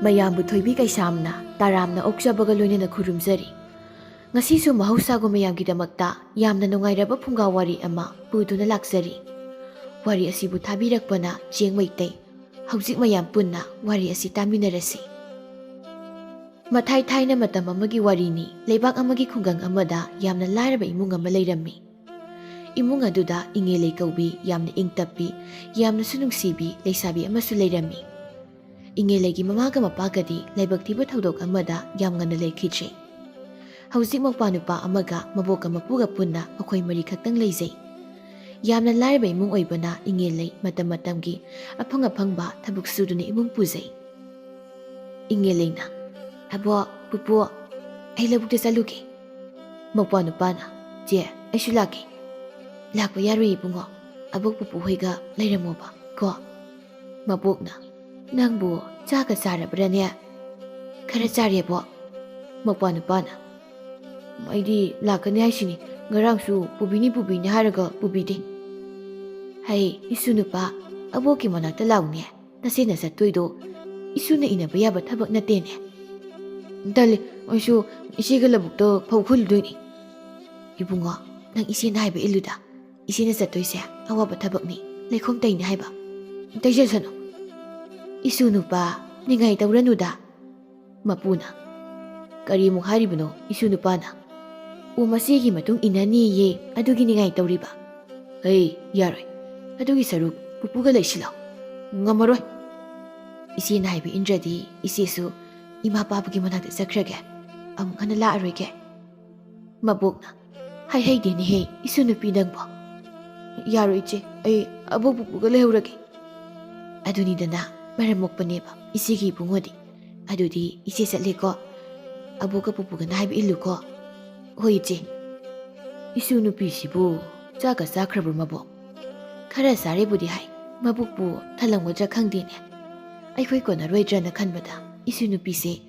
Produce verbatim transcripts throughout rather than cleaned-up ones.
ꯃꯌꯥꯝꯕꯨ ꯊꯣꯏꯕꯤ ꯀꯩꯁꯥꯝꯅ ꯇꯔꯥꯝꯅ ꯑꯣꯛꯆꯕꯒ ꯂꯣꯏꯅꯅ ꯈꯨꯔꯨꯝꯖꯔꯤ꯫ ꯉꯁꯤꯁꯨ ꯃꯍꯧꯁꯥꯒꯨꯝ ꯃꯌꯥꯝꯒꯤꯗꯃꯛꯇ ꯌꯥꯝꯅ ꯅꯨꯡꯉꯥꯏꯔꯕ ꯐꯨꯡꯒꯥ ꯋꯥꯔꯤ ꯑꯃ ꯄꯨꯗꯨꯅ ꯂꯥꯛꯆꯔꯤ꯫ ꯋꯥꯔꯤ ꯑꯁꯤꯕꯨ ꯊꯥꯕꯤꯔꯛꯄꯅ ꯆꯦꯡ ꯃꯩꯇꯩ꯫ ꯍꯧꯖꯤꯛ ꯃꯌꯥꯝ ꯄꯨꯟꯅ ꯋꯥꯔꯤ ꯑꯁꯤ ꯇꯥꯃꯤꯟꯅꯔꯁꯤ꯫ ꯃꯊꯥꯏ ꯊꯥꯏꯅ ꯃꯇꯝ ꯑꯃꯒꯤ ꯋꯥꯔꯤꯅꯤ꯫ ꯂꯩꯕꯥꯛ ꯑꯃꯒꯤ ꯈꯨꯡꯒꯪ ꯑꯃꯗ ꯌꯥꯝꯅ ꯂꯥꯏꯔꯕ ꯏꯃꯨꯡ ꯑꯃ ꯂꯩꯔꯝꯃꯤ꯫ ꯏꯃꯨꯡ ꯑꯗꯨꯗ ꯏꯉꯦꯂꯩ ꯀꯧꯕꯤ ꯌꯥꯝꯅ ꯏꯪ ꯇꯞꯄꯤ, ꯌꯥꯝꯅꯁꯨ ꯅꯨꯡꯁꯤꯕꯤ ꯂꯩꯁꯥꯕꯤ ꯑꯃꯁꯨ ꯂꯩꯔꯝꯃꯤ꯫ ꯏꯉꯦꯂꯩꯒꯤ ꯃꯃꯥꯒ ꯃꯄꯥꯒꯗꯤ ꯂꯥꯏꯕꯛ ꯊꯤꯕ ꯊꯧꯗꯣꯛ ꯑꯃꯗ ꯌꯥꯝ ꯉꯟꯅ ꯂꯩꯈꯤꯗ꯭ꯔꯦ꯫ ꯍꯧꯖꯤꯛ ꯃꯧꯄ꯭ꯋꯥ ꯅꯨꯄꯥ ꯑꯃꯒ ꯃꯕꯣꯛꯀ ꯃꯄꯨꯒ ꯄꯨꯟꯅ ꯃꯈꯣꯏ ꯃꯔꯤ ꯈꯛꯇꯪ ꯂꯩꯖꯩ꯫ ꯌꯥꯝꯅ ꯂꯥꯏꯔꯕ ꯏꯃꯨꯡ ꯑꯣꯏꯕꯅ ꯏꯉꯦꯂꯩ ꯃꯇꯝ ꯃꯇꯝꯒꯤ ꯑꯐꯪ ꯑꯐꯪꯕ ꯊꯕꯛ ꯁꯨꯗꯨꯅ ꯏꯃꯨꯡ ꯄꯨꯖꯩ꯫ ꯏꯉꯦꯂꯩꯅ, "ꯑꯕꯣꯛ, ꯄꯨꯄꯨ, ꯑꯩ ꯂꯧꯕꯨꯛꯇ ꯆꯠꯂꯨꯒꯦ꯫" ꯃꯧꯄ꯭ꯋꯥ ꯅꯨꯄꯥꯅ, "ꯆꯦ, ꯑꯩꯁꯨ ꯂꯥꯛꯀꯦ꯫" "ꯂꯥꯛꯄ ꯌꯥꯔꯣꯏ ꯏꯕꯨꯡꯉꯣ, ꯑꯕꯣꯛ ꯄꯨꯄꯨ ꯍꯣꯏꯒ ꯂꯩꯔꯝꯃꯣꯕ ꯀꯣ꯫" ꯃꯕꯣꯛꯅ, "ꯅꯪꯕꯨ ꯆꯥꯒ ꯆꯥꯔꯕ꯭ꯔꯥꯅꯦ?" "ꯈꯔ ꯆꯥꯔꯦꯕꯣ꯫" ꯃꯧꯄ꯭ꯋꯥ ꯅꯨꯄꯥꯅ, "ꯑꯩꯗꯤ ꯂꯥꯛꯀꯅꯤ ꯍꯥꯏꯁꯤꯅꯤ, ꯉꯔꯥꯡꯁꯨ ꯄꯨꯕꯤꯅꯤ ꯄꯨꯕꯤꯅꯤ ꯍꯥꯏꯔꯒ ꯄꯨꯕꯤꯗꯦ꯫" "ꯍꯩ, ꯏꯁꯨ ꯅꯨꯄꯥ, ꯑꯕꯣꯛꯀꯤ ꯃꯅꯥꯛꯇ ꯂꯥꯛꯎꯅꯦ, ꯅꯆꯦꯅ ꯆꯠꯇꯣꯏꯗꯣ ꯏꯁꯨꯅ ꯏꯟꯅꯕ ꯌꯥꯕ ꯊꯕꯛ ꯅꯠꯇꯦꯅꯦ꯫" "ꯇꯜꯂꯤ, ꯑꯩꯁꯨ ꯏꯆꯦꯒ ꯂꯧꯕꯨꯛꯇ ꯐꯧ ꯈꯨꯜꯂꯨꯗꯣꯏꯅꯤ꯫" "ꯏꯕꯨꯡꯉꯣ, ꯅꯪ ꯏꯆꯦꯅ ꯍꯥꯏꯕ ꯏꯜꯂꯨꯗ, ꯏꯆꯦꯅ ꯆꯠꯇꯣꯏꯁꯦ ꯑꯋꯥꯕ ꯊꯕꯛꯅꯤ, ꯂꯩꯈꯣꯝ ꯇꯩꯅꯤ ꯍꯥꯏꯕ꯫" "ꯇꯩꯖꯁꯅꯨ꯫" "ꯏꯁꯨ ꯅꯨꯄꯥ, ꯅꯤꯡꯉꯥꯏ ꯇꯧꯔꯅꯨꯗ꯫" ꯃꯄꯨꯅ, "ꯀꯔꯤꯃꯨꯛ ꯍꯥꯏꯔꯤꯕꯅꯣ ꯏꯁꯨ ꯅꯨꯄꯥꯅ?" "ꯑꯣ, ꯃꯆꯦꯒꯤ ꯃꯇꯨꯡ ꯏꯟꯅꯅꯤꯌꯦ, ꯑꯗꯨꯒꯤ ꯅꯤꯡꯉꯥꯏ ꯇꯧꯔꯤꯕ꯫" "ꯍꯩ, ꯌꯥꯔꯣꯏ, ꯑꯗꯨꯒꯤ ꯁꯔꯨꯛ ꯄꯨꯄꯨꯒ ꯂꯩꯁꯤꯜꯂꯣ꯫" "ꯉꯝꯃꯔꯣꯏ꯫" "ꯏꯆꯦꯅ ꯍꯥꯏꯕ ꯏꯟꯗ꯭ꯔꯗꯤ ꯏꯆꯦꯁꯨ ꯏꯃꯥ ꯄꯥꯕꯒꯤ ꯃꯅꯥꯛꯇ ꯆꯠꯈ꯭ꯔꯒꯦ, ꯑꯃꯨꯛ ꯍꯟꯅ ꯂꯥꯛꯑꯔꯣꯏꯒꯦ꯫" ꯃꯕꯣꯛꯅ, "ꯍꯥꯏꯍꯩꯗꯦꯅꯦꯍꯦ, ꯏꯁꯨ ꯅꯨꯄꯤ ꯅꯪꯕꯣ꯫" "ꯌꯥꯔꯣꯏ ꯏꯆꯦ, ꯑꯩ ꯑꯕꯣꯛ ꯄꯨꯄꯨꯒ ꯂꯩꯍꯧꯔꯒꯦ꯫" "ꯑꯗꯨꯅꯤꯗꯅ, ꯃꯔꯝ ꯃꯣꯛꯄꯅꯦꯕ ꯏꯆꯦꯒꯤ ꯏꯕꯨꯡꯉꯣꯗꯤ꯫ ꯑꯗꯨꯗꯤ ꯏꯆꯦ ꯆꯠꯂꯦꯀꯣ꯫ ꯑꯕꯣꯛꯀ ꯄꯨꯄꯨꯒꯅ ꯍꯥꯏꯕ ꯏꯜꯂꯨꯀꯣ꯫" "ꯍꯣꯏ ꯏꯆꯦ꯫" "ꯏꯁꯨ ꯅꯨꯄꯤꯁꯤꯕꯨ ꯆꯥꯛꯀ ꯆꯥꯈ꯭ꯔꯕ꯭ꯔꯣ ꯃꯕꯣꯛ?" "ꯈꯔ ꯆꯥꯔꯦꯕꯨꯗꯤ ꯍꯥꯏ, ꯃꯕꯨꯛꯄꯨ ꯊꯜꯂꯝꯒꯗ꯭ꯔꯥ ꯈꯪꯗꯦꯅꯦ꯫ ꯑꯩꯈꯣꯏ ꯀꯣꯟꯅꯔꯣꯏꯗ꯭ꯔꯅ ꯈꯟꯕꯗ ꯏꯁꯨ ꯅꯨꯄꯤꯁꯦ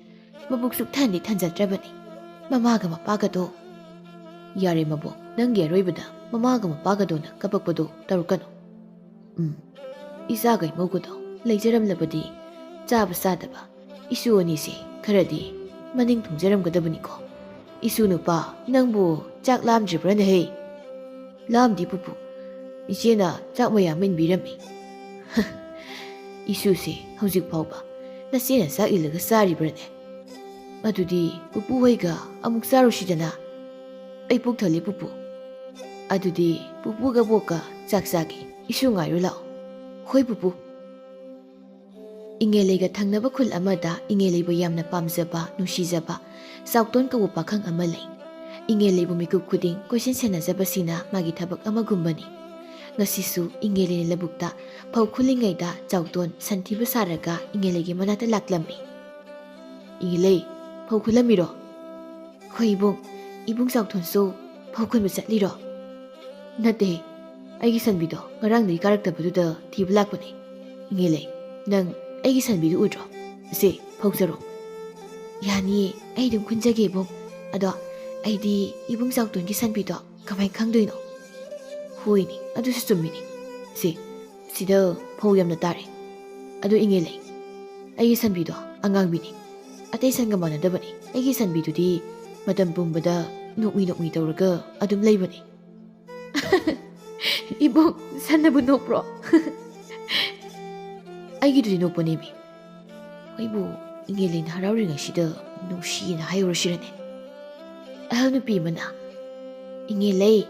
ꯃꯕꯨꯛ ꯁꯨꯛꯊꯟꯗꯤ ꯊꯟꯖꯗ꯭ꯔꯕꯅꯤ꯫ ꯃꯃꯥꯒ ꯃꯄꯥꯒꯗꯣ꯫" "ꯌꯥꯔꯦ ꯃꯕꯣꯛ, ꯅꯪꯒꯤ ꯑꯔꯣꯏꯕꯗ ꯃꯃꯥꯒ ꯃꯄꯥꯒꯗꯣꯅ ꯀꯞꯄꯛꯄꯗꯣ ꯇꯧꯔꯛꯀꯅꯨ꯫ ꯎꯝ, ꯏꯆꯥꯒ ꯏꯃꯧꯒꯗꯣ ꯂꯩꯖꯔꯝꯂꯕꯗꯤ ꯆꯥꯕ ꯆꯥꯗꯕ, ꯏꯁꯨ ꯑꯅꯤꯁꯦ ꯈꯔꯗꯤ ꯃꯅꯤꯡ ꯊꯨꯡꯖꯔꯝꯒꯗꯕꯅꯤꯀꯣ꯫ ꯏꯁꯨ ꯅꯨꯄꯥ, ꯅꯪꯕꯨ ꯆꯥꯛ ꯂꯥꯝꯗ꯭ꯔꯤꯕ꯭ꯔꯥꯅꯦꯍꯦ? ꯂꯥꯝꯗꯤ ꯄꯨꯄꯨ, ꯏꯆꯦꯅ ꯆꯥꯛ ꯃꯌꯥꯝ ꯏꯟꯕꯤꯔꯝꯃꯤ꯫ ꯏꯁꯨꯁꯦ ꯍꯧꯖꯤꯛ ꯐꯥꯎꯕ ꯅꯆꯦꯅ ꯆꯥꯛ ꯏꯜꯂꯒ ꯆꯥꯔꯤꯕ꯭ꯔꯥꯅꯦ? ꯑꯗꯨꯗꯤ ꯄꯨꯄꯨ ꯍꯣꯏꯒ ꯑꯃꯨꯛ ꯆꯥꯔꯨꯁꯤꯗꯅ꯫ ꯑꯩ ꯄꯨꯛ ꯊꯜꯂꯤ ꯄꯨꯄꯨ꯫ ꯑꯗꯨꯗꯤ ꯄꯨꯄꯨꯒ ꯕꯣꯛꯀ ꯆꯥꯛ ꯆꯥꯒꯦ꯫ ꯏꯁꯨ ꯉꯥꯏꯔꯨ ꯂꯥꯛꯑꯣ꯫ ꯍꯣꯏ ꯄꯨꯄꯨ꯫ ꯏꯉꯦꯂꯩꯒ ꯊꯪꯅꯕ ꯈꯨꯜ ꯑꯃꯗ ꯏꯉꯦꯂꯩꯕꯨ ꯌꯥꯝꯅ ꯄꯥꯝꯖꯕ, ꯅꯨꯡꯁꯤꯖꯕ ꯆꯥꯎꯇꯣꯟ ꯀꯧꯕ ꯄꯥꯈꯪ ꯑꯃ ꯂꯩ꯫ ꯏꯉꯦꯂꯩꯕꯨ ꯃꯤꯀꯨꯞ ꯈꯨꯗꯤꯡ ꯀꯣꯏꯁꯦꯟ ꯁꯦꯟꯅꯖꯕꯁꯤꯅ ꯃꯥꯒꯤ ꯊꯕꯛ ꯑꯃꯒꯨꯝꯕꯅꯤ꯫ ꯉꯁꯤꯁꯨ ꯏꯉꯦꯂꯩꯅ ꯂꯧꯕꯨꯛꯇ ꯐꯧ ꯈꯨꯜꯂꯤꯉꯩꯗ ꯆꯥꯎꯇꯣꯟ ꯁꯟꯊꯤꯕ ꯁꯥꯔꯒ ꯏꯉꯦꯂꯩꯒꯤ ꯃꯅꯥꯛꯇ ꯂꯥꯛꯂꯝꯃꯤ꯫ "ꯏꯉꯦꯂꯩ, ꯐꯧ ꯈꯨꯜꯂꯝꯃꯤꯔꯣ?" "ꯍꯣꯏ ꯏꯕꯨꯡ, ꯏꯕꯨꯡ ꯆꯥꯎꯊꯣꯟꯁꯨ ꯐꯧ ꯈꯨꯟꯕ ꯆꯠꯂꯤꯔꯣ?" "ꯅꯠꯇꯦ, ꯑꯩꯒꯤ ꯁꯟꯕꯤꯗꯣ ꯉꯔꯥꯡꯗꯒꯤ ꯀꯥꯔꯛꯇꯕꯗꯨꯗ ꯊꯤꯕ ꯂꯥꯛꯄꯅꯦ꯫ ꯏꯉꯦꯂꯩ, ꯅꯪ ꯑꯩꯒꯤ ꯁꯟꯕꯤꯗꯨ ꯎꯗ꯭ꯔꯣ? ꯁꯦ, ꯐꯧ ꯆꯔꯣꯡ꯫" "ꯌꯥꯅꯤꯌꯦ, ꯑꯩ ꯑꯗꯨꯝ ꯈꯨꯟꯖꯒꯦ ꯏꯕꯨꯡ꯫ ꯑꯗꯣ ꯑꯩꯗꯤ ꯏꯕꯨꯡ ꯆꯥꯎꯊꯣꯟꯒꯤ ꯁꯟꯕꯤꯗꯣ ꯀꯃꯥꯏ ꯈꯪꯗꯣꯏꯅꯣ?" "ꯍꯣꯏꯅꯦ, ꯑꯗꯨꯁꯨ ꯆꯨꯝꯃꯤꯅꯦ꯫ ꯁꯦ, ꯁꯤꯗ ꯐꯧ ꯌꯥꯝꯅ ꯇꯥꯔꯦ꯫ ꯑꯗꯨ ꯏꯉꯦꯂꯩ, ꯑꯩꯒꯤ ꯁꯟꯕꯤꯗꯣ ꯑꯉꯥꯡꯕꯤꯅꯤ꯫ ꯑꯇꯩ ꯁꯟꯒ ꯃꯥꯟꯅꯗꯕꯅꯤ꯫ ꯑꯩꯒꯤ ꯁꯟꯕꯤꯗꯨꯗꯤ ꯃꯇꯝ ꯄꯨꯝꯕꯗ ꯅꯣꯛꯃꯤ ꯅꯣꯛꯃꯤ ꯇꯧꯔꯒ ꯑꯗꯨꯝ ꯂꯩꯕꯅꯤ꯫" "ꯏꯕꯨꯡ, ꯁꯟꯅꯕꯨ ꯅꯣꯛꯄ꯭ꯔꯣ?" "ꯑꯩꯒꯤꯗꯨꯗꯤ ꯅꯣꯛꯄꯅꯦꯃꯤ꯫ ꯍꯣꯏꯕꯨ, ꯏꯉꯦꯂꯩꯅ ꯍꯔꯥꯎꯔꯤꯉꯩꯁꯤꯗ ꯅꯨꯡꯁꯤꯅ ꯍꯥꯏꯍꯧꯔꯁꯤꯔꯅꯦ?" ꯑꯍꯜ ꯅꯨꯄꯤ ꯑꯃꯅ, "ꯏꯉꯦꯂꯩ,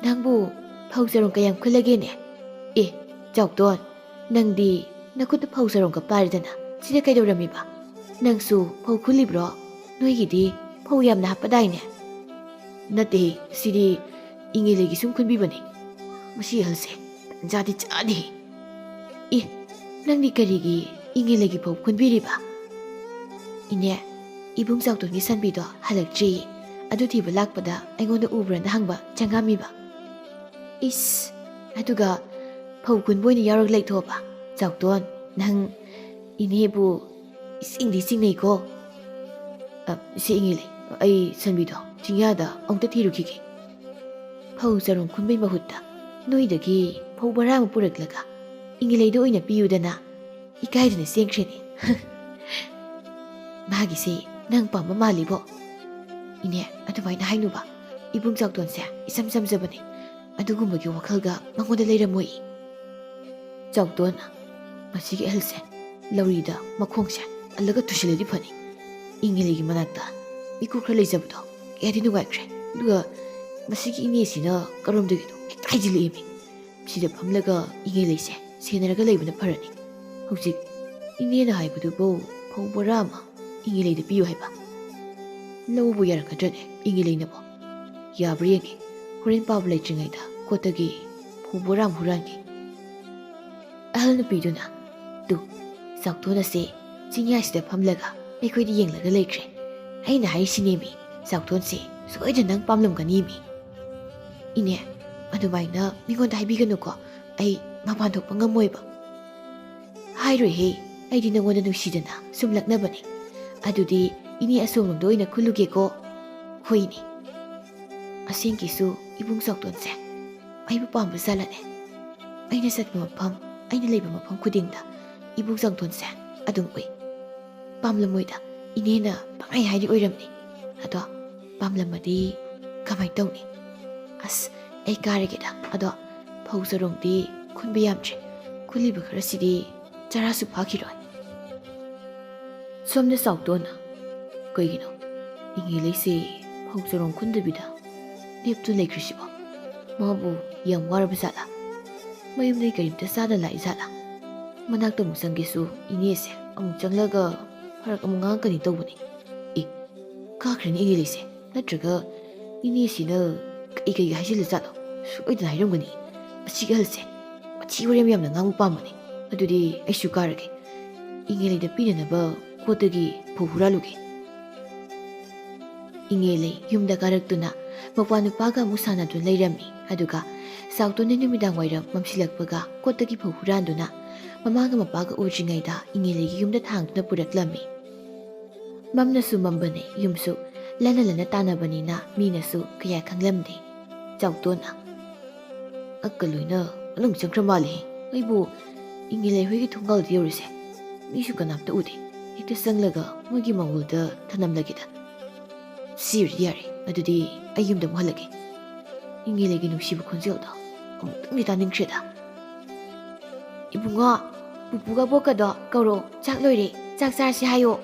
ꯅꯪꯕꯨ ꯐꯧ ꯆꯔꯣꯡ ꯀꯌꯥꯝ ꯈꯨꯜꯂꯒꯦꯅꯦ? ꯑꯦ, ꯆꯥꯎꯇꯣꯟ, ꯅꯪꯗꯤ ꯅꯈꯨꯠꯇ ꯐꯧ ꯆꯔꯣꯡꯒ ꯄꯥꯏꯔꯗꯅ ꯁꯤꯗ ꯀꯩꯗꯧꯔꯝꯃꯤꯕ? ꯅꯪꯁꯨ ꯐꯧ ꯈꯨꯜꯂꯤꯕ꯭ꯔꯣ? ꯅꯣꯏꯒꯤꯗꯤ ꯐꯧ ꯌꯥꯝꯅ ꯍꯥꯞꯄꯗꯥꯏꯅꯦ?" "ꯅꯠꯇꯦ, ꯁꯤꯗꯤ ꯏꯉꯦꯂꯩꯒꯤ ꯁꯨꯝ ꯈꯨꯟꯕꯤꯕꯅꯦ꯫" "ꯃꯁꯤ ꯑꯍꯜꯁꯦ ꯇꯟꯖꯥꯗꯤ ꯆꯥꯗꯦ꯫" "ꯑꯦ, ꯅꯪꯗꯤ ꯀꯔꯤꯒꯤ ꯏꯉꯦꯂꯩꯒꯤ ꯐꯧ ꯈꯨꯟꯕꯤꯔꯤꯕ?" "ꯏꯅꯦ, ꯏꯕꯨꯡ ꯆꯥꯎꯇꯣꯟꯒꯤ ꯁꯟꯕꯤꯗꯣ ꯍꯜꯂꯛꯇ꯭ꯔꯤꯌꯦ꯫ ꯑꯗꯨ ꯊꯤꯕ ꯂꯥꯛꯄꯗ ꯑꯩꯉꯣꯟꯗ ꯎꯕ꯭ꯔꯅ ꯍꯪꯕ ꯆꯪꯉꯝꯃꯤꯕ꯫" "ꯏꯁ, ꯑꯗꯨꯒ ꯐꯧ ꯈꯨꯟꯕ ꯑꯣꯏꯅ ꯌꯥꯎꯔꯒ ꯂꯩꯊꯣꯛꯑꯕ? ꯆꯥꯎꯇꯣꯟ, ꯅꯪ ꯏꯅꯦꯕꯨ ꯏꯆꯤꯡꯗꯤ ꯆꯤꯡꯅꯩꯀꯣ꯫" "ꯑ, ꯁꯤ ꯏꯉꯦꯂꯩ, ꯑꯩ ꯁꯟꯕꯤꯗꯣ ꯆꯤꯡꯌꯥꯗ ꯑꯃꯨꯛꯇ ꯊꯤꯔꯨꯈꯤꯒꯦ꯫" "ꯐꯧ ꯆꯔꯣꯡ ꯈꯨꯟꯕꯩ ꯃꯍꯨꯠꯇ ꯅꯣꯏꯗꯒꯤ ꯐꯧ ꯕꯔꯥ ꯑꯃ ꯄꯨꯔꯛꯂꯒ ꯏꯉꯦꯂꯩꯗ ꯑꯣꯏꯅ ꯄꯤꯌꯨꯗꯅ꯫" ꯏꯀꯥꯏꯗꯅ ꯆꯦꯟꯈ꯭ꯔꯦꯅꯦ꯫ "ꯃꯥꯒꯤꯁꯦ ꯅꯪ ꯄꯥꯝꯕ ꯃꯥꯜꯂꯤꯕꯣ?" "ꯏꯅꯦ, ꯑꯗꯨꯃꯥꯏꯅ ꯍꯥꯏꯅꯨꯕ꯫ ꯏꯕꯨꯡ ꯆꯥꯎꯇꯣꯟꯁꯦ ꯏꯆꯝ ꯆꯝꯖꯕꯅꯦ꯫ ꯑꯗꯨꯒꯨꯝꯕꯒꯤ ꯋꯥꯈꯜꯒ ꯃꯉꯣꯟꯗ ꯂꯩꯔꯝꯃꯣꯏ꯫" ꯆꯥꯎꯇꯣꯟ, ꯃꯁꯤꯒꯤ ꯑꯍꯜꯁꯦ ꯂꯧꯔꯤꯗ ꯃꯈꯣꯡꯁꯦ ꯑꯜꯂꯒ ꯇꯨꯁꯤꯜꯂꯗꯤ ꯐꯅꯤ꯫ ꯏꯪꯉꯦꯂꯩꯒꯤ ꯃꯅꯥꯛꯇ ꯏꯀꯨ ꯈꯔ ꯂꯩꯖꯕꯗꯣ ꯀꯌꯥꯗꯤ ꯅꯨꯡꯉꯥꯏꯈ꯭ꯔꯦ꯫ ꯑꯗꯨꯒ ꯃꯁꯤꯒꯤ ꯏꯅꯦꯁꯤꯅ ꯀꯔꯣꯝꯗꯒꯤꯅꯣ ꯍꯦꯛꯇ ꯍꯥꯏꯖꯤꯜꯂꯛꯏꯃꯤ꯫ ꯁꯤꯗ ꯐꯝꯂꯒ ꯏꯪꯉꯦꯂꯩꯁꯦ ꯁꯦꯟꯅꯔꯒ ꯂꯩꯕꯅ ꯐꯔꯅꯤ꯫ ꯍꯧꯖꯤꯛ ꯏꯅꯦꯅ ꯍꯥꯏꯕꯗꯨꯕꯨ ꯐꯧ ꯕꯣꯔꯥ ꯑꯃ ꯏꯪꯉꯦꯂꯩꯗ ꯄꯤꯌꯨ ꯍꯥꯏꯕ꯫ ꯂꯧꯕ ꯌꯥꯔꯛꯀꯗ꯭ꯔꯅꯦ ꯏꯪꯉꯦꯂꯩꯅꯕꯣ? ꯌꯥꯕ꯭ꯔꯥ ꯌꯦꯡꯒꯦ꯫ ꯍꯣꯔꯦꯟ ꯄꯥꯕ ꯂꯩꯇ꯭ꯔꯤꯉꯩꯗ ꯀꯣꯠꯇꯒꯤ ꯐꯧ ꯕꯣꯔꯥ ꯑꯃ ꯍꯨꯔꯥꯟꯒꯦ꯫ ꯑꯍꯜ ꯅꯨꯄꯤꯗꯨꯅ, "ꯇꯨ, ꯆꯥꯎꯊꯣꯟ ꯑꯁꯦ ꯆꯤꯡꯌꯥꯁꯤꯗ ꯐꯝꯂꯒ ꯑꯩꯈꯣꯏꯗ ꯌꯦꯡꯂꯒ ꯂꯩꯈ꯭ꯔꯦ꯫ ꯑꯩꯅ ꯍꯥꯏꯔꯤꯁꯤꯅꯦꯃꯤ, ꯆꯥꯎꯊꯣꯟꯁꯦ ꯁꯣꯏꯗꯅ ꯅꯪ ꯄꯥꯝꯂꯝꯒꯅꯤꯃꯤ꯫" "ꯏꯅꯦ, ꯑꯗꯨꯃꯥꯏꯅ ꯃꯤꯉꯣꯟꯗ ꯍꯥꯏꯕꯤꯒꯅꯨꯀꯣ꯫ ꯑꯩ ꯃꯄꯥꯟ ꯊꯣꯛꯄ ꯉꯝꯃꯣꯏꯕ꯫" "ꯍꯥꯏꯔꯣꯏꯍꯦ, ꯑꯩꯗꯤ ꯅꯉꯣꯟꯗ ꯅꯨꯡꯁꯤꯗꯅ ꯁꯨꯝ ꯂꯛꯅꯕꯅꯦ꯫ ꯑꯗꯨꯗꯤ ꯏꯅꯦ ꯑꯁꯣꯝꯂꯣꯝꯗ ꯑꯣꯏꯅ ꯈꯨꯜꯂꯨꯒꯦꯀꯣ꯫" "ꯍꯣꯏꯅꯦ꯫ ꯑꯁꯦꯡꯀꯤꯁꯨ ꯏꯕꯨꯡ ꯆꯥꯎꯇꯣꯟꯁꯦ ꯑꯩꯕꯨ ꯄꯥꯝꯕ ꯖꯥꯠꯂꯅꯦ? ꯑꯩꯅ ꯆꯠꯄ ꯃꯐꯝ, ꯑꯩꯅ ꯂꯩꯕ ꯃꯐꯝ ꯈꯨꯗꯤꯡꯗ ꯏꯕꯨꯡ ꯆꯥꯎꯇꯣꯟꯁꯦ ꯑꯗꯨꯝ ꯎꯏ꯫ ꯄꯥꯝꯂꯝꯃꯣꯏꯗ, ꯏꯅꯦꯅ ꯄꯪꯍꯥꯏ ꯍꯥꯏꯗꯤ ꯑꯣꯏꯔꯝꯅꯤ꯫ ꯑꯗꯣ ꯄꯥꯝꯂꯝꯃꯗꯤ ꯀꯃꯥꯏꯅ ꯇꯧꯅꯤ? ꯑꯁ, ꯑꯩ ꯀꯥꯔꯒꯦꯗ꯫ ꯑꯗꯣ ꯐꯧ ꯆꯔꯣꯡꯗꯤ ꯈꯨꯟꯕ ꯌꯥꯝꯗ꯭ꯔꯦ꯫ ꯈꯨꯜꯂꯤꯕ ꯈꯔꯁꯤꯗꯤ ꯆꯔꯥꯁꯨ ꯐꯥꯈꯤꯔꯣꯏ꯫" ꯁꯣꯝꯗ ꯆꯥꯎꯇꯣꯟꯅ, "ꯀꯩꯒꯤꯅꯣ ꯏꯪꯉꯦꯂꯩꯁꯦ ꯐꯧ ꯆꯔꯣꯡ ꯈꯨꯟꯗꯕꯤꯗ ꯂꯦꯞꯇꯨꯅ ꯂꯩꯈ꯭ꯔꯤꯁꯤꯕꯣ? ꯃꯥꯕꯨ ꯌꯥꯝ ꯋꯥꯔꯕ ꯖꯥꯠꯂꯥ? ꯃꯌꯨꯝꯗꯒꯤ ꯀꯔꯤꯝꯇ ꯆꯥꯗ ꯂꯥꯛꯏ ꯖꯥꯠꯂꯥ? ꯃꯅꯥꯛꯇ ꯑꯃꯨꯛ ꯆꯪꯒꯦꯁꯨ ꯏꯅꯦꯁꯦ ꯑꯃꯨꯛ ꯆꯪꯂꯒ ꯐꯔꯛ ꯑꯃꯨꯛ ꯉꯥꯡꯉꯛꯀꯅꯤ ꯇꯧꯕꯅꯤ꯫ ꯑꯦ, ꯀꯥꯈ꯭ꯔꯅꯤ ꯏꯪꯉꯦꯂꯩꯁꯦ꯫ ꯅꯠꯇ꯭ꯔꯒ ꯏꯅꯦꯁꯤꯅ ꯀꯩ ꯀꯩꯒ ꯍꯥꯏꯖꯤꯜꯂ ꯖꯥꯠꯂꯣ? ꯁꯣꯏꯗꯅ ꯍꯥꯏꯔꯝꯒꯅꯤ꯫ ꯃꯁꯤꯒꯤ ꯑꯍꯜꯁꯦ ꯋꯥꯊꯤ ꯋꯥꯔꯦꯝ ꯌꯥꯝꯅ ꯉꯥꯡꯕ ꯄꯥꯝꯕꯅꯦ꯫ ꯑꯗꯨꯗꯤ ꯑꯩꯁꯨ ꯀꯥꯔꯒꯦ꯫ ꯏꯪꯉꯦꯂꯩꯗ ꯄꯤꯅꯅꯕ ꯀꯣꯠꯇꯒꯤ ꯐꯧ ꯍꯨꯔꯥꯜꯂꯨꯒꯦ꯫" ꯏꯪꯉꯦꯂꯩ ꯌꯨꯝꯗ ꯀꯥꯔꯛꯇꯨꯅ ꯃꯧꯄ꯭ꯋꯥ ꯅꯨꯄꯥꯒ ꯑꯃꯨꯛ ꯁꯥꯟꯅꯗꯨꯅ ꯂꯩꯔꯝꯃꯤ꯫ ꯑꯗꯨꯒ ꯆꯥꯎꯇꯣꯟꯅ ꯅꯨꯃꯤꯗꯥꯡ ꯋꯥꯏꯔꯝ ꯃꯝꯁꯤꯜꯂꯛꯄꯒ ꯀꯣꯠꯇꯒꯤ ꯐꯧ ꯍꯨꯔꯥꯟꯗꯨꯅ ꯃꯃꯥꯒ ꯃꯄꯥꯒ ꯎꯗ꯭ꯔꯤꯉꯩꯗ ꯏꯪꯉꯦꯂꯩꯒꯤ ꯌꯨꯝꯗ ꯊꯥꯡꯗꯨꯅ ꯄꯨꯔꯛꯂꯝꯃꯤ꯫ ꯃꯝꯅꯁꯨ ꯃꯝꯕꯅꯦ, ꯌꯨꯝꯁꯨ ꯂꯟꯅ ꯂꯟꯅ ꯇꯥꯟꯅꯕꯅꯤꯅ ꯃꯤꯅꯁꯨ ꯀꯌꯥ ꯈꯪꯂꯝꯗꯦ꯫ ꯆꯥꯎꯇꯣꯟꯅ, "ꯑꯛꯀ ꯂꯣꯏꯅ ꯃꯅꯨꯡ ꯆꯪꯈ꯭ꯔ ꯃꯥꯜꯂꯦ꯫ ꯑꯩꯕꯨ ꯏꯪꯉꯦꯂꯩ ꯍꯣꯏꯒꯤ ꯊꯣꯡꯒꯥꯜꯗ ꯌꯧꯔꯤꯁꯦ ꯃꯤꯁꯨ ꯀꯅꯥꯝꯇ ꯎꯗꯦ꯫ ꯍꯦꯛꯇ ꯆꯪꯂꯒ ꯃꯣꯏꯒꯤ ꯃꯪꯒꯣꯜꯗ ꯊꯅꯝꯂꯒꯦꯗ꯫ ꯁꯤꯔꯗꯤ ꯌꯥꯔꯦ, ꯑꯗꯨꯗꯤ ꯑꯩ ꯌꯨꯝꯗ ꯑꯃꯨꯛ ꯍꯜꯂꯒꯦ꯫ ꯏꯉꯦꯂꯩꯒꯤ ꯅꯨꯡꯁꯤꯕ ꯈꯣꯟꯖꯦꯜꯗꯣ ꯑꯃꯨꯛꯇꯪꯗꯤ ꯇꯥꯅꯤꯡꯈ꯭ꯔꯦꯗ꯫ "ꯏꯕꯨꯡꯉꯣ, ꯄꯨꯄꯨꯒ ꯕꯣꯛꯀꯗꯣ ꯀꯧꯔꯣ, ꯆꯥꯛ ꯂꯣꯏꯔꯦ, ꯆꯥꯛ ꯆꯥꯔꯁꯤ ꯍꯥꯏꯌꯣ꯫"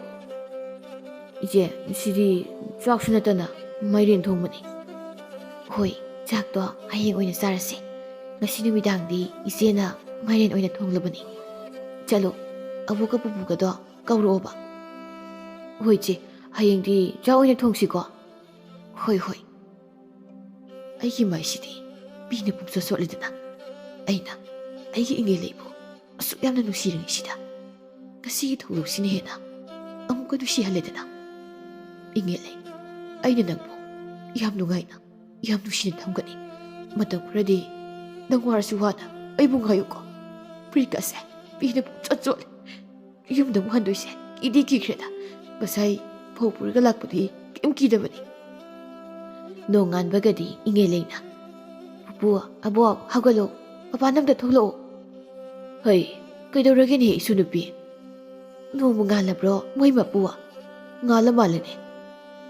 "ꯏꯆꯦ, ꯁꯤꯗꯤ ꯆꯥꯛꯁꯨ ꯅꯠꯇꯅ ꯃꯥꯏꯔꯦꯟ ꯊꯣꯡꯕꯅꯤ꯫" "ꯍꯣꯏ, ꯆꯥꯛꯇꯣ ꯍꯌꯦꯡ ꯑꯣꯏꯅ ꯆꯥꯔꯁꯤ꯫ ꯉꯁꯤ ꯅꯨꯃꯤꯗꯥꯡꯗꯤ ꯏꯆꯦꯅ ꯃꯥꯏꯔꯦꯟ ꯑꯣꯏꯅ ꯊꯣꯡꯂꯕꯅꯤ꯫ ꯆꯠꯂꯣ, ꯑꯕꯣꯛꯀ ꯄꯨꯄꯨꯒꯗꯣ ꯀꯧꯔꯛꯑꯣꯕ꯫" "ꯍꯣꯏ ꯏꯆꯦ, ꯍꯌꯦꯡꯗꯤ ꯆꯥꯛ ꯑꯣꯏꯅ ꯊꯣꯡꯁꯤꯀꯣ꯫" "ꯍꯣꯏ, ꯍꯣꯏ꯫" ꯑꯩꯒꯤ ꯃꯥꯏꯁꯤꯗꯤ ꯄꯤꯅ ꯄꯨꯝꯆꯣꯠ ꯆꯣꯠꯂꯦꯗꯅ꯫ ꯑꯩꯅ ꯑꯩꯒꯤ ꯏꯉꯦꯂꯩꯕꯨ ꯑꯁꯨꯛ ꯌꯥꯝꯅ ꯅꯨꯡꯁꯤꯔꯤꯉꯩꯁꯤꯗ ꯉꯁꯤꯒꯤ ꯊꯧꯗꯣꯛꯁꯤꯅ ꯍꯦꯟꯅ ꯑꯃꯨꯛꯀ ꯅꯨꯡꯁꯤꯍꯜꯂꯦꯗꯅ꯫ "ꯏꯉꯦꯂꯩ, ꯑꯩꯅ ꯅꯪꯕꯨ ꯌꯥꯝ ꯅꯨꯡꯉꯥꯏꯅ, ꯌꯥꯝ ꯅꯨꯡꯁꯤꯅ ꯊꯝꯒꯅꯤ꯫ ꯃꯇꯝ ꯈꯔꯗꯤ ꯅꯪ ꯋꯥꯔꯁꯨ ꯋꯥꯅ ꯑꯩꯕꯨ ꯉꯥꯏꯌꯨꯀꯣ꯫" ꯐꯨꯔꯤꯠꯀꯁꯦ ꯄꯤꯅ ꯄꯨꯝꯆꯣꯠ ꯆꯣꯠꯂꯦ꯫ ꯌꯨꯝꯗ ꯑꯃꯨꯛ ꯍꯟꯗꯣꯏꯁꯦ ꯀꯤꯗꯤ ꯀꯤꯈ꯭ꯔꯦꯗ꯫ ꯉꯁꯥꯏ ꯐꯧ ꯄꯨꯔꯒ ꯂꯥꯛꯄꯗꯤ ꯀꯩꯝ ꯀꯤꯗꯕꯅꯤ꯫ ꯅꯣꯡꯉꯥꯟꯕꯒꯗꯤ ꯏꯉꯦꯂꯩꯅ, "ꯄꯨꯄꯨ, ꯑꯕꯣꯛ, ꯍꯧꯒꯠꯂꯣ, ꯃꯄꯥꯟꯗ ꯑꯝꯇ ꯊꯣꯛꯂꯛꯑꯣ꯫" "ꯍꯩ, ꯀꯩꯗꯧꯔꯒꯦꯅꯦ ꯏꯁꯨ ꯅꯨꯄꯤ? ꯅꯣꯡꯕꯨ ꯉꯥꯜꯂꯕ꯭ꯔꯣ ꯃꯣꯏ ꯃꯄꯨ?" "ꯉꯥꯜꯂ ꯃꯥꯜꯂꯦꯅꯦ꯫"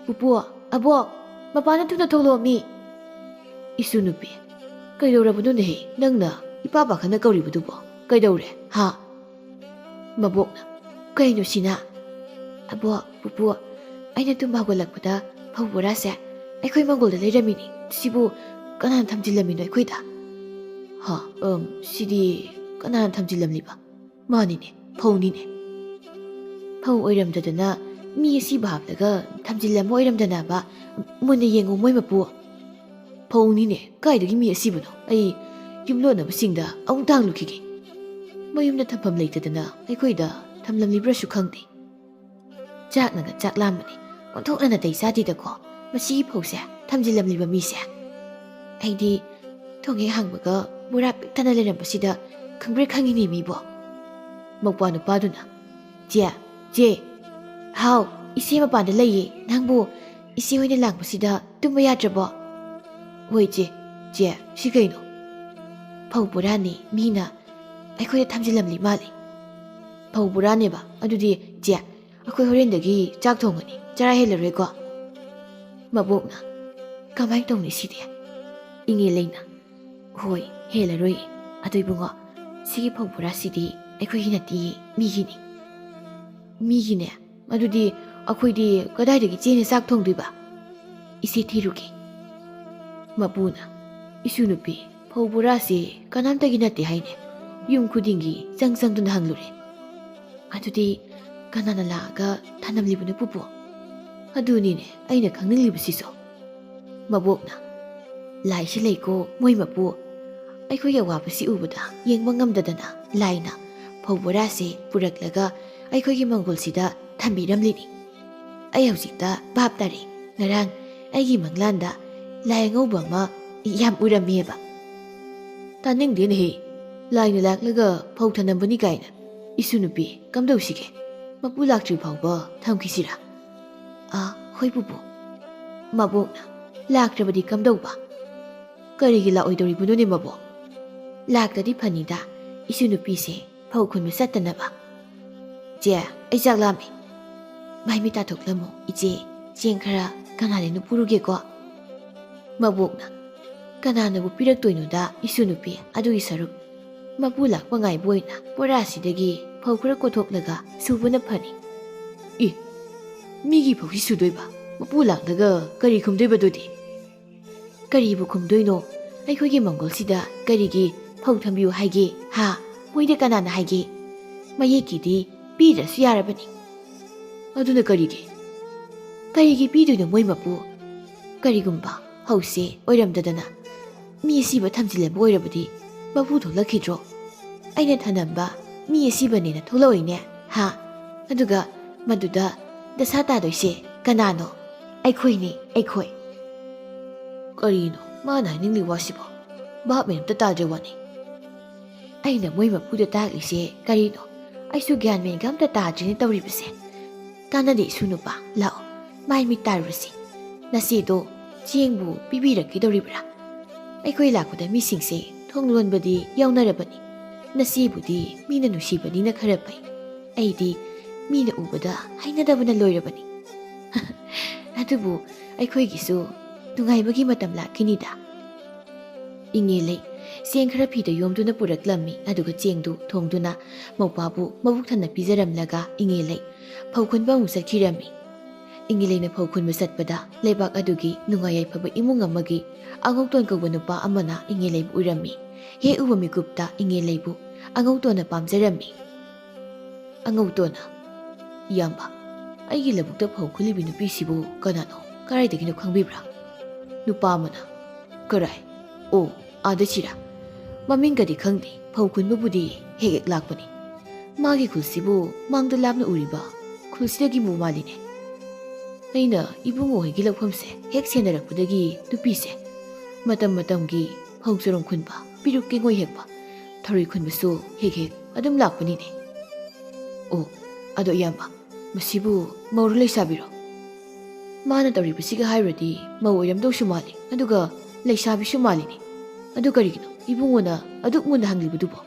"ꯄꯨꯄꯨ, ꯑꯕꯣꯛ, ꯃꯄꯥꯟꯗ ꯊꯨꯅ ꯊꯣꯛꯂꯛꯑꯣ ꯃꯤ꯫" "ꯏꯁꯨ ꯅꯨꯄꯤ, ꯀꯩꯗꯧꯔꯕꯅꯣꯅꯦꯍꯦ? ꯅꯪꯅ ꯏꯄꯥ ꯄꯥꯈꯠꯅ ꯀꯧꯔꯤꯕꯗꯨꯕꯣ ꯀꯩꯗꯧꯔꯦ, ꯍꯥ?" ꯃꯕꯣꯛꯅ, "ꯀꯩꯅꯣ ꯁꯤꯅ?" "ꯑꯕꯣꯛ, ꯄꯨꯄꯨ, ꯑꯩꯅ ꯇꯨꯝꯕ ꯍꯧꯒꯠꯂꯛꯄꯗ ꯐꯧ ꯕꯣꯔꯥꯁꯦ ꯑꯩꯈꯣꯏ ꯃꯪꯒꯣꯜꯗ ꯂꯩꯔꯝꯃꯤꯅꯤ꯫ ꯁꯤꯕꯨ ꯀꯅꯥꯅ ꯊꯝꯖꯤꯜꯂꯝꯃꯤꯅꯣ ꯑꯩꯈꯣꯏꯗ?" "ꯍꯥ, ꯑꯝ, ꯁꯤꯗꯤ ꯀꯅꯥꯅ ꯊꯝꯖꯤꯜꯂꯝꯂꯤꯕ? ꯃꯥꯅꯤꯅꯦ, ꯐꯧꯅꯤꯅꯦ꯫ ꯐꯧ ꯑꯣꯏꯔꯝꯗꯗꯅ ꯃꯤ ꯑꯁꯤꯕ ꯍꯥꯞꯂꯒ ꯊꯝꯖꯤꯜꯂꯝꯕ ꯑꯣꯏꯔꯝꯗꯅꯕ꯫ ꯃꯨꯟꯅ ꯌꯦꯡꯉꯨ ꯃꯣꯏ ꯃꯄꯨ꯫ ꯐꯧꯅꯤꯅꯦ, ꯀꯥꯏꯗꯒꯤ ꯃꯤ ꯑꯁꯤꯕꯅꯣ? ꯑꯩ ꯌꯨꯝꯂꯣꯟꯅꯕꯁꯤꯡꯗ ꯑꯃꯨꯛ ꯇꯥꯡꯂꯨꯈꯤꯒꯦ꯫ ꯃꯌꯨꯝꯗ ꯊꯝꯐꯝ ꯂꯩꯇꯗꯅ ꯑꯩꯈꯣꯏꯗ ꯊꯝꯂꯝꯂꯤꯕ꯭ꯔꯥꯁꯨ ꯈꯪꯗꯦ꯫" ꯆꯥꯛꯅꯒ ꯆꯥꯛ ꯂꯥꯝꯕꯅꯦ꯫ ꯑꯣꯟꯊꯣꯛꯅ ꯅꯥꯇꯩ ꯆꯥꯗꯦꯗꯀꯣ ꯃꯁꯤꯒꯤ ꯐꯧꯁꯦ ꯊꯝꯖꯤꯜꯂꯝꯂꯤꯕ ꯃꯤꯁꯦ꯫ ꯑꯩꯗꯤ ꯊꯣꯡ ꯍꯦꯛ ꯍꯥꯡꯕꯒ ꯕꯣꯔꯥ ꯄꯤꯛ ꯊꯟꯅ ꯂꯩꯔꯝꯕꯁꯤꯗ ꯈꯪꯕ꯭ꯔꯦ ꯈꯪꯉꯤꯅꯦ ꯃꯤꯕꯣ꯫ ꯃꯧꯄ꯭ꯋꯥ ꯅꯨꯄꯥꯗꯨꯅ, "ꯆꯦ, ꯆꯦ, ꯍꯥꯎ, ꯏꯆꯦ ꯃꯄꯥꯟꯗ ꯂꯩꯌꯦ, ꯅꯪꯕꯨ ꯏꯆꯦ ꯍꯣꯏꯅ ꯂꯥꯡꯕꯁꯤꯗ ꯇꯨꯝꯕ ꯌꯥꯗ꯭ꯔꯕꯣ?" "ꯍꯣꯏ ꯆꯦ, ꯆꯦ, ꯁꯤ ꯀꯩꯅꯣ?" "ꯐꯧ ꯕꯣꯔꯥꯅꯤ, ꯃꯤꯅ ꯑꯩꯈꯣꯏꯗ ꯊꯝꯖꯤꯜꯂꯝꯂꯤ ꯃꯥꯜꯂꯤ꯫" "ꯐꯧ ꯕꯣꯔꯥꯅꯦꯕ? ꯑꯗꯨꯗꯤ ꯆꯦ, ꯑꯩꯈꯣꯏ ꯍꯣꯔꯦꯟꯗꯒꯤ ꯆꯥꯛ ꯊꯣꯡꯒꯅꯤ, ꯆꯔꯥ ꯍꯦꯜꯂꯔꯣꯏꯀꯣ?" ꯃꯕꯣꯛꯅ, "ꯀꯃꯥꯏꯅ ꯇꯧꯅꯤ ꯁꯤꯗꯤ?" ꯏꯉꯦꯜ ꯂꯩꯅ, "ꯍꯣꯏ, ꯍꯦꯜꯂꯔꯣꯏ꯫ ꯑꯗꯣ ꯏꯕꯨꯡꯉꯣ, ꯁꯤꯒꯤ ꯐꯧ ꯕꯣꯔꯥꯁꯤꯗꯤ ꯑꯩꯈꯣꯏꯒꯤ ꯅꯠꯇꯤꯌꯦ, ꯃꯤꯒꯤꯅꯤ꯫" "ꯃꯤꯒꯤꯅꯦ? ꯑꯗꯨꯗꯤ ꯑꯩꯈꯣꯏꯗꯤ ꯀꯗꯥꯏꯗꯒꯤ ꯆꯦꯡꯅ ꯆꯥꯛ ꯊꯣꯡꯗꯣꯏꯕ?" "ꯏꯆꯦ ꯊꯤꯔꯨꯒꯦ꯫" ꯃꯄꯨꯅ, "ꯏꯁꯨ ꯅꯨꯄꯤ, ꯐꯧ ꯕꯣꯔꯥꯁꯤ ꯀꯅꯥꯝꯇꯒꯤ ꯅꯠꯇꯦ ꯍꯥꯏꯅꯦ꯫ ꯌꯨꯝ ꯈꯨꯗꯤꯡꯒꯤ ꯆꯪ ꯆꯪꯗꯨꯅ ꯍꯪꯂꯨꯔꯦ꯫ ꯑꯗꯨꯗꯤ ꯀꯅꯥꯅ ꯂꯥꯛꯑꯒ ꯊꯅꯝꯂꯤꯕꯅꯣ ꯄꯨꯄꯨ? ꯑꯗꯨꯅꯤꯅꯦ ꯑꯩꯅ ꯈꯪꯅꯤꯡꯂꯤꯕꯁꯤꯁꯨ꯫" ꯃꯕꯣꯛꯅ, "ꯂꯥꯏꯁꯤ ꯂꯩꯀꯣ ꯃꯣꯏ ꯃꯄꯨ꯫ ꯑꯩꯈꯣꯏꯒꯤ ꯑꯋꯥꯕꯁꯤ ꯎꯕꯗ ꯌꯦꯡꯕ ꯉꯝꯗꯗꯅ ꯂꯥꯏꯅ ꯐꯧ ꯕꯣꯔꯥꯁꯦ ꯄꯨꯔꯛꯂꯒ ꯑꯩꯈꯣꯏꯒꯤ ꯃꯪꯒꯣꯜꯁꯤꯗ ꯊꯝꯕꯤꯔꯝꯂꯤꯅꯤ꯫ ꯑꯩ ꯍꯧꯖꯤꯛꯇ ꯚꯥꯞ ꯇꯥꯔꯦ꯫ ꯉꯔꯥꯡ ꯑꯩꯒꯤ ꯃꯪꯂꯥꯟꯗ ꯂꯥꯏ ꯑꯉꯧꯕ ꯑꯃ ꯌꯥꯝ ꯎꯔꯝꯃꯦꯕ꯫" "ꯇꯥꯅꯤꯡꯗꯦꯅꯦꯍꯦ, ꯂꯥꯏꯅ ꯂꯥꯛꯂꯒ ꯐꯧ ꯊꯅꯝꯕꯅꯤ ꯀꯥꯏꯅ꯫ ꯏꯁꯨ ꯅꯨꯄꯤ, ꯀꯝꯗꯧꯁꯤꯒꯦ? ꯃꯄꯨ ꯂꯥꯛꯇ꯭ꯔꯤ ꯐꯥꯎꯕ ꯊꯝꯈꯤꯁꯤꯔꯥ?" "ꯑꯥ, ꯍꯣꯏ ꯄꯨꯄꯨ꯫" ꯃꯕꯣꯛꯅ, "ꯂꯥꯛꯇ꯭ꯔꯕꯗꯤ ꯀꯝꯗꯧꯕ?" "ꯀꯔꯤꯒꯤ ꯂꯥꯛꯑꯣꯏꯗꯧꯔꯤꯕꯅꯣꯅꯦ ꯃꯕꯣꯛ? ꯂꯥꯛꯇꯗꯤ ꯐꯅꯤꯗ, ꯏꯁꯨ ꯅꯨꯄꯤꯁꯦ ꯐꯧ ꯈꯨꯟꯕ ꯆꯠꯇꯅꯕ꯫ ꯆꯦ, ꯑꯩ ꯆꯥꯛ ꯂꯥꯝꯃꯦ꯫ ꯃꯥꯏ ꯃꯤꯠ ꯇꯥꯊꯣꯛꯂꯝꯃꯣ ꯏꯆꯦ, ꯆꯦꯡ ꯈꯔ ꯀꯅꯥꯗꯩꯅꯣ ꯄꯨꯔꯨꯒꯦꯀꯣ꯫" ꯃꯕꯣꯛꯅ, "ꯀꯅꯥꯅꯕꯨ ꯄꯤꯔꯛꯇꯣꯏꯅꯣꯗ ꯏꯁꯨ ꯅꯨꯄꯤ, ꯑꯗꯨꯒꯤ ꯁꯔꯨꯛ ꯃꯄꯨ ꯂꯥꯛꯄ ꯉꯥꯏꯕ ꯑꯣꯏꯅ ꯕꯣꯔꯥꯁꯤꯗꯒꯤ ꯐꯧ ꯈꯔ ꯀꯣꯊꯣꯛꯂꯒ ꯁꯨꯕꯅ ꯐꯅꯤ꯫" "ꯏ, ꯃꯤꯒꯤ ꯐꯧꯁꯤ ꯁꯨꯗꯣꯏꯕ, ꯃꯄꯨ ꯂꯥꯛꯂꯒ ꯀꯔꯤ ꯈꯨꯝꯗꯣꯏꯕ ꯑꯗꯨꯗꯤ?" "ꯀꯔꯤꯕꯨ ꯈꯨꯝꯗꯣꯏꯅꯣ? ꯑꯩꯈꯣꯏꯒꯤ ꯃꯪꯒꯣꯜꯁꯤꯗ ꯀꯔꯤꯒꯤ ꯐꯧ ꯊꯝꯕꯤꯌꯨ ꯍꯥꯏꯒꯦ? ꯍꯥ? ꯃꯣꯏꯗ ꯀꯅꯥꯅ ꯍꯥꯏꯒꯦ? ꯃꯌꯦꯛꯀꯤꯗꯤ ꯄꯤꯗ꯭ꯔꯁꯨ ꯌꯥꯔꯕꯅꯤ꯫" "ꯑꯗꯨꯅ ꯀꯔꯤꯒꯤ?" "ꯀꯔꯤꯒꯤ ꯄꯤꯗꯣꯏꯅꯣ ꯃꯣꯏ ꯃꯄꯨ? ꯀꯔꯤꯒꯨꯝꯕ ꯐꯧꯁꯦ ꯑꯣꯏꯔꯝꯗꯗꯅ ꯃꯤ ꯑꯁꯤꯕ ꯊꯝꯖꯤꯜꯂꯝꯕ ꯑꯣꯏꯔꯕꯗꯤ ꯃꯄꯨ ꯊꯣꯛꯂꯛꯈꯤꯗ꯭ꯔꯣ? ꯑꯩꯅ ꯊꯅꯝꯕ ꯃꯤ ꯑꯁꯤꯕꯅꯦꯅ ꯊꯣꯛꯂꯛꯑꯣꯏꯅꯦ, ꯍꯥ? ꯑꯗꯨꯒ ꯃꯗꯨꯗ ꯗꯁꯥ ꯇꯥꯗꯣꯏꯁꯦ ꯀꯅꯥꯅꯣ? ꯑꯩꯈꯣꯏꯅꯤ, ꯑꯩꯈꯣꯏ꯫" ꯀꯔꯤꯅꯣ ꯃꯥꯅ ꯍꯥꯏꯅꯤꯡꯂꯤ ꯋꯥꯁꯤꯕꯣ? ꯚꯥꯞ ꯃꯦꯟ ꯑꯝꯇ ꯇꯥꯗ꯭ꯔꯦ ꯋꯥꯅꯤ꯫ ꯑꯩꯅ ꯃꯣꯏ ꯃꯄꯨꯗ ꯇꯥꯛꯂꯤꯁꯦ ꯀꯔꯤꯅꯣ? ꯑꯩꯁꯨ ꯒ꯭ꯌꯥꯟ ꯃꯦꯟꯒ ꯑꯝꯇ ꯇꯥꯗ꯭ꯔꯤꯅꯦ ꯇꯧꯔꯤꯕꯁꯦ꯫ ꯀꯥꯟꯅꯗꯦ ꯏꯁꯨ ꯅꯨꯄꯥ, ꯂꯥꯛꯑꯣ, ꯃꯥꯏ ꯃꯤꯠ ꯇꯥꯔꯨꯔꯁꯤ꯫ ꯅꯆꯦꯗꯣ ꯆꯦꯡꯕꯨ ꯄꯤꯕꯤꯔꯛꯀꯗꯧꯔꯤꯕ꯭ꯔꯥ? ꯑꯩꯈꯣꯏ ꯂꯥꯛꯄꯗ ꯃꯤꯁꯤꯡꯁꯦ ꯊꯣꯡ ꯂꯣꯟꯕꯗꯤ ꯌꯥꯎꯅꯔꯕꯅꯤ꯫ ꯅꯆꯦꯕꯨꯗꯤ ꯃꯤꯅ ꯅꯨꯡꯁꯤꯕꯅꯤꯅ ꯈꯔ ꯐꯩ꯫ ꯑꯩꯗꯤ ꯃꯤꯅ ꯎꯕꯗ ꯍꯩꯅꯗꯕꯅ ꯂꯣꯏꯔꯕꯅꯤ꯫ ꯑꯗꯨꯕꯨ ꯑꯩꯈꯣꯏꯒꯤꯁꯨ ꯅꯨꯡꯉꯥꯏꯕꯒꯤ ꯃꯇꯝ ꯂꯥꯛꯈꯤꯅꯤꯗ꯫ ꯏꯉꯦꯂꯩ ꯆꯦꯡ ꯈꯔ ꯐꯤꯗ ꯌꯣꯝꯗꯨꯅ ꯄꯨꯔꯛꯂꯝꯃꯤ, ꯑꯗꯨꯒ ꯆꯦꯡꯗꯨ ꯊꯣꯡꯗꯨꯅ ꯃꯧꯄꯥꯕꯨ ꯃꯕꯨꯛ ꯊꯟꯅ ꯄꯤꯖꯔꯝꯂꯒ ꯏꯉꯦꯂꯩ ꯐꯧ ꯈꯨꯟꯕ ꯑꯃꯨꯛ ꯆꯠꯈꯤꯔꯝꯃꯤ꯫ ꯏꯉꯦꯂꯩꯅ ꯐꯧ ꯈꯨꯟꯕ ꯆꯠꯄꯗ ꯂꯩꯕꯥꯛ ꯑꯗꯨꯒꯤ ꯅꯨꯡꯉꯥꯏ ꯌꯥꯏꯐꯕ ꯏꯃꯨꯡ ꯑꯃꯒꯤ ꯑꯉꯧꯇꯣꯟ ꯀꯧꯕ ꯅꯨꯄꯥ ꯑꯃꯅ ꯏꯉꯦꯂꯩꯕꯨ ꯎꯔꯝꯃꯤ꯫ ꯍꯦꯛ ꯎꯕ ꯃꯤꯀꯨꯞꯇ ꯏꯉꯦꯂꯩꯕꯨ ꯑꯉꯧꯇꯣꯟꯅ ꯄꯥꯝꯖꯔꯝꯃꯤ꯫ ꯑꯉꯧꯇꯣꯟꯅ, "ꯏꯌꯥꯝꯕ, ꯑꯩꯒꯤ ꯂꯧꯕꯨꯛꯇ ꯐꯧ ꯈꯨꯜꯂꯤꯕꯤ ꯅꯨꯄꯤꯁꯤꯕꯨ ꯀꯅꯥꯅꯣ? ꯀꯗꯥꯏꯗꯒꯤꯅꯣ ꯈꯪꯕꯤꯕ꯭ꯔꯥ?" ꯅꯨꯄꯥ ꯑꯃꯅ, "ꯀꯔꯥꯏ? ꯑꯣ, ꯑꯥꯗ ꯁꯤꯔꯥ? ꯃꯃꯤꯡꯒꯗꯤ ꯈꯪꯗꯦ, ꯐꯧ ꯈꯨꯟꯕꯕꯨꯗꯤ ꯍꯦꯛ ꯍꯦꯛ ꯂꯥꯛꯄꯅꯤ꯫ ꯃꯥꯒꯤ ꯈꯨꯜꯁꯤꯕꯨ ꯃꯥꯡꯗ ꯂꯥꯞꯅ ꯎꯔꯤꯕ ꯈꯨꯜꯁꯤꯗꯒꯤꯕꯨ ꯃꯥꯜꯂꯤꯅꯦ꯫ ꯑꯩꯅ ꯏꯕꯨꯡꯉꯣ ꯍꯣꯏꯒꯤ ꯂꯧꯐꯝꯁꯦ ꯍꯦꯛ ꯁꯦꯟꯅꯔꯛꯄꯗꯒꯤ ꯅꯨꯄꯤꯁꯦ ꯃꯇꯝ ꯃꯇꯝꯒꯤ ꯐꯧ ꯆꯔꯣꯡ ꯈꯨꯟꯕ, ꯄꯤꯔꯨꯛ ꯀꯦꯡꯉꯣꯏ ꯍꯦꯛꯄ, ꯊꯔꯣꯏ ꯈꯨꯟꯕꯁꯨ ꯍꯦꯛ ꯍꯦꯛ ꯑꯗꯨꯝ ꯂꯥꯛꯄꯅꯤꯅꯦ꯫ ꯑꯣ, ꯑꯗꯣ ꯏꯌꯥꯝꯕ, ꯃꯁꯤꯕꯨ ꯃꯧꯔꯣ ꯂꯩꯁꯥꯕꯤꯔꯣ? ꯃꯥꯅ ꯇꯧꯔꯤꯕꯁꯤꯒ ꯍꯥꯏꯔꯨꯔꯗꯤ ꯃꯧ ꯑꯣꯏꯔꯝꯗꯧꯁꯨ ꯃꯥꯜꯂꯤ, ꯑꯗꯨꯒ ꯂꯩꯁꯥꯕꯤꯁꯨ ꯃꯥꯜꯂꯤꯅꯦ꯫ ꯑꯗꯨ ꯀꯔꯤꯒꯤꯅꯣ ꯏꯕꯨꯡꯉꯣꯅ ꯑꯗꯨꯛ ꯃꯨꯟꯅ ꯍꯪꯂꯤꯕꯗꯨꯕꯣ?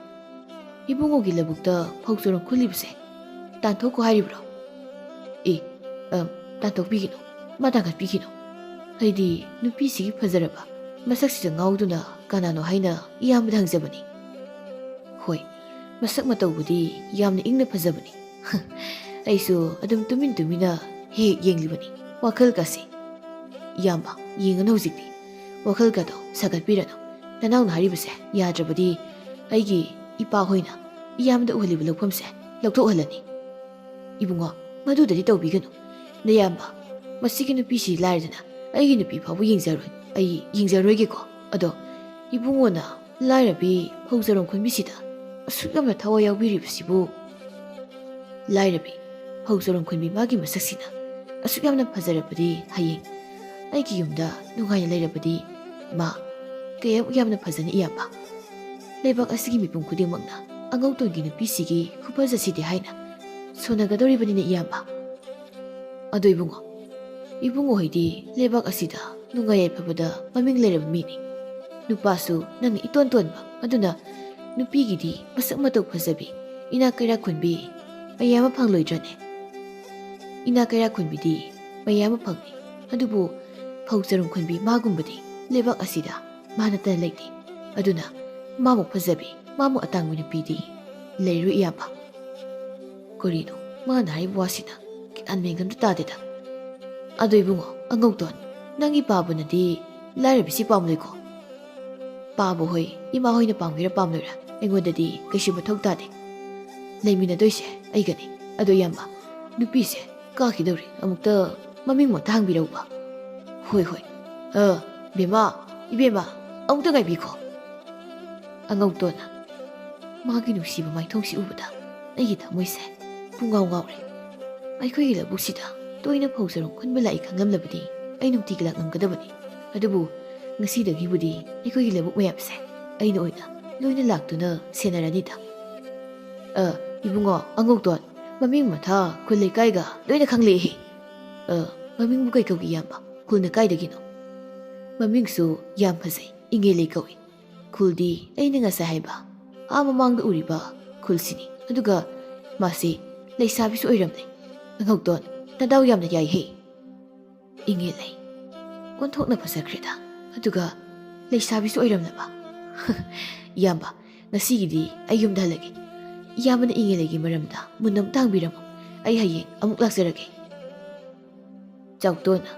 ꯏꯕꯨꯡꯉꯣꯒꯤ ꯂꯧꯕꯨꯛꯇ ꯐꯧ ꯆꯔꯣꯡ ꯈꯨꯜꯂꯤꯕꯁꯦ ꯇꯥꯟꯊꯣꯛꯈꯣ ꯍꯥꯏꯔꯤꯕ꯭ꯔꯣ?" "ꯑꯦ, ꯑ, ꯇꯥꯟꯊꯣꯛꯄꯤꯒꯅꯨ, ꯃꯥ ꯇꯥꯟꯈꯠꯄꯤꯒꯅꯨ꯫ ꯑꯩꯗꯤ ꯅꯨꯄꯤꯁꯤꯒꯤ ꯐꯖꯔꯕ ꯃꯁꯛꯁꯤꯗ ꯉꯥꯎꯗꯨꯅ ꯀꯅꯥꯅꯣ ꯍꯥꯏꯅ ꯏꯌꯥꯝꯕꯗ ꯍꯪꯖꯕꯅꯤ꯫ ꯍꯣꯏ, ꯃꯁꯛ ꯃꯇꯧꯕꯨꯗꯤ ꯌꯥꯝꯅ ꯏꯪꯅ ꯐꯖꯕꯅꯤ꯫ ꯑꯩꯁꯨ ꯑꯗꯨꯝ ꯇꯨꯃꯤꯟ ꯇꯨꯃꯤꯟꯅ ꯍꯦꯛ ꯍꯦꯛ ꯌꯦꯡꯂꯤꯕꯅꯤ ꯋꯥꯈꯜꯒꯁꯦ꯫ ꯏꯌꯥꯝꯕ, ꯌꯦꯡꯉꯅꯨ ꯍꯧꯖꯤꯛꯇꯤ꯫ ꯋꯥꯈꯜꯒꯗꯣ ꯁꯥꯒꯠꯄꯤꯔꯅꯨ꯫ ꯅꯅꯥꯎꯅ ꯍꯥꯏꯔꯤꯕꯁꯦ ꯌꯥꯗ꯭ꯔꯕꯗꯤ ꯑꯩꯒꯤ ꯏꯄꯥ ꯍꯣꯏꯅ ꯏꯌꯥꯝꯕꯗ ꯎꯍꯜꯂꯤꯕ ꯂꯧꯐꯝꯁꯦ ꯂꯧꯊꯣꯛꯍꯜꯂꯅꯤ꯫ ꯏꯕꯨꯡꯉꯣ, ꯃꯗꯨꯗꯗꯤ ꯇꯧꯕꯤꯒꯅꯨ꯫ ꯅꯌꯥꯝꯕ, ꯃꯁꯤꯒꯤ ꯅꯨꯄꯤꯁꯤ ꯂꯥꯏꯔꯗꯅ ꯑꯩꯒꯤ ꯅꯨꯄꯤ ꯐꯥꯎꯕ ꯌꯦꯡꯖꯔꯣꯏ꯫ ꯑꯩ ꯌꯦꯡꯖꯔꯣꯏꯒꯦꯀꯣ꯫ ꯑꯗꯣ ꯏꯕꯨꯡꯉꯣꯅ ꯂꯥꯏꯔꯕꯤ ꯐꯧ ꯆꯔꯣꯡ ꯈꯨꯟꯕꯤꯁꯤꯗ ꯑꯁꯨꯛ ꯌꯥꯝꯅ ꯊꯋꯥꯏ ꯌꯥꯎꯕꯤꯔꯤꯕꯁꯤꯕꯨ? ꯂꯥꯏꯔꯕꯤ ꯐꯧ ꯆꯔꯣꯡ ꯈꯨꯟꯕꯤ ꯃꯥꯒꯤ ꯃꯁꯛꯁꯤꯅ ꯑꯁꯨꯛ ꯌꯥꯝꯅ ꯐꯖꯔꯕꯗꯤ, ꯍꯌꯦꯡ ꯑꯩꯒꯤ ꯌꯨꯝꯗ ꯅꯨꯡꯉꯥꯏꯅ ꯂꯩꯔꯕꯗꯤ ꯃꯥ ꯀꯌꯥꯃꯨꯛ ꯌꯥꯝꯅ ꯐꯖꯅꯤ ꯏꯌꯥꯝꯕ꯫ ꯂꯩꯕꯥꯛ ꯑꯁꯤꯒꯤ ꯃꯤꯄꯨꯝ ꯈꯨꯗꯤꯡꯃꯛꯅ ꯑꯉꯧꯇꯣꯟꯒꯤ ꯅꯨꯄꯤꯁꯤꯒꯤ ꯈꯨꯐꯖꯁꯤꯗꯤ ꯍꯥꯏꯅ ꯁꯣꯟꯅꯒꯗꯧꯔꯤꯕꯅꯤꯅꯦ ꯏꯌꯥꯝꯕ꯫ ꯑꯗꯣ ꯏꯕꯨꯡꯉꯣ, ꯏꯕꯨꯡꯉꯣ ꯍꯣꯏꯗꯤ ꯂꯩꯕꯥꯛ ꯑꯁꯤꯗ ꯅꯨꯡꯉꯥꯏ ꯌꯥꯏꯐꯕꯗ ꯃꯃꯤꯡ ꯂꯩꯔꯕ ꯃꯤꯅꯤ꯫ ꯅꯨꯄꯥꯁꯨ ꯅꯪꯅ ꯏꯇꯣꯟ ꯇꯣꯟꯕ, ꯑꯗꯨꯅ ꯅꯨꯄꯤꯒꯤꯗꯤ ꯃꯁꯛ ꯃꯇꯧ ꯐꯖꯕꯤ, ꯏꯅꯥꯛ ꯀꯩꯔꯥꯛ ꯈꯨꯟꯕꯤ, ꯃꯌꯥꯝ ꯑꯃ ꯐꯪꯂꯣꯏꯗ꯭ꯔꯅꯦ? ꯏꯅꯥ ꯀꯩꯔꯥꯛ ꯈꯨꯟꯕꯤꯗꯤ ꯃꯌꯥꯝ ꯑꯃ ꯐꯪꯂꯤ꯫ ꯑꯗꯨꯕꯨ ꯐꯧ ꯆꯔꯨꯝ ꯈꯨꯟꯕꯤ ꯃꯥꯒꯨꯝꯕꯗꯤ ꯂꯩꯕꯥꯛ ꯑꯁꯤꯗ ꯃꯥ ꯅꯠꯇꯅ ꯂꯩꯇꯦ꯫ ꯑꯗꯨꯅ ꯃꯥꯃꯨꯛ ꯐꯖꯕꯤ, ꯃꯥꯃꯨꯛ ꯑꯇꯥꯡꯕ ꯅꯨꯄꯤꯗꯤ ꯂꯩꯔꯣꯏ ꯏꯌꯥꯝꯕ꯫ ꯀꯔꯤꯅꯣ ꯃꯥꯅ ꯍꯥꯏꯔꯤꯕ ꯋꯥꯁꯤꯅ? ꯒ꯭ꯌꯥꯟ ꯃꯦꯟ ꯑꯝꯇ ꯇꯥꯗꯦꯗ꯫ ꯑꯗꯣ ꯏꯕꯨꯡꯉꯣ, ꯑꯉꯧꯇꯣꯟ, ꯅꯪꯒꯤ ꯄꯥꯕꯅꯗꯤ ꯂꯥꯏꯔꯕꯤꯁꯤ ꯄꯥꯝꯂꯣꯏꯀꯣ? ꯄꯥꯕ ꯍꯣꯏ, ꯏꯃꯥ ꯍꯣꯏꯅ ꯄꯥꯝꯒꯦꯔꯥ ꯄꯥꯝꯂꯣꯏꯔꯥ, ꯑꯩꯉꯣꯟꯗꯗꯤ ꯀꯩꯁꯨ ꯃꯊꯧ ꯇꯥꯗꯦ꯫ ꯂꯩꯃꯤꯟꯅꯗꯣꯏꯁꯦ ꯑꯩꯒꯅꯤ꯫ ꯑꯗꯣ ꯏꯌꯥꯝꯕ, ꯅꯨꯄꯤꯁꯦ ꯀꯥꯈꯤꯗꯧꯔꯦ꯫ ꯑꯃꯨꯛꯇ ꯃꯃꯤꯡ ꯃꯊꯥ ꯍꯪꯕꯤꯔꯛꯎꯕ꯫ ꯍꯣꯏ, ꯍꯣꯏ꯫ ꯑ, ꯕꯦꯝꯃ, ꯏꯕꯦꯝꯃ, ꯑꯃꯨꯛꯇ ꯉꯥꯏꯕꯤꯈꯣ꯫ ꯑꯉꯧꯇꯣꯟꯅ ꯃꯥꯒꯤ ꯅꯨꯡꯁꯤꯕ ꯃꯥꯏꯊꯣꯡꯁꯤ ꯎꯕꯗ ꯑꯩꯒꯤ ꯊꯃꯣꯏꯁꯦ ꯄꯨꯡꯉꯥꯎ ꯉꯥꯎꯔꯦ꯫ ꯑꯩꯈꯣꯏꯒꯤ ꯂꯧꯕꯨꯛꯁꯤꯗ ꯇꯣꯏꯅ ꯐꯧ ꯆꯔꯨꯝ ꯈꯨꯟꯕ ꯂꯥꯛꯏ ꯈꯪꯂꯝꯂꯕꯗꯤ ꯑꯩ ꯅꯨꯡꯇꯤꯒꯤ ꯂꯥꯛꯂꯝꯒꯗꯕꯅꯤ꯫ ꯑꯗꯨꯕꯨ ꯉꯁꯤꯗꯒꯤꯕꯨꯗꯤ ꯑꯩꯈꯣꯏꯒꯤ ꯂꯧꯕꯨꯛ ꯃꯌꯥꯝꯁꯦ ꯑꯩꯅ ꯑꯣꯏꯅ ꯂꯣꯏꯅ ꯂꯥꯛꯇꯨꯅ ꯁꯦꯟꯅꯔꯅꯤꯗ꯫ ꯑ, ꯏꯕꯨꯡꯉꯣ, ꯑꯉꯧꯇꯣꯟ, ꯃꯃꯤꯡ ꯃꯊꯥ ꯈꯨꯜ ꯂꯩꯀꯥꯏꯒ ꯂꯣꯏꯅ ꯈꯪꯂꯛꯏ꯫ ꯑ, ꯃꯃꯤꯡꯕꯨ ꯀꯩ ꯀꯧꯒꯦ ꯏꯌꯥꯝꯕ? ꯈꯨꯜꯅ ꯀꯥꯏꯗꯒꯤꯅꯣ? ꯃꯃꯤꯡꯁꯨ ꯌꯥꯝ ꯐꯖꯩ, ꯏꯉꯦꯂꯩ ꯀꯧꯏ꯫ ꯈꯨꯜꯗꯤ ꯑꯩꯅ ꯉꯁꯥꯏ ꯍꯥꯏꯕ ꯑꯥ ꯃꯃꯥꯡꯗ ꯎꯔꯤꯕ ꯈꯨꯜꯁꯤꯅꯤ꯫ ꯑꯗꯨꯒ ꯃꯥꯁꯤ ꯂꯩꯁꯥꯕꯤꯁꯨ ꯑꯣꯏꯔꯝꯂꯦ꯫ ꯑꯉꯧꯇꯣꯟ, ꯅꯗꯥꯎ ꯌꯥꯝꯅ ꯌꯥꯏꯍꯦ꯫ ꯏꯉꯦꯂꯩ ꯑꯣꯟꯊꯣꯛꯅ ꯐꯖꯈ꯭ꯔꯦꯗ꯫ ꯑꯗꯨꯒ ꯂꯩꯁꯥꯕꯤꯁꯨ ꯑꯣꯏꯔꯝꯂꯕ꯫ ꯏꯌꯥꯝꯕ, ꯉꯁꯤꯒꯤꯗꯤ ꯑꯩ ꯌꯨꯝꯗ ꯍꯜꯂꯒꯦ꯫ ꯏꯌꯥꯝꯕꯅ ꯏꯉꯦꯂꯩꯒꯤ ꯃꯔꯝꯗ ꯃꯨꯟꯅ ꯑꯃꯨꯛꯇ ꯍꯪꯕꯤꯔꯝꯃꯨ꯫ ꯑꯩ ꯍꯌꯦꯡ ꯑꯃꯨꯛ ꯂꯥꯛꯆꯔꯒꯦ꯫ ꯆꯥꯎꯇꯣꯟꯅ,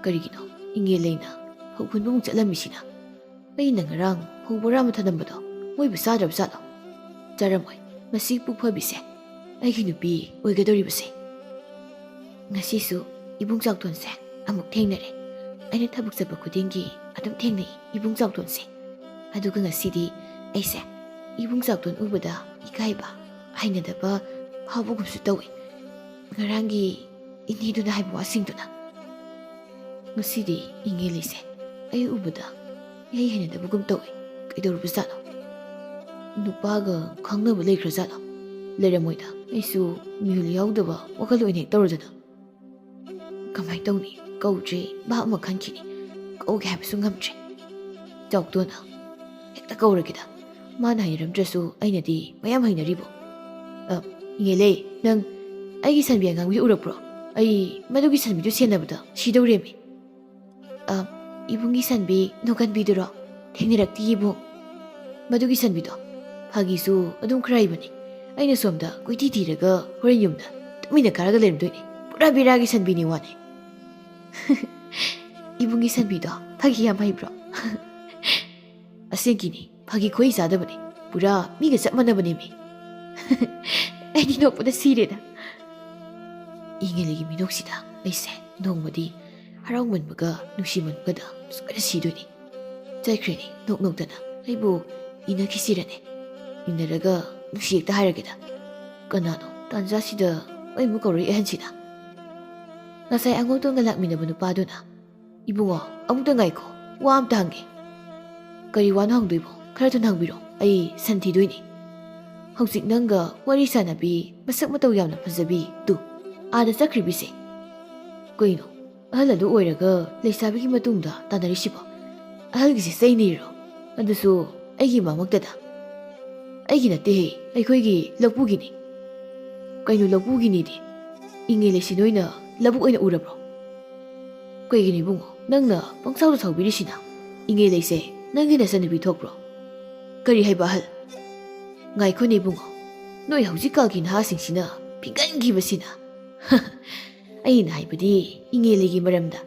ꯀꯔꯤꯒꯤꯅꯣ ꯏꯉꯦꯂꯩꯅ ꯐꯧ ꯍꯨꯟꯕꯃꯨꯛ ꯆꯠꯂꯝꯃꯤꯁꯤꯅ? ꯑꯩꯅ ꯉꯔꯥꯡ ꯐꯧ ꯕꯣꯔꯥ ꯑꯃ ꯊꯅꯝꯕꯗꯣ ꯃꯣꯏꯕꯨ ꯆꯥꯗ꯭ꯔꯕ ꯖꯥꯠꯂꯣ? ꯆꯥꯔꯝꯃꯣꯏ꯫ ꯃꯁꯤ ꯄꯨꯛ ꯐꯕꯤꯁꯦ ꯑꯩꯒꯤ ꯅꯨꯄꯤ ꯑꯣꯏꯒꯗꯧꯔꯤꯕꯁꯦ꯫ ꯉꯁꯤꯁꯨ ꯏꯕꯨꯡ ꯆꯥꯎꯇꯣꯟꯁꯦ ꯑꯃꯨꯛ ꯊꯦꯡꯅꯔꯦ꯫ ꯑꯩꯅ ꯊꯕꯛ ꯆꯠꯄ ꯈꯨꯗꯤꯡꯒꯤ ꯑꯗꯨꯝ ꯊꯦꯡꯅꯩ ꯏꯕꯨꯡ ꯆꯥꯎꯇꯣꯟꯁꯦ꯫ ꯑꯗꯨꯒ ꯉꯁꯤꯗꯤ ꯑꯩꯁꯦ ꯏꯕꯨꯡ ꯆꯥꯎꯇꯣꯟ ꯎꯕꯗ ꯏꯀꯥꯏꯕ, ꯍꯩꯅꯗꯕ ꯐꯥꯎꯕꯒꯨꯝꯁꯨ ꯇꯧꯏ꯫ ꯉꯔꯥꯡꯒꯤ ꯏꯅꯦꯗꯨꯅ ꯍꯥꯏꯕ ꯋꯥꯁꯤꯡꯗꯨꯅ꯫ ꯉꯁꯤꯗꯤ ꯏꯉꯦꯂꯩꯁꯦ ꯑꯩ ꯎꯕꯗ ꯏꯍꯩ ꯍꯩꯅꯗꯕꯒꯨꯝ ꯇꯧꯏ꯫ ꯀꯩꯗꯧꯔꯨꯕꯖꯥꯠꯅꯣ? ꯅꯨꯄꯥꯒ ꯈꯪꯅꯕ ꯂꯩꯈ꯭ꯔꯖꯥꯠꯂꯣ? ꯂꯩꯔꯝꯃꯣꯏꯗ꯫ ꯑꯩꯁꯨ ꯃꯤꯍꯨꯜ ꯌꯥꯎꯗꯕ ꯋꯥꯈꯜ ꯑꯣꯏꯅ ꯍꯦꯛ ꯇꯧꯔꯗꯅ꯫ ꯀꯃꯥꯏꯅ ꯇꯧꯅꯤ? ꯀꯧꯗ꯭ꯔꯦ, ꯚꯥꯞ ꯑꯃ ꯈꯟꯈꯤꯅꯤ꯫ ꯀꯧꯒꯦ ꯍꯥꯏꯕꯁꯨ ꯉꯝꯗ꯭ꯔꯦ꯫ ꯆꯥꯎꯇꯣꯟꯅ, ꯍꯦꯛꯇ ꯀꯧꯔꯒꯦꯗ꯫ ꯃꯥꯅ ꯍꯩꯅꯔꯝꯗ꯭ꯔꯁꯨ ꯑꯩꯅꯗꯤ ꯃꯌꯥꯝ ꯍꯩꯅꯔꯤꯕꯣ꯫ ꯑ, "ꯏꯉꯦꯂꯩ, ꯅꯪ ꯑꯩꯒꯤ ꯁꯟꯕꯤ ꯑꯉꯥꯡꯕꯤꯗꯨ ꯎꯔꯛꯄ꯭ꯔꯣ? ꯑꯩ ꯃꯗꯨꯒꯤ ꯁꯟꯕꯤꯗꯨ ꯁꯦꯟꯅꯕꯗ ꯁꯤꯗꯧꯔꯦꯃꯤ꯫" "ꯑ, ꯏꯕꯨꯡꯒꯤ ꯁꯟꯕꯤ ꯅꯣꯡꯒꯟꯕꯤꯗꯨꯔꯣ? ꯊꯦꯡꯅꯔꯛꯇꯦ ꯏꯕꯨꯡ꯫ ꯃꯗꯨꯒꯤ ꯁꯟꯕꯤꯗꯣ ꯐꯥꯒꯤꯁꯨ ꯑꯗꯨꯝ ꯈꯔ ꯍꯩꯕꯅꯤ꯫ ꯑꯩꯅ ꯁꯣꯝꯗ ꯀꯣꯏꯊꯤ ꯊꯤꯔꯒ ꯍꯣꯔꯦꯟ ꯌꯨꯝꯗ ꯇꯨꯃꯤꯟꯅ ꯀꯥꯔꯒ ꯂꯩꯔꯝꯗꯣꯏꯅꯤ꯫ ꯄꯨꯔꯥ ꯕꯦꯔꯥꯒꯤ ꯁꯟꯕꯤꯅꯤ ꯋꯥꯅꯤ꯫" "ꯏꯕꯨꯡꯒꯤ ꯁꯟꯕꯤꯗꯣ ꯐꯥꯒꯤ ꯌꯥꯝ ꯍꯩꯕ꯭ꯔꯣ?" "ꯑꯁꯦꯡꯀꯤꯅꯤ, ꯐꯥꯒꯤ ꯈꯣꯏ ꯆꯥꯗꯕꯅꯤ꯫ ꯄꯨꯔꯥ ꯃꯤꯒ ꯆꯞ ꯃꯥꯟꯅꯕꯅꯦꯃꯤ꯫" ꯑꯩꯗꯤ ꯅꯣꯛꯄꯗ ꯁꯤꯔꯦꯗ꯫ ꯏꯉꯦꯂꯩꯒꯤ ꯃꯤꯅꯣꯛꯁꯤꯗ ꯑꯩꯁꯦ ꯅꯣꯡꯃꯗꯤ ꯍꯔꯥꯎꯃꯟꯕꯒ ꯅꯨꯡꯁꯤꯃꯟꯕꯒꯗ ꯁꯣꯏꯗꯅ ꯁꯤꯗꯣꯏꯅꯤ꯫ ꯆꯠꯈ꯭ꯔꯦꯅꯦ ꯅꯣꯛ ꯅꯣꯛꯇꯅ꯫ ꯑꯩꯕꯨ ꯏꯟꯅꯈꯤꯁꯤꯔꯅꯦ? ꯏꯟꯅꯔꯒ ꯅꯨꯡꯁꯤ ꯍꯦꯛꯇ ꯍꯥꯏꯔꯒꯦꯗ꯫ ꯀꯅꯥꯅꯣ ꯇꯥꯟꯖꯥꯁꯤꯗ ꯑꯩꯕꯨ ꯀꯧꯔꯛꯏ ꯑꯍꯟꯁꯤꯅ? ꯉꯁꯥꯏ ꯑꯉꯧꯇꯣꯟꯒ ꯂꯥꯛꯃꯤꯟꯅꯕ ꯅꯨꯄꯥꯗꯨꯅ, "ꯏꯕꯨꯡꯉꯣ, ꯑꯃꯨꯛꯇ ꯉꯥꯏꯈꯣ, ꯋꯥ ꯑꯝꯇ ꯍꯪꯒꯦ꯫" "ꯀꯔꯤ ꯋꯥꯅꯣ ꯍꯪꯗꯣꯏꯕꯣ? ꯈꯔ ꯊꯨꯅ ꯍꯪꯕꯤꯔꯣ, ꯑꯩ ꯁꯟ ꯊꯤꯗꯣꯏꯅꯤ꯫" "ꯍꯧꯖꯤꯛ ꯅꯪꯒ ꯋꯥꯔꯤ ꯁꯥꯟꯅꯕꯤ, ꯃꯁꯛ ꯃꯇꯧ ꯌꯥꯝꯅ ꯐꯖꯕꯤ ꯇꯨ, ꯑꯥꯗ ꯆꯠꯈ꯭ꯔꯤꯕꯤꯁꯦ? ꯀꯩꯅꯣ, ꯑꯍꯜ ꯑꯗꯨ ꯑꯣꯏꯔꯒ ꯂꯩꯁꯥꯕꯤꯒꯤ ꯃꯇꯨꯡꯗ ꯇꯥꯟꯅꯔꯤꯁꯤꯕꯣ? ꯑꯍꯜꯒꯤꯁꯦ ꯆꯩꯅꯤꯔꯣ? ꯑꯗꯨꯁꯨ ꯑꯩꯒꯤ ꯃꯃꯛꯇꯗ?" "ꯑꯩꯒꯤ ꯅꯠꯇꯦꯍꯦ, ꯑꯩꯈꯣꯏꯒꯤ ꯂꯧꯄꯨꯒꯤꯅꯤ꯫" "ꯀꯩꯅꯣ ꯂꯧꯄꯨꯒꯤꯅꯤꯗꯤ? ꯏꯉꯦꯂꯩꯁꯤ ꯅꯣꯏꯅ ꯂꯧꯕꯨꯛ ꯑꯣꯏꯅ ꯎꯔꯕ꯭ꯔꯣ?" "ꯀꯩꯒꯤꯅꯣ ꯏꯕꯨꯡꯉꯣ, ꯅꯪꯅ ꯄꯪꯁꯥꯎꯗ ꯁꯥꯎꯕꯤꯔꯤꯁꯤꯅ? ꯏꯉꯦꯂꯩꯁꯦ ꯅꯪꯒꯤ ꯅꯆꯟꯅꯨꯄꯤ ꯊꯣꯛꯄ꯭ꯔꯣ?" "ꯀꯔꯤ ꯍꯥꯏꯕ ꯑꯍꯜ?" "ꯉꯥꯏꯈꯣꯅꯦ ꯏꯕꯨꯡꯉꯣ, ꯅꯣꯏ ꯍꯧꯖꯤꯛꯀꯥꯟꯒꯤ ꯅꯍꯥꯁꯤꯡꯁꯤꯅ ꯐꯤꯡꯒꯟꯈꯤꯕꯁꯤꯅ꯫" "ꯑꯩꯅ ꯍꯥꯏꯕꯗꯤ ꯏꯉꯦꯂꯩꯒꯤ ꯃꯔꯝꯗ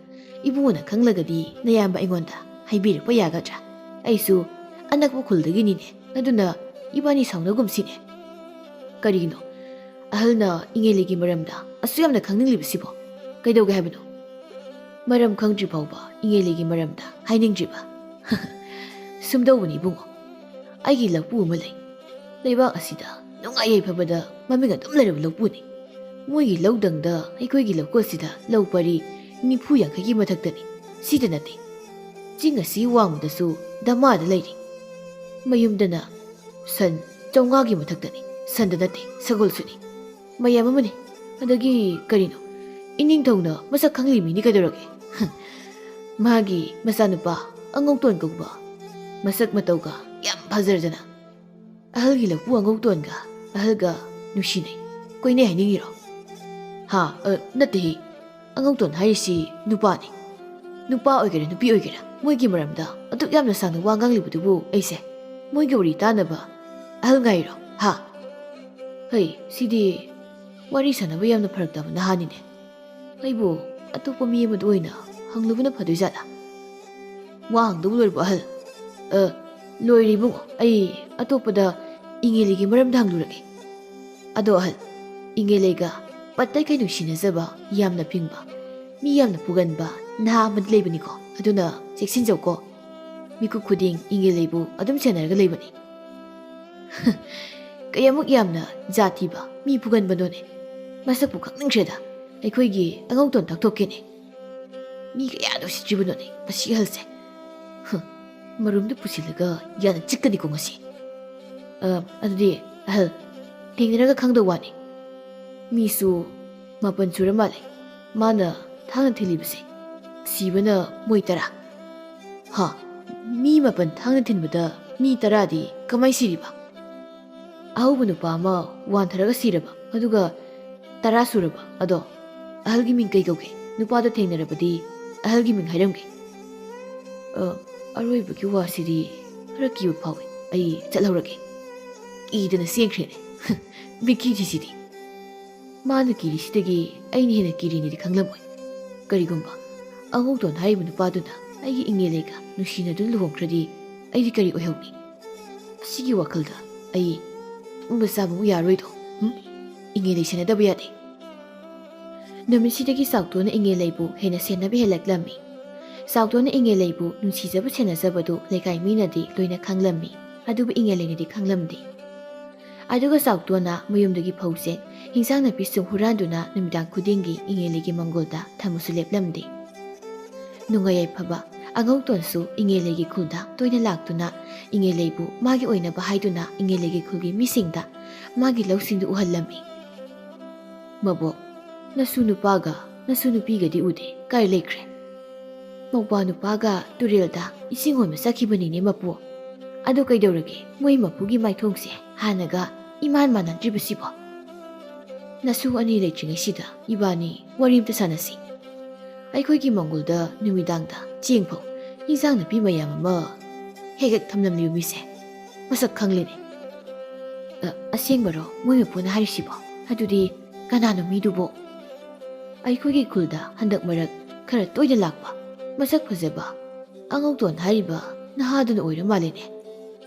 ꯏꯕꯨꯡꯉꯣꯅ ꯈꯪꯂꯒꯗꯤ ꯅꯌꯥꯝꯕ ꯑꯩꯉꯣꯟꯗ ꯍꯥꯏꯕꯤꯔꯛꯄ ꯌꯥꯒꯗ꯭ꯔꯥ? ꯑꯩꯁꯨ ꯑꯅꯛꯄ ꯈꯨꯜꯗꯒꯤꯅꯤꯅꯦ, ꯑꯗꯨꯅ ꯏꯕꯥꯅꯤ ꯁꯥꯎꯅꯒꯨꯝꯁꯤꯅꯦ꯫" "ꯀꯔꯤꯒꯤꯅꯣ ꯑꯍꯜꯅ ꯏꯉꯦꯂꯩꯒꯤ ꯃꯔꯝꯗ ꯑꯁꯨꯛ ꯌꯥꯝꯅ ꯈꯪꯅꯤꯡꯂꯤꯕꯁꯤꯕꯣ? ꯀꯩꯗꯧꯒꯦ ꯍꯥꯏꯕꯅꯣ?" "ꯃꯔꯝ ꯈꯪꯗ꯭ꯔꯤ ꯐꯥꯎꯕ ꯏꯉꯦꯂꯩꯒꯤ ꯃꯔꯝꯗ ꯍꯥꯏꯅꯤꯡꯗ꯭ꯔꯤꯕ?" "ꯁꯨꯝꯗꯧꯕꯅꯤ ꯏꯕꯨꯡꯉꯣ, ꯑꯩꯒꯤ ꯂꯧꯄꯨ ꯑꯃ ꯂꯩ꯫ ꯂꯩꯕꯥꯛ ꯑꯁꯤꯗ ꯅꯨꯡꯉꯥꯏ ꯌꯥꯏꯐꯕꯗ ꯃꯃꯤꯡ ꯑꯗꯨꯝ ꯂꯩꯔꯕ ꯂꯧꯄꯨꯅꯤ꯫ ꯃꯣꯏꯒꯤ ꯂꯧꯗꯪꯗ ꯑꯩꯈꯣꯏꯒꯤ ꯂꯧꯀꯣꯜꯁꯤꯗ ꯂꯧ ꯄꯔꯤ ꯅꯤꯐꯨ ꯌꯥꯡꯈꯩꯒꯤ ꯃꯊꯛꯇꯅꯤ꯫ ꯁꯤꯗ ꯅꯠꯇꯦ, ꯆꯤꯡ ꯑꯁꯤ ꯋꯥꯡꯃꯗꯁꯨ ꯗꯃꯥꯗ ꯂꯩꯔꯤ꯫ ꯃꯌꯨꯝꯗꯅ ꯁꯟ ꯆꯥꯝꯃꯉꯥꯒꯤ ꯃꯊꯛꯇꯅꯤ꯫ ꯁꯟꯗ ꯅꯠꯇꯦ, ꯁꯒꯣꯜꯁꯨꯅꯤ꯫ ꯃꯌꯥꯝ ꯑꯃꯅꯤ꯫ ꯑꯗꯒꯤ ꯀꯔꯤꯅꯣ, ꯏꯅꯤꯡꯊꯧꯅ ꯃꯁꯛ ꯈꯪꯂꯤ ꯃꯤꯅꯤ ꯀꯩꯗꯧꯔꯒꯦ? ꯃꯥꯒꯤ ꯃꯆꯥꯅꯨꯄꯥ ꯑꯉꯧꯇꯣꯟ ꯀꯧꯕ, ꯃꯁꯛ ꯃꯇꯧꯒ ꯌꯥꯝ ꯐꯖꯔꯗꯅ꯫ ꯑꯍꯜꯒꯤ ꯂꯧꯄꯨ ꯑꯉꯧꯇꯣꯟꯒ ꯑꯍꯜꯒ ꯅꯨꯡꯁꯤꯅꯩ, ꯀꯣꯏꯅꯩ ꯍꯥꯏꯅꯤꯡꯉꯤꯔꯣ? ꯍꯥ? ꯑ, ꯅꯠꯇꯦꯍꯦ꯫ ꯑꯉꯧꯇꯣꯟ ꯍꯥꯏꯔꯤꯁꯤ ꯅꯨꯄꯥꯅꯤ꯫ ꯅꯨꯄꯥ ꯑꯣꯏꯒꯦꯔꯥ ꯅꯨꯄꯤ ꯑꯣꯏꯒꯦꯔꯥ, ꯃꯣꯏꯒꯤ ꯃꯔꯝꯗ ꯑꯗꯨꯛ ꯌꯥꯝꯅ ꯁꯥꯡꯅ ꯋꯥ ꯉꯥꯡꯂꯤꯕꯗꯨꯕꯨ ꯑꯩꯁꯦ ꯃꯣꯏꯒꯤ ꯋꯥꯔꯤ ꯇꯥꯅꯕ ꯑꯍꯜ ꯉꯥꯏꯔꯣ? ꯍꯥ? ꯍꯩ, ꯁꯤꯗꯤ ꯋꯥꯔꯤ ꯁꯥꯟꯅꯕ ꯌꯥꯝꯅ ꯐꯔꯛ ꯇꯥꯕ ꯅꯍꯥꯅꯤꯅꯦ꯫ ꯑꯩꯕꯨ ꯑꯇꯣꯞꯄ ꯃꯤ ꯑꯃꯗ ꯑꯣꯏꯅ ꯍꯪꯂꯨꯕꯅ ꯐꯗꯣꯏꯖꯥꯠꯂꯥ? ꯋꯥ ꯍꯪꯗꯧꯕ ꯂꯣꯏꯔꯕꯣ, ꯑꯍꯜ? ꯑ, ꯂꯣꯏꯔꯦ ꯏꯕꯨꯡꯉꯣ꯫ ꯑꯩ ꯑꯇꯣꯞꯄꯗ ꯏꯉꯦꯂꯩꯒꯤ ꯃꯔꯝꯗ ꯍꯪꯂꯨꯔꯒꯦ꯫ ꯑꯗꯣ ꯑꯍꯜ, ꯏꯉꯦꯂꯩꯒ ꯄꯠꯇꯩ ꯀꯩ ꯅꯨꯡꯁꯤꯅꯖꯕ, ꯌꯥꯝꯅ ꯐꯤꯡꯕ, ꯃꯤ ꯌꯥꯝꯅ ꯐꯨꯒꯟꯕ ꯅꯍꯥ ꯑꯃꯗꯤ ꯂꯩꯕꯅꯤꯀꯣ꯫ ꯑꯗꯨꯅ ꯆꯦꯛꯁꯤꯟꯖꯧꯀꯣ꯫ ꯃꯤꯀꯨꯞ ꯈꯨꯗꯤꯡ ꯏꯉꯦꯂꯩꯕꯨ ꯑꯗꯨꯝ ꯁꯦꯟꯅꯔꯒ ꯂꯩꯕꯅꯤ꯫ ꯀꯌꯥꯃꯨꯛ ꯌꯥꯝꯅ ꯖꯥꯠ ꯊꯤꯕ, ꯃꯤ ꯐꯨꯒꯟꯕꯅꯣꯅꯦ꯫ ꯃꯁꯛꯄꯨ ꯈꯪꯅꯤꯡꯈ꯭ꯔꯦꯗ꯫ ꯑꯩꯈꯣꯏꯒꯤ ꯑꯉꯧꯇꯣꯟ ꯇꯥꯛꯊꯣꯛꯀꯦꯅꯦ꯫ ꯃꯤ ꯀꯌꯥꯗ ꯎꯁꯤꯠꯇ꯭ꯔꯤꯕꯅꯣꯅꯦ ꯃꯁꯤ ꯑꯍꯜꯁꯦ꯫ ꯍ, ꯃꯔꯨꯝꯗ ꯄꯨꯁꯤꯜꯂꯒ ꯌꯥꯅ ꯆꯤꯛꯀꯅꯤꯀꯣ ꯉꯁꯤ꯫ ꯑ, ꯑꯗꯨꯗꯤ ꯑꯍꯜ, ꯊꯦꯡꯅꯔꯒ ꯈꯪꯗꯧ ꯋꯥꯅꯤ꯫ ꯃꯤꯁꯨ ꯃꯥꯄꯟ ꯁꯨꯔ ꯃꯥꯜꯂꯦ ꯃꯥꯅ ꯊꯥꯡꯅ ꯊꯤꯜꯂꯤꯕꯁꯦ꯫ ꯁꯤꯕꯅ ꯃꯣꯏ ꯇꯔꯥ꯫ ꯍꯥ? ꯃꯤ ꯃꯥꯄꯟ ꯊꯥꯡꯅ ꯊꯤꯟꯕꯗ ꯃꯤ ꯇꯔꯥꯗꯤ ꯀꯃꯥꯏ ꯁꯤꯔꯤꯕ? ꯑꯍꯧꯕ ꯅꯨꯄꯥ ꯑꯃ ꯋꯥꯟꯊꯔꯒ ꯁꯤꯔꯕ, ꯑꯗꯨꯒ ꯇꯔꯥ ꯁꯨꯔꯕ꯫ ꯑꯗꯣ ꯑꯍꯜꯒꯤ ꯃꯤꯡ ꯀꯩ ꯀꯧꯒꯦ? ꯅꯨꯄꯥꯗꯣ ꯊꯦꯡꯅꯔꯕꯗꯤ ꯑꯍꯜꯒꯤ ꯃꯤꯡ ꯍꯥꯏꯔꯝꯒꯦ꯫ ꯑ, ꯑꯔꯣꯏꯕꯒꯤ ꯋꯥꯁꯤꯗꯤ ꯈꯔ ꯀꯤꯕ ꯐꯥꯎꯏ꯫ ꯑꯩ ꯆꯠꯍꯧꯔꯒꯦ꯫ ꯀꯤꯗꯅ ꯆꯦꯟꯈ꯭ꯔꯦꯅꯦ꯫ ꯃꯤꯀꯤꯔꯤꯁꯤꯗꯤ꯫ ꯃꯥꯅ ꯀꯤꯔꯤꯁꯤꯗꯒꯤ ꯑꯩꯅ ꯍꯦꯟꯅ ꯀꯤꯔꯤꯅꯤꯗꯤ ꯈꯪꯂꯝꯃꯣꯏ꯫ ꯀꯔꯤꯒꯨꯝꯕ ꯑꯉꯧꯇꯣꯟ ꯍꯥꯏꯔꯤꯕ ꯅꯨꯄꯥꯗꯨꯅ ꯑꯩꯒꯤ ꯏꯉꯦꯂꯩꯒ ꯅꯨꯡꯁꯤꯅꯗꯨꯅ ꯂꯨꯍꯣꯡꯈ꯭ꯔꯗꯤ ꯑꯩꯗꯤ ꯀꯔꯤ ꯑꯣꯏꯍꯧꯅꯤ? ꯑꯁꯤꯒꯤ ꯋꯥꯈꯜꯗ ꯑꯩ ꯇꯨꯝꯕ ꯆꯥꯕꯃꯨꯛ ꯌꯥꯔꯣꯏꯗꯣ꯫ ꯎꯝ? ꯏꯉꯦꯂꯩ ꯁꯦꯟꯅꯗꯕ ꯌꯥꯗꯦ꯫ ꯅꯨꯃꯤꯠꯁꯤꯗꯒꯤ ꯆꯥꯎꯇꯣꯟꯅ ꯏꯉꯦꯂꯩꯕꯨ ꯍꯦꯟꯅ ꯁꯦꯟꯅꯕ ꯍꯦꯜꯂꯛꯂꯝꯃꯤ꯫ ꯆꯥꯎꯇꯣꯟꯅ ꯏꯉꯦꯂꯩꯕꯨ ꯅꯨꯡꯁꯤꯖꯕ ꯁꯦꯟꯅꯖꯕꯗꯨ ꯂꯩꯀꯥꯏ ꯃꯤꯅꯗꯤ ꯂꯣꯏꯅ ꯈꯪꯂꯝꯃꯤ, ꯑꯗꯨꯕꯨ ꯏꯉꯦꯂꯩꯅꯗꯤ ꯈꯪꯂꯝꯗꯦ꯫ ꯑꯗꯨꯒ ꯆꯥꯎꯇꯣꯟꯅ ꯃꯌꯨꯝꯗꯒꯤ ꯐꯧꯁꯦ, ꯍꯤꯟꯖꯥꯡ ꯅꯥꯄꯤ ꯁꯨꯝ ꯍꯨꯔꯥꯟꯗꯨꯅ ꯅꯨꯃꯤꯗꯥꯡ ꯈꯨꯗꯤꯡꯒꯤ ꯏꯉꯦꯂꯩꯒꯤ ꯃꯪꯒꯣꯜꯗ ꯊꯝꯃꯁꯨ ꯂꯦꯞꯂꯝꯗꯦ꯫ ꯅꯨꯡꯉꯥꯏ ꯌꯥꯏꯐꯕ ꯑꯉꯧꯇꯣꯟꯁꯨ ꯏꯉꯦꯂꯩꯒꯤ ꯈꯨꯜꯗ ꯇꯣꯏꯅ ꯂꯥꯛꯇꯨꯅ ꯏꯉꯦꯂꯩꯕꯨ ꯃꯥꯒꯤ ꯑꯣꯏꯅꯕ ꯍꯥꯏꯗꯨꯅ ꯏꯉꯦꯂꯩꯒꯤ ꯈꯨꯜꯒꯤ ꯃꯤꯁꯤꯡꯗ ꯃꯥꯒꯤ ꯂꯧꯁꯤꯡꯗꯨ ꯎꯍꯜꯂꯝꯃꯤ꯫ "ꯃꯕꯣꯛ, ꯅꯁꯨ ꯅꯨꯄꯥꯒ ꯅꯁꯨ ꯅꯨꯄꯤꯒꯗꯤ ꯎꯗꯦ, ꯀꯥꯏ ꯂꯩꯈ꯭ꯔꯦ?" "ꯃꯧꯄ꯭ꯋꯥ ꯅꯨꯄꯥꯒ ꯇꯨꯔꯦꯜꯗ ꯏꯁꯤꯡ ꯍꯣꯟꯕ ꯆꯠꯈꯤꯕꯅꯤꯅꯦ ꯃꯄꯨ꯫ ꯑꯗꯨ ꯀꯩꯗꯧꯔꯒꯦ, ꯃꯣꯏ ꯃꯄꯨꯒꯤ ꯃꯥꯏꯊꯣꯡꯁꯦ ꯍꯥꯟꯅꯒ ꯏꯃꯥꯟ ꯃꯥꯟꯅꯗ꯭ꯔꯤꯕꯁꯤꯕꯣ?" ꯅꯁꯨ ꯑꯅꯤ ꯂꯩꯇ꯭ꯔꯤꯉꯩꯁꯤꯗ ꯏꯕꯥꯅꯤ ꯋꯥꯔꯤ ꯑꯝꯇ ꯁꯥꯟꯅꯁꯤ꯫ ꯑꯩꯈꯣꯏꯒꯤ ꯃꯪꯒꯣꯜꯗ ꯅꯨꯃꯤꯗꯥꯡꯗ ꯆꯦꯡ ꯐꯧ, ꯏꯟꯁꯥꯡ ꯅꯥꯄꯤ ꯃꯌꯥꯝ ꯑꯃ ꯍꯦꯛ ꯍꯦꯛ ꯊꯝꯂꯝꯂꯤꯕ ꯃꯤꯁꯦ ꯃꯁꯛ ꯈꯪꯂꯤꯅꯦ꯫ ꯑ, ꯑꯁꯦꯡꯕꯔꯣ ꯃꯣꯏ ꯃꯄꯨꯅ ꯍꯥꯏꯔꯤꯁꯤꯕꯣ? ꯑꯗꯨꯗꯤ ꯀꯅꯥꯅꯣ ꯃꯤꯗꯨꯕꯣ? ꯑꯩꯈꯣꯏꯒꯤ ꯈꯨꯜꯗ ꯍꯟꯗꯛ ꯃꯔꯛ ꯈꯔ ꯇꯣꯏꯅ ꯂꯥꯛꯄ, ꯃꯁꯛ ꯐꯖꯕ ꯑꯉꯧꯇꯣꯟ ꯍꯥꯏꯔꯤꯕ ꯅꯍꯥꯗꯨꯅ ꯑꯣꯏꯔ ꯃꯥꯜꯂꯦꯅꯦ꯫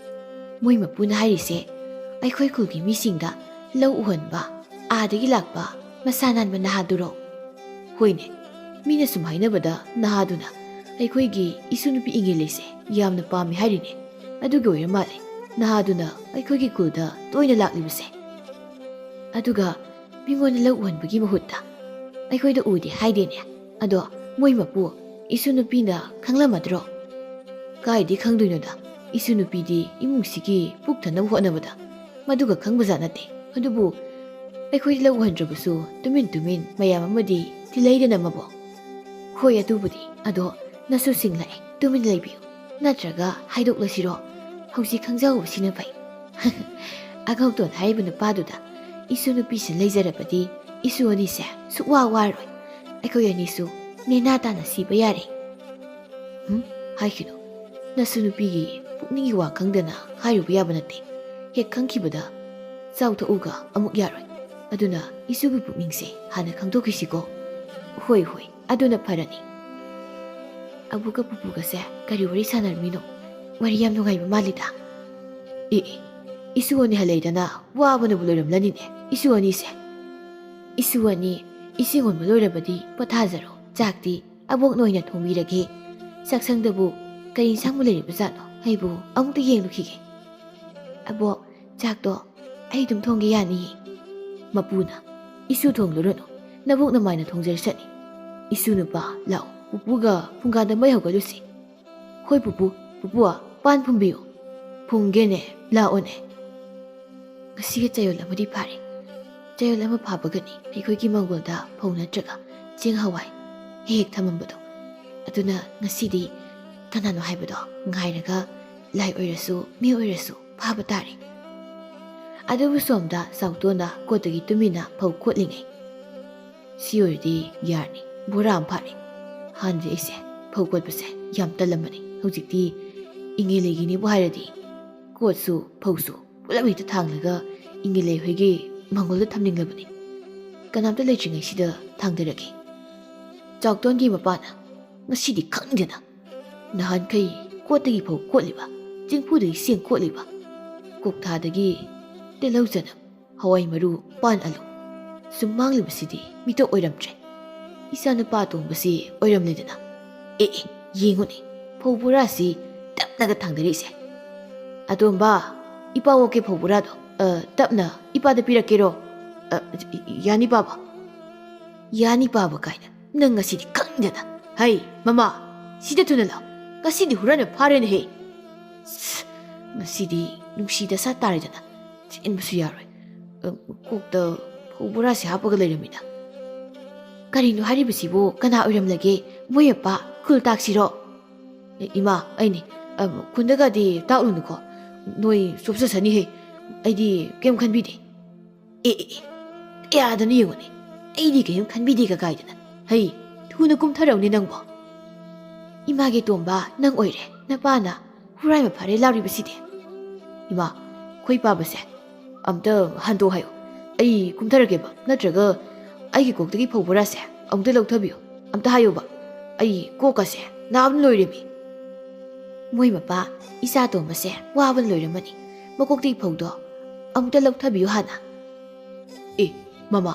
ꯃꯣꯏ ꯃꯄꯨꯅ ꯍꯥꯏꯔꯤꯁꯦ ꯑꯩꯈꯣꯏ ꯈꯨꯜꯒꯤ ꯃꯤꯁꯤꯡꯗ ꯂꯧ ꯎꯍꯟꯕ ꯑꯥꯗꯒꯤ ꯂꯥꯛꯄ ꯃꯁꯥ ꯅꯥꯟꯕ ꯅꯍꯥꯗꯨꯔꯣ? ꯍꯣꯏꯅꯦ, ꯃꯤꯅ ꯁꯨꯝ ꯍꯥꯏꯅꯕꯗ ꯅꯍꯥꯗꯨꯅ ꯑꯩꯈꯣꯏꯒꯤ ꯏꯁꯨ ꯅꯨꯄꯤ ꯏꯪꯉꯦꯂꯩꯁꯦ ꯌꯥꯝꯅ ꯄꯥꯝꯃꯤ ꯍꯥꯏꯔꯤꯅꯦ꯫ ꯑꯗꯨꯒꯤ ꯑꯣꯏꯔ ꯃꯥꯜꯂꯦ ꯅꯍꯥꯗꯨꯅ ꯑꯩꯈꯣꯏꯒꯤ ꯈꯨꯜꯗ ꯇꯣꯏꯅ ꯂꯥꯛꯂꯤꯕꯁꯦ꯫ ꯑꯗꯨꯒ ꯃꯤꯉꯣꯟꯗ ꯂꯧ ꯎꯍꯟꯕꯒꯤ ꯃꯍꯨꯠꯇ ꯑꯩꯈꯣꯏꯗ ꯎꯗꯦ ꯍꯥꯏꯗꯦꯅꯦ꯫ ꯑꯗꯣ ꯃꯣꯏ ꯃꯄꯨ, ꯏꯁꯨ ꯅꯨꯄꯤꯅ ꯈꯪꯂꯝꯃꯗ꯭ꯔꯣ? ꯀꯥꯏꯗꯤ ꯈꯪꯗꯣꯏꯅꯣꯗ, ꯏꯁꯨ ꯅꯨꯄꯤꯗꯤ ꯏꯃꯨꯡꯁꯤꯒꯤ ꯄꯨꯛ ꯊꯟꯅꯕ ꯍꯣꯠꯅꯕꯗ ꯃꯗꯨꯒ ꯈꯪꯕꯖꯥꯠ ꯅꯠꯇꯦ꯫ ꯑꯗꯨꯕꯨ ꯑꯩꯈꯣꯏꯗꯤ ꯂꯧ ꯎꯍꯟꯗ꯭ꯔꯕꯁꯨ ꯇꯨꯃꯤꯟ ꯇꯨꯃꯤꯟ ꯃꯌꯥꯝ ꯑꯃꯗꯤ ꯇꯤꯜꯂꯩꯗꯅ ꯑꯃꯕꯣ꯫ ꯍꯣꯏ, ꯑꯗꯨꯕꯨꯗꯤ꯫ ꯑꯗꯣ ꯅꯁꯨ ꯁꯤꯡꯂꯛꯑꯦ, ꯇꯨꯃꯤꯟ ꯂꯩꯕꯤꯌꯨ꯫ ꯅꯠꯇ꯭ꯔꯒ ꯍꯥꯏꯗꯣꯛꯂꯁꯤꯔꯣ? ꯍꯧꯖꯤꯛ ꯈꯪꯖꯍꯧꯕꯁꯤꯅ ꯐꯩ꯫ ꯑꯉꯧꯇꯣꯟ ꯍꯥꯏꯔꯤꯕ ꯅꯨꯄꯥꯗꯨꯗ ꯏꯁꯨ ꯅꯨꯄꯤꯁꯤ ꯂꯩꯖꯔꯕꯗꯤ ꯏꯁꯨ ꯑꯅꯤꯁꯦ ꯁꯨꯛꯋꯥ ꯋꯥꯔꯣꯏ꯫ ꯑꯩꯈꯣꯏ ꯑꯅꯤꯁꯨ ꯅꯦꯅꯥ ꯇꯥꯅ ꯁꯤꯕ ꯌꯥꯔꯦ꯫ ꯍꯨꯝ? ꯍꯥꯏꯈꯤꯅꯨ꯫ ꯅꯁꯨ ꯅꯨꯄꯤꯒꯤ ꯄꯨꯛꯅꯤꯡꯒꯤ ꯋꯥ ꯈꯪꯗꯅ ꯍꯥꯏꯔꯨꯕ ꯌꯥꯕ ꯅꯠꯇꯦ꯫ ꯍꯦꯛ ꯈꯪꯈꯤꯕꯗ ꯆꯥꯎꯊꯣꯛꯎꯒ ꯑꯃꯨꯛ ꯌꯥꯔꯣꯏ꯫ ꯑꯗꯨꯅ ꯏꯁꯨꯒꯤ ꯄꯨꯛꯅꯤꯡꯁꯦ ꯍꯥꯟꯅ ꯈꯪꯗꯣꯛꯈꯤꯁꯤꯀꯣ꯫ ꯍꯣꯏ, ꯍꯣꯏ, ꯑꯗꯨꯅ ꯐꯔꯅꯤ꯫ ꯑꯕꯨꯒ ꯄꯨꯄꯨꯒꯁꯦ ꯀꯔꯤ ꯋꯥꯔꯤ ꯁꯥꯟꯅꯔꯝꯃꯤꯅꯣ? ꯋꯥꯔꯤ ꯌꯥꯝ ꯅꯨꯡꯉꯥꯏꯕ ꯃꯥꯜꯂꯤꯗ꯫ ꯑꯦ, ꯑꯦ, ꯏꯁꯨ ꯑꯅꯤ ꯍꯜꯂꯛꯏꯗꯅ ꯋꯥꯕꯅꯕꯨ ꯂꯣꯏꯔꯝꯂꯅꯤꯅꯦ, ꯏꯁꯨ ꯑꯅꯤꯁꯦ꯫ ꯏꯁꯨ ꯑꯅꯤ, ꯏꯁꯤꯡ ꯍꯣꯟꯕ ꯂꯣꯏꯔꯕꯗꯤ ꯄꯣꯊꯥꯖꯔꯣ꯫ ꯆꯥꯛꯇꯤ ꯑꯕꯣꯛꯅ ꯑꯣꯏꯅ ꯊꯣꯡꯕꯤꯔꯒꯦ꯫ ꯆꯥꯛꯁꯪꯗꯕꯨ ꯀꯔꯤ ꯏꯟꯁꯥꯡꯕꯨ ꯂꯩꯔꯤꯕꯖꯥꯠꯅꯣ? ꯑꯩꯕꯨ ꯑꯃꯨꯛꯇ ꯌꯦꯡꯂꯨꯈꯤꯒꯦ꯫ ꯑꯕꯣꯛ, ꯆꯥꯛꯇꯣ ꯑꯩ ꯑꯗꯨꯝ ꯊꯣꯡꯒꯦ ꯌꯥꯅꯤꯌꯦ꯫ ꯃꯄꯨꯅ, "ꯏꯁꯨ ꯊꯣꯡꯂꯨꯔꯅꯨ, ꯅꯕꯣꯛ ꯅꯃꯥꯏꯅ ꯊꯣꯡꯖꯔꯁꯅꯤ꯫ ꯏꯁꯨ ꯅꯨꯄꯥ, ꯂꯥꯛꯑꯣ, ꯄꯨꯄꯨꯒ ꯐꯨꯡꯒꯥꯗ ꯃꯩ ꯍꯧꯒꯠꯂꯨꯁꯤ꯫" "ꯍꯣꯏ ꯄꯨꯄꯨ, ꯄꯨꯄꯨ, ꯄꯥꯟ ꯐꯨꯝꯕꯤꯌꯨ꯫" "ꯐꯨꯝꯒꯦꯅꯦ, ꯂꯥꯛꯑꯣꯅꯦ꯫" ꯉꯁꯤꯒꯤ ꯆꯌꯣꯜ ꯑꯃꯗꯤ ꯐꯥꯔꯦ꯫ ꯆꯌꯣꯜ ꯑꯃ ꯐꯥꯕꯒꯅꯤ ꯑꯩꯈꯣꯏꯒꯤ ꯃꯪꯒꯣꯜꯗ ꯐꯧ ꯅꯠꯇ꯭ꯔꯒ ꯆꯦꯡ ꯍꯋꯥꯏ ꯍꯦꯛ ꯍꯦꯛ ꯊꯝꯃꯝꯕꯗꯣ꯫ ꯑꯗꯨꯅ ꯉꯁꯤꯗꯤ ꯀꯅꯥꯅꯣ ꯍꯥꯏꯕꯗꯣ ꯉꯥꯏꯔꯒ ꯂꯥꯏ ꯑꯣꯏꯔꯁꯨ ꯃꯤ ꯑꯣꯏꯔꯁꯨ ꯐꯥꯕ ꯇꯥꯔꯦ꯫ ꯑꯗꯨꯕꯨ ꯁꯣꯝꯗ ꯆꯥꯎꯇꯣꯟꯅ ꯀꯣꯠꯇꯒꯤ ꯇꯨꯃꯤꯟꯅ ꯐꯧ ꯀꯣꯠꯂꯤꯉꯩ, "ꯁꯤ ꯑꯣꯏꯔꯗꯤ ꯌꯥꯔꯅꯤ, ꯕꯣꯔꯥ ꯑꯃ ꯐꯥꯔꯦ꯫ ꯍꯥꯟꯅꯗꯤ ꯑꯩꯁꯦ ꯐꯧ ꯀꯣꯠꯄꯁꯦ ꯌꯥꯝ ꯇꯜꯂꯝꯕꯅꯤ꯫ ꯍꯧꯖꯤꯛꯇꯤ ꯏꯪꯉꯦ ꯂꯩꯒꯤꯅꯤꯕꯨ ꯍꯥꯏꯔꯗꯤ ꯀꯣꯠꯁꯨ ꯐꯧꯁꯨ ꯄꯨꯂꯞ ꯍꯦꯛꯇ ꯊꯥꯡꯂꯒ ꯏꯪꯉꯦ ꯂꯩ ꯍꯣꯏꯒꯤ ꯃꯪꯒꯣꯜꯗ ꯊꯝꯅꯤꯡꯂꯕꯅꯤ꯫ ꯀꯅꯥꯝꯇ ꯂꯩꯇ꯭ꯔꯤꯉꯩꯁꯤꯗ ꯊꯥꯡꯗꯔꯒꯦ꯫" ꯆꯥꯎꯇꯣꯟꯒꯤ ꯃꯄꯥꯅ, "ꯉꯁꯤꯗꯤ ꯈꯪꯗꯦꯅ, ꯅꯍꯥꯟꯈꯩ ꯀꯣꯠꯇꯒꯤ ꯐꯧ ꯀꯣꯠꯂꯤꯕ, ꯆꯦꯡꯐꯨꯗꯒꯤ ꯆꯦꯡ ꯀꯣꯠꯂꯤꯕ, ꯀꯣꯛꯊꯥꯗꯒꯤ ꯇꯤꯜꯍꯧ ꯆꯅꯝ, ꯍꯋꯥꯏ ꯃꯔꯨ, ꯄꯥꯟ ꯑꯂꯨ ꯁꯨꯝ ꯃꯥꯡꯂꯤꯕꯁꯤꯗꯤ ꯃꯤꯇꯣꯞ ꯑꯣꯏꯔꯝꯗ꯭ꯔꯦ꯫ ꯏꯆꯥꯅꯨꯄꯥ ꯑꯇꯣꯝꯕꯁꯤ ꯑꯣꯏꯔꯝꯂꯦꯗꯅ꯫ ꯑꯦ ꯑꯦ, ꯌꯦꯡꯉꯨꯅꯦ, ꯐꯧ ꯕꯣꯔꯥꯁꯤ ꯇꯞꯅꯒ ꯊꯥꯡꯗꯔꯛꯏꯁꯦ꯫ ꯑꯇꯣꯝꯕ, ꯏꯄꯥ ꯑꯣꯛꯀꯦ ꯐꯧ ꯕꯣꯔꯥꯗꯣ, ꯑ, ꯇꯞꯅ ꯏꯄꯥꯗ ꯄꯤꯔꯛꯀꯦꯔꯣ?" "ꯑ, ꯌꯥꯅꯤ ꯄꯥꯕ꯫ ꯌꯥꯅꯤ ꯄꯥꯕ ꯀꯥꯏꯅ, ꯅꯪ ꯉꯁꯤꯗꯤ ꯈꯪꯗꯅ꯫ ꯍꯩ, ꯃꯃꯥ, ꯁꯤꯗ ꯊꯨꯅ ꯂꯥꯛꯑꯣ꯫ ꯉꯁꯤꯗꯤ ꯍꯨꯔꯥꯟꯕ ꯐꯥꯔꯦꯅꯦꯍꯦ꯫ ꯁ, ꯉꯁꯤꯗꯤ ꯅꯨꯡꯁꯤ ꯗꯁꯥ ꯇꯥꯔꯦꯗꯅ꯫ ꯆꯦꯟꯕꯁꯨ ꯌꯥꯔꯣꯏ꯫ ꯑ, ꯀꯣꯛꯇ ꯐꯧ ꯕꯣꯔꯥꯁꯦ ꯍꯥꯞꯄꯒ ꯂꯩꯔꯝꯃꯤꯅ꯫ ꯀꯔꯤꯅꯣ ꯍꯥꯏꯔꯤꯕꯁꯤꯕꯨ? ꯀꯅꯥ ꯑꯣꯏꯔꯝꯂꯒꯦ? ꯃꯣꯏ ꯃꯄꯥ? ꯈꯨꯜ ꯇꯥꯛꯁꯤꯔꯣ?" "ꯑꯦ, ꯏꯃꯥ, ꯑꯩꯅꯤ꯫ ꯑ, ꯈꯨꯟꯗꯒꯗꯤ ꯇꯥꯛꯂꯨꯅꯨꯀꯣ꯫ ꯅꯣꯏ ꯆꯣꯞꯆꯁꯅꯤꯍꯦ꯫ ꯑꯩꯗꯤ ꯀꯩꯝ ꯈꯟꯕꯤꯗꯦ꯫" "ꯑꯦ, ꯑꯦ, ꯑꯦ, ꯀꯌꯥꯗꯅꯣ ꯌꯦꯡꯉꯨꯅꯦ꯫ ꯑꯩꯗꯤ ꯀꯩꯝ ꯈꯟꯕꯤꯗꯦ ꯀꯀꯥꯏꯗꯅ꯫ ꯍꯩ, ꯊꯨꯅ ꯀꯨꯝꯊꯔꯛꯎꯅꯦ ꯅꯪꯕꯣ꯫" "ꯏꯃꯥꯒꯤ ꯇꯣꯝꯕ, ꯅꯪ ꯑꯣꯏꯔꯦ꯫ ꯅꯄꯥꯅ ꯍꯨꯔꯥꯟꯕ ꯐꯥꯔꯦ ꯂꯥꯎꯔꯤꯕꯁꯤꯗꯤ꯫" "ꯏꯃꯥ, ꯑꯩꯈꯣꯏ ꯄꯥꯕꯁꯦ ꯑꯝꯇ ꯍꯟꯗꯣꯛ ꯍꯥꯏꯌꯨ꯫ ꯑꯩ ꯀꯨꯝꯊꯔꯒꯦꯕ, ꯅꯠꯇ꯭ꯔꯒ ꯑꯩꯒꯤ ꯀꯣꯛꯇꯒꯤ ꯐꯧ ꯕꯣꯔꯥꯁꯦ ꯑꯃꯨꯛꯇ ꯂꯧꯊꯕꯤꯌꯨ꯫ ꯑꯝꯇ ꯍꯥꯏꯌꯨꯕ꯫ ꯑꯩ ꯀꯣꯛꯀꯁꯦ ꯅꯥꯕꯅ ꯂꯣꯏꯔꯦꯃꯤ꯫" ꯃꯣꯏ ꯃꯄꯥ, ꯏꯆꯥ ꯇꯣꯝꯕꯁꯦ ꯋꯥꯕꯅ ꯂꯣꯏꯔꯝꯃꯅꯤ꯫ ꯃꯀꯣꯛꯇꯒꯤ ꯐꯧꯗꯣ ꯑꯃꯨꯛꯇ ꯂꯧꯊꯕꯤꯌꯨ ꯍꯥꯟꯅ꯫ "ꯑꯦ, ꯃꯃꯥ,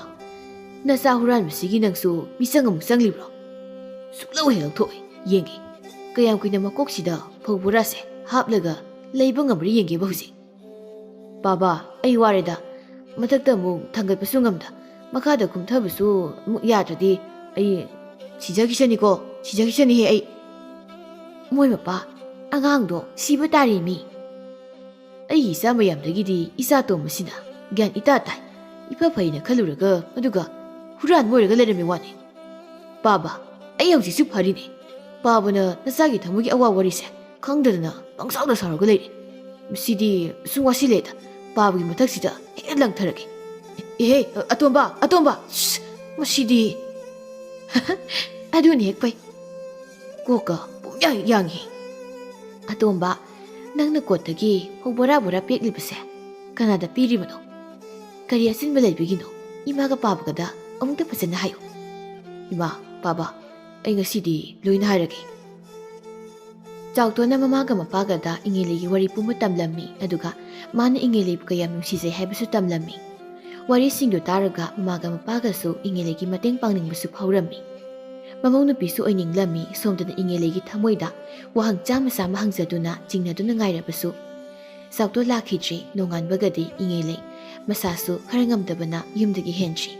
ꯅꯆꯥ ꯍꯨꯔꯥꯟꯕꯁꯤꯒꯤ ꯅꯪꯁꯨ ꯃꯤꯆꯪ ꯑꯃꯨꯛ ꯆꯪꯂꯤꯕ꯭ꯔꯣ? ꯁꯨꯛꯂꯧ ꯍꯦꯛ ꯂꯧꯊꯣꯛꯑꯣꯏ, ꯌꯦꯡꯒꯦ꯫ ꯀꯌꯥꯝ ꯀꯨꯏꯅ ꯃꯀꯣꯛꯁꯤꯗ ꯐꯧ ꯕꯣꯔꯥꯁꯦ ꯍꯥꯞꯂꯒ ꯂꯩꯕ ꯉꯝꯕ꯭ꯔꯥ ꯌꯦꯡꯒꯦꯕ ꯍꯧꯖꯤꯛ꯫" "ꯄꯥꯕ, ꯑꯩ ꯋꯥꯔꯦꯗ꯫ ꯃꯊꯛꯇ ꯑꯃꯨꯛ ꯊꯥꯡꯒꯠꯄꯁꯨ ꯉꯝꯗ, ꯃꯈꯥꯗ ꯀꯨꯝꯊꯕꯁꯨ ꯑꯃꯨꯛ ꯌꯥꯗ꯭ꯔꯗꯤ ꯑꯩ ꯁꯤꯖꯈꯤꯁꯅꯤꯀꯣ, ꯁꯤꯖꯈꯤꯁꯅꯤꯍꯦ ꯑꯩ꯫" ꯃꯣꯏ ꯃꯄꯥ, ꯑꯉꯥꯡꯗꯣ ꯁꯤꯕ ꯇꯥꯔꯦꯃꯤ꯫ ꯑꯩꯒꯤ ꯏꯆꯥ ꯃꯌꯥꯝꯗꯒꯤꯗꯤ ꯏꯆꯥ ꯇꯣꯝꯕꯁꯤꯅ ꯒ꯭ꯌꯥꯟ ꯏꯇꯥ ꯇꯥꯏ꯫ ꯏꯐ ꯐꯩꯅ ꯈꯜꯂꯨꯔꯒ ꯃꯗꯨꯒ ꯍꯨꯔꯥꯟꯕ ꯑꯣꯏꯔꯒ ꯂꯩꯔꯝꯃꯤ ꯋꯥꯅꯤ꯫ "ꯄꯥꯕ, ꯑꯩ ꯍꯧꯖꯤꯛꯁꯨ ꯐꯔꯤꯅꯦ꯫ ꯄꯥꯕꯅ ꯅꯆꯥꯒꯤ ꯊꯃꯣꯏꯒꯤ ꯑꯋꯥ ꯋꯥꯔꯤꯁꯦ ꯈꯪꯗꯗꯅ ꯄꯪꯁꯥꯎꯗ ꯁꯥꯎꯔꯒ ꯂꯩꯔꯦ꯫ ꯃꯁꯤꯗꯤ ꯁꯨꯝ ꯋꯥꯁꯤꯜꯂꯦꯗ꯫ ꯄꯥꯕꯒꯤ ꯃꯊꯛꯁꯤꯗ ꯍꯦꯛ ꯂꯪꯊꯔꯒꯦ꯫ "ꯏꯍꯦ, ꯑꯇꯣꯝꯕ, ꯑꯇꯣꯝꯕ!" ꯁ꯭ꯁ, ꯃꯁꯤꯗꯤ꯫ "ꯑꯗꯨꯅ ꯍꯦꯛ ꯐꯩ꯫ ꯀꯣꯛꯀ ꯄꯨꯡꯌꯥꯡ ꯌꯥꯡꯉꯤ꯫" "ꯑꯇꯣꯝꯕ, ꯅꯪꯅ ꯀꯣꯠꯇꯒꯤ ꯐꯧ ꯕꯣꯔꯥ ꯕꯣꯔꯥ ꯄꯦꯛꯂꯤꯕꯁꯦ ꯀꯅꯥꯗ ꯄꯤꯔꯤꯕꯅꯣ? ꯀꯔꯤ ꯑꯆꯤꯟꯕ ꯂꯩꯕꯒꯤꯅꯣ? ꯏꯃꯥꯒ ꯄꯥꯕꯒꯗ ꯑꯃꯨꯛꯇ ꯐꯖꯅ ꯍꯥꯏꯌꯨ꯫" "ꯏꯃꯥ, ꯄꯥꯕ, ꯑꯩ ꯉꯁꯤꯗꯤ ꯂꯣꯏꯅ ꯍꯥꯏꯔꯒꯦ꯫" ꯆꯥꯎꯇꯣꯟꯅ ꯃꯃꯥꯒ ꯃꯄꯥꯒꯗ ꯏꯉꯦꯂꯩꯒꯤ ꯋꯥꯔꯤ ꯄꯨꯝꯕ ꯇꯝꯂꯝꯃꯤ, ꯑꯗꯨꯒ ꯃꯥꯅ ꯏꯉꯦꯂꯩꯕꯨ ꯀꯌꯥꯝ ꯅꯨꯡꯁꯤꯖꯩ ꯍꯥꯏꯕꯁꯨ ꯇꯝꯂꯝꯃꯤ꯫ ꯋꯥꯔꯤꯁꯤꯡꯗꯨ ꯇꯥꯔꯒ ꯃꯃꯥꯒ ꯃꯄꯥꯒꯁꯨ ꯏꯉꯦꯂꯩꯒꯤ ꯃꯇꯦꯡ ꯄꯥꯡꯅꯤꯡꯕꯁꯨ ꯐꯥꯎꯔꯝꯃꯤ꯫ ꯃꯃꯧ ꯅꯨꯄꯤꯁꯨ ꯑꯣꯏꯅꯤꯡꯂꯝꯃꯤ꯫ ꯁꯣꯝꯗꯅ ꯏꯉꯦꯂꯩꯒꯤ ꯊꯃꯣꯏꯗ ꯋꯥꯍꯪ ꯆꯥꯝꯃ ꯆꯥꯝꯃ ꯍꯪꯖꯗꯨꯅ ꯆꯤꯡꯅꯗꯨꯅ ꯉꯥꯏꯔꯕꯁꯨ, ꯆꯥꯎꯇꯣꯟ ꯂꯥꯛꯈꯤꯗ꯭ꯔꯤ꯫ ꯅꯣꯡꯉꯥꯟꯕꯒꯗꯤ ꯏꯉꯦꯂꯩ ꯃꯁꯥꯁꯨ ꯈꯔ ꯉꯝꯗꯕꯅ ꯌꯨꯝꯗꯒꯤ ꯍꯦꯟꯗ꯭ꯔꯤ꯫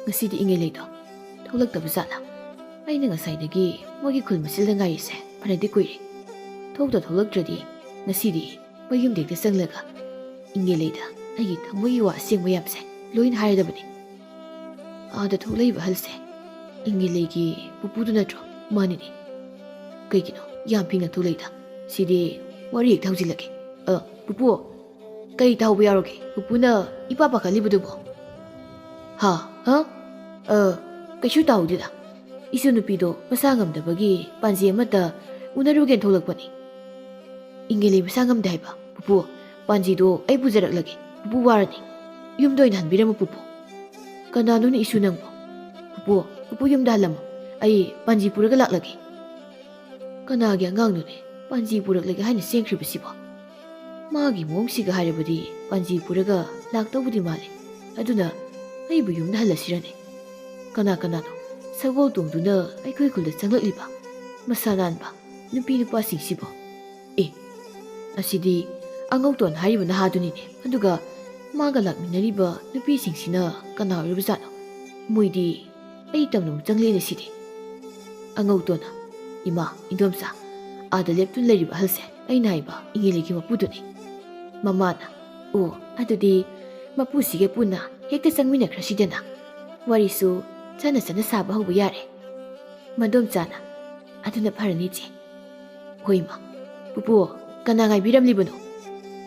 "ꯉꯁꯤꯗꯤ ꯏꯉꯦꯂꯩꯗꯣ ꯊꯣꯛꯂꯛꯇꯕ ꯖꯥꯠꯂꯥ? ꯑꯩꯅ ꯉꯁꯥꯏꯗꯒꯤ ꯃꯣꯏꯒꯤ ꯈꯨꯜ ꯃꯆꯤꯜꯗ ꯉꯥꯏꯔꯤꯁꯦ ꯐꯅꯗꯤ ꯀꯨꯏꯔꯦ꯫ ꯊꯣꯛꯇ ꯊꯣꯛꯂꯛꯇ꯭ꯔꯗꯤ ꯉꯁꯤꯗꯤ ꯃꯌꯨꯝꯗ ꯍꯦꯛꯇ ꯆꯪꯂꯒ ꯏꯉꯦꯂꯩꯗ ꯑꯩꯒꯤ ꯊꯃꯣꯏꯒꯤ ꯋꯥ ꯑꯁꯦꯡꯕ ꯌꯥꯝꯁꯦ ꯂꯣꯏꯅ ꯍꯥꯏꯔꯗꯕꯅꯤ꯫" "ꯑꯥꯗ ꯊꯣꯛꯂꯛꯏꯕ ꯑꯍꯜꯁꯦ ꯏꯉꯦꯂꯩꯒꯤ ꯄꯨꯄꯨꯗꯨ ꯅꯠꯇ꯭ꯔꯣ?" "ꯃꯥꯅꯤꯅꯦ꯫" "ꯀꯩꯒꯤꯅꯣ ꯌꯥꯝ ꯐꯤꯡꯅ ꯊꯣꯛꯂꯛꯏꯗ? ꯁꯤꯗꯤ ꯋꯥꯔꯤ ꯍꯦꯛꯇ ꯍꯧꯖꯤꯜꯂꯒꯦ꯫ ꯑ, ꯄꯨꯄꯨ, ꯀꯩ ꯇꯥꯍꯧꯕ ꯌꯥꯎꯔꯒꯦ? ꯄꯨꯄꯨꯅ ꯏꯄꯥ ꯄꯥꯈꯠꯂꯤꯕꯗꯨꯕꯣ?" "ꯍꯥ? ꯍꯥ? ꯑ, ꯀꯩꯁꯨ ꯇꯥꯍꯧꯗꯦꯗ꯫ ꯏꯁꯨ ꯅꯨꯄꯤꯗꯣ ꯃꯁꯥ ꯉꯝꯗꯕꯒꯤ ꯄꯥꯟꯖꯤ ꯑꯃꯠꯇ ꯎꯅꯔꯨꯒꯦꯅ ꯊꯣꯛꯂꯛꯄꯅꯤ꯫" "ꯏꯪꯒꯦꯂꯤ ꯃꯁꯥ ꯉꯝꯗꯦ ꯍꯥꯏꯕ? ꯄꯨꯄꯨ, ꯄꯥꯟꯖꯤꯗꯣ ꯑꯩ ꯄꯨꯖꯔꯛꯂꯒꯦ꯫ ꯄꯨꯄꯨ ꯋꯥꯔꯅꯤ꯫ ꯌꯨꯝꯗ ꯑꯣꯏꯅ ꯍꯟꯕꯤꯔꯝꯃꯨ, ꯄꯨꯄꯨ꯫" "ꯀꯅꯥꯅꯣꯅꯦ ꯏꯁꯨ ꯅꯪꯕꯣ?" "ꯄꯨꯄꯨ, ꯄꯨꯄꯨ ꯌꯨꯝꯗ ꯍꯜꯂꯝꯃꯣ꯫ ꯑꯩ ꯄꯥꯟꯖꯤ ꯄꯨꯔꯒ ꯂꯥꯛꯂꯒꯦ꯫" "ꯀꯅꯥꯒꯤ ꯑꯉꯥꯡꯅꯣꯅꯦ ꯄꯥꯟꯖꯤ ꯄꯨꯔꯛꯂꯒꯦ ꯍꯥꯏꯅ ꯆꯦꯟꯈ꯭ꯔꯤꯕꯁꯤꯕꯣ? ꯃꯥꯒꯤ ꯃꯑꯣꯡꯁꯤꯒ ꯍꯥꯏꯔꯕꯗꯤ ꯄꯥꯟꯖꯤ ꯄꯨꯔꯒ ꯂꯥꯛꯇꯧꯕꯗꯤ ꯃꯥꯜꯂꯤ꯫ ꯑꯗꯨꯅ ꯑꯩꯕꯨ ꯌꯨꯝꯗ ꯍꯜꯂꯁꯤꯔꯅꯦ? ꯀꯅꯥ ꯀꯅꯥꯅꯣ ꯁꯒꯣꯜ ꯇꯣꯡꯗꯨꯅ ꯑꯩꯈꯣꯏ ꯈꯨꯜꯗ ꯆꯪꯂꯛꯂꯤꯕ ꯃꯁꯥ ꯅꯥꯟꯕ ꯅꯨꯄꯤ ꯅꯨꯄꯥꯁꯤꯡꯁꯤꯕꯣ? ꯑꯦ, ꯑꯁꯤꯗꯤ ꯑꯉꯧꯇꯣꯟ ꯍꯥꯏꯔꯤꯕ ꯅꯍꯥꯗꯨꯅꯤꯅꯦ꯫ ꯑꯗꯨꯒ ꯃꯥꯒ ꯂꯥꯛꯃꯤꯟꯅꯔꯤꯕ ꯅꯨꯄꯤꯁꯤꯡꯁꯤꯅ ꯀꯅꯥ ꯑꯣꯏꯔꯤꯕꯖꯥꯠꯅꯣ? ꯃꯣꯏꯗꯤ ꯑꯩ ꯇꯝꯅ ꯑꯃꯨꯛ ꯆꯪꯂꯦꯅꯦ ꯁꯤꯗꯤ꯫" ꯑꯉꯧꯇꯣꯟꯅ, "ꯏꯃꯥ, ꯏꯟꯗꯣꯝꯆꯥ, ꯑꯥꯗ ꯂꯦꯞꯇꯨꯅ ꯂꯩꯔꯤꯕ ꯑꯍꯜꯁꯦ ꯑꯩꯅ ꯍꯥꯏꯕ ꯏꯉꯦꯂꯩꯒꯤ ꯃꯄꯨꯗꯨꯅꯤ꯫" ꯃꯃꯥꯅ, "ꯑꯣ, ꯑꯗꯨꯗꯤ ꯃꯄꯨꯁꯤꯒ ꯄꯨꯟꯅ ꯍꯦꯛꯇ ꯆꯪꯃꯤꯟꯅꯈ꯭ꯔꯁꯤꯗꯅ꯫ ꯋꯥꯔꯤꯁꯨ ꯆꯠꯅ ꯆꯠꯅ ꯁꯥꯕ ꯍꯧꯕ ꯌꯥꯔꯦ꯫" ꯃꯗꯣꯝꯆꯥꯅ, "ꯑꯗꯨꯅ ꯐꯔꯅꯤ, ꯏꯆꯦ꯫" "ꯍꯣꯏ, ꯏꯃꯥ꯫ ꯄꯨꯄꯨ, ꯀꯅꯥ ꯉꯥꯏꯕꯤꯔꯝꯂꯤꯕꯅꯣ?"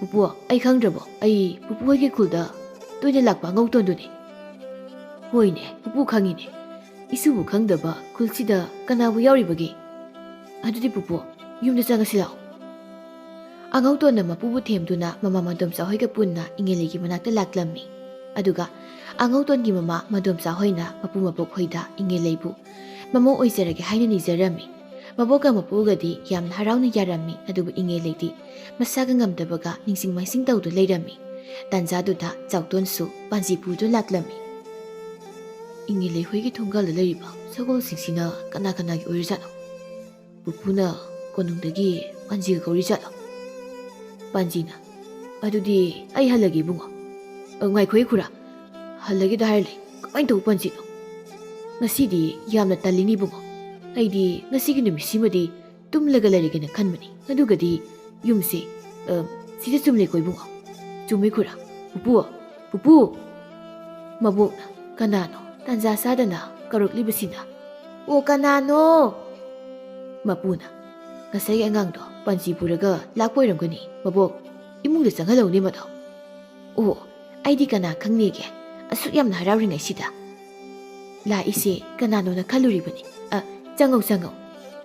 ꯄꯨꯄꯨ, ꯑꯩ ꯈꯪꯗ꯭ꯔꯕꯣ? ꯑꯩ ꯄꯨꯄꯨ ꯍꯣꯏꯒꯤ ꯈꯨꯜꯗ ꯇꯣꯏꯅ ꯂꯥꯛꯄ ꯑꯉꯧꯇꯣꯟꯗꯨꯅꯤ꯫ ꯍꯣꯏꯅꯦ, ꯄꯨꯄꯨ ꯈꯪꯉꯤꯅꯦ꯫ ꯏꯁꯨꯕꯨ ꯈꯪꯗꯕ ꯈꯨꯜꯁꯤꯗ ꯀꯅꯥꯕꯨ ꯌꯥꯎꯔꯤꯕꯒꯦ? ꯑꯗꯨꯗꯤ ꯄꯨꯄꯨ, ꯌꯨꯝꯗ ꯆꯪꯉꯁꯤ ꯂꯥꯛꯑꯣ꯫ ꯑꯉꯧꯇꯣꯟꯅ ꯃꯄꯨꯕꯨ ꯊꯦꯝꯗꯨꯅ ꯃꯃꯥ ꯃꯗꯣꯝꯆꯥ ꯍꯣꯏꯒ ꯄꯨꯟꯅ ꯏꯪꯉꯦꯂꯩꯒꯤ ꯃꯅꯥꯛꯇ ꯂꯥꯛꯂꯝꯃꯤ꯫ ꯑꯗꯨꯒ ꯑꯉꯧꯇꯣꯟꯒꯤ ꯃꯃꯥ ꯃꯗꯣꯝꯆꯥ ꯍꯣꯏꯅ ꯃꯄꯨ ꯃꯕꯣꯛ ꯍꯣꯏꯗ ꯏꯪꯉꯦꯂꯩꯕꯨ ꯃꯃꯧ ꯑꯣꯏꯖꯔꯒꯦ ꯍꯥꯏꯅ ꯅꯤꯖꯔꯝꯃꯤ꯫ ꯃꯕꯣꯛꯀ ꯃꯄꯨꯒꯗꯤ ꯌꯥꯝꯅ ꯍꯔꯥꯎꯅ ꯌꯥꯔꯝꯃꯤ, ꯑꯗꯨꯕꯨ ꯏꯪꯉꯦꯂꯩꯗꯤ ꯃꯁꯥꯒ ꯉꯝꯗꯕꯒ ꯅꯤꯡꯁꯤꯡ ꯃꯥꯏꯁꯤꯡ ꯇꯧꯗꯨꯅ ꯂꯩꯔꯝꯃꯤ꯫ ꯇꯥꯟꯖꯥꯗꯨꯗ ꯆꯥꯎꯇꯣꯟꯁꯨ ꯄꯥꯟꯖꯤ ꯄꯨꯗꯨꯅ ꯂꯥꯛꯂꯝꯃꯤ꯫ ꯏꯪꯉꯦꯂꯩ ꯍꯣꯏꯒꯤ ꯊꯣꯡꯒꯥꯜꯗ ꯂꯩꯔꯤꯕ ꯁꯒꯣꯜꯁꯤꯡꯁꯤꯅ ꯀꯅꯥ ꯀꯅꯥꯒꯤ ꯑꯣꯏꯔꯖꯥꯠꯅꯣ? ꯄꯨꯄꯨꯅ ꯀꯣꯅꯨꯡꯗꯒꯤ ꯄꯥꯟꯖꯤꯒ ꯀꯧꯔꯤꯖꯥꯠꯂꯣ? ꯄꯥꯟꯖꯤꯅ, "ꯑꯗꯨꯗꯤ ꯑꯩ ꯍꯜꯂꯒꯦ ꯏꯕꯨꯡꯉꯣ꯫" "ꯑ, ꯉꯥꯏꯈꯣꯍꯦ ꯈꯨꯔꯥ, ꯍꯜꯂꯒꯦꯗ ꯍꯥꯏꯔ ꯂꯩ꯫ ꯀꯃꯥꯏꯅ ꯇꯧꯕ ꯄꯥꯟꯖꯤꯅꯣ? ꯉꯁꯤꯗꯤ ꯌꯥꯝꯅ ꯇꯜꯂꯤꯅꯦ ꯏꯕꯨꯡꯉꯣ꯫ ꯑꯩꯗꯤ ꯉꯁꯤꯒꯤ ꯅꯨꯃꯤꯠꯁꯤꯃꯗꯤ ꯇꯨꯝꯂꯒ ꯂꯩꯔꯒꯦꯅ ꯈꯟꯕꯅꯤ꯫ ꯑꯗꯨꯒꯗꯤ ꯌꯨꯝꯁꯦ, ꯑ, ꯁꯤꯗ ꯆꯨꯝꯂꯦꯀꯣ ꯏꯕꯨꯡꯉꯣ?" "ꯆꯨꯝꯃꯤ ꯈꯨꯔꯥ꯫ ꯄꯨꯄꯨ, ꯄꯨꯄꯨ!" ꯃꯕꯣꯛꯅ, "ꯀꯅꯥꯅꯣ ꯇꯥꯟꯖꯥ ꯆꯥꯗꯅ ꯀꯧꯔꯛꯂꯤꯕꯁꯤꯅ?" "ꯑꯣ, ꯀꯅꯥꯅꯣ?" ꯃꯄꯨꯅ, "ꯉꯁꯥꯏꯒꯤ ꯑꯉꯥꯡꯗꯣ ꯄꯥꯟꯖꯤ ꯄꯨꯔꯒ ꯂꯥꯛꯄ ꯑꯣꯏꯔꯝꯒꯅꯤ꯫ ꯃꯕꯣꯛ, ꯏꯃꯨꯡꯗ ꯆꯪꯍꯜꯂꯧꯅꯦ ꯃꯗꯣ꯫" "ꯑꯣ, ꯑꯩꯗꯤ ꯀꯅꯥ ꯈꯪꯅꯦꯒꯦ, ꯑꯁꯨꯛ ꯌꯥꯝꯅ ꯍꯔꯥꯎꯔꯤꯉꯩꯁꯤꯗ ꯂꯥꯛꯏꯁꯦ ꯀꯅꯥꯅꯣꯅ ꯈꯜꯂꯨꯔꯤꯕꯅꯤ꯫ ꯑ, ꯆꯪꯉꯧ, ꯆꯪꯉꯧ꯫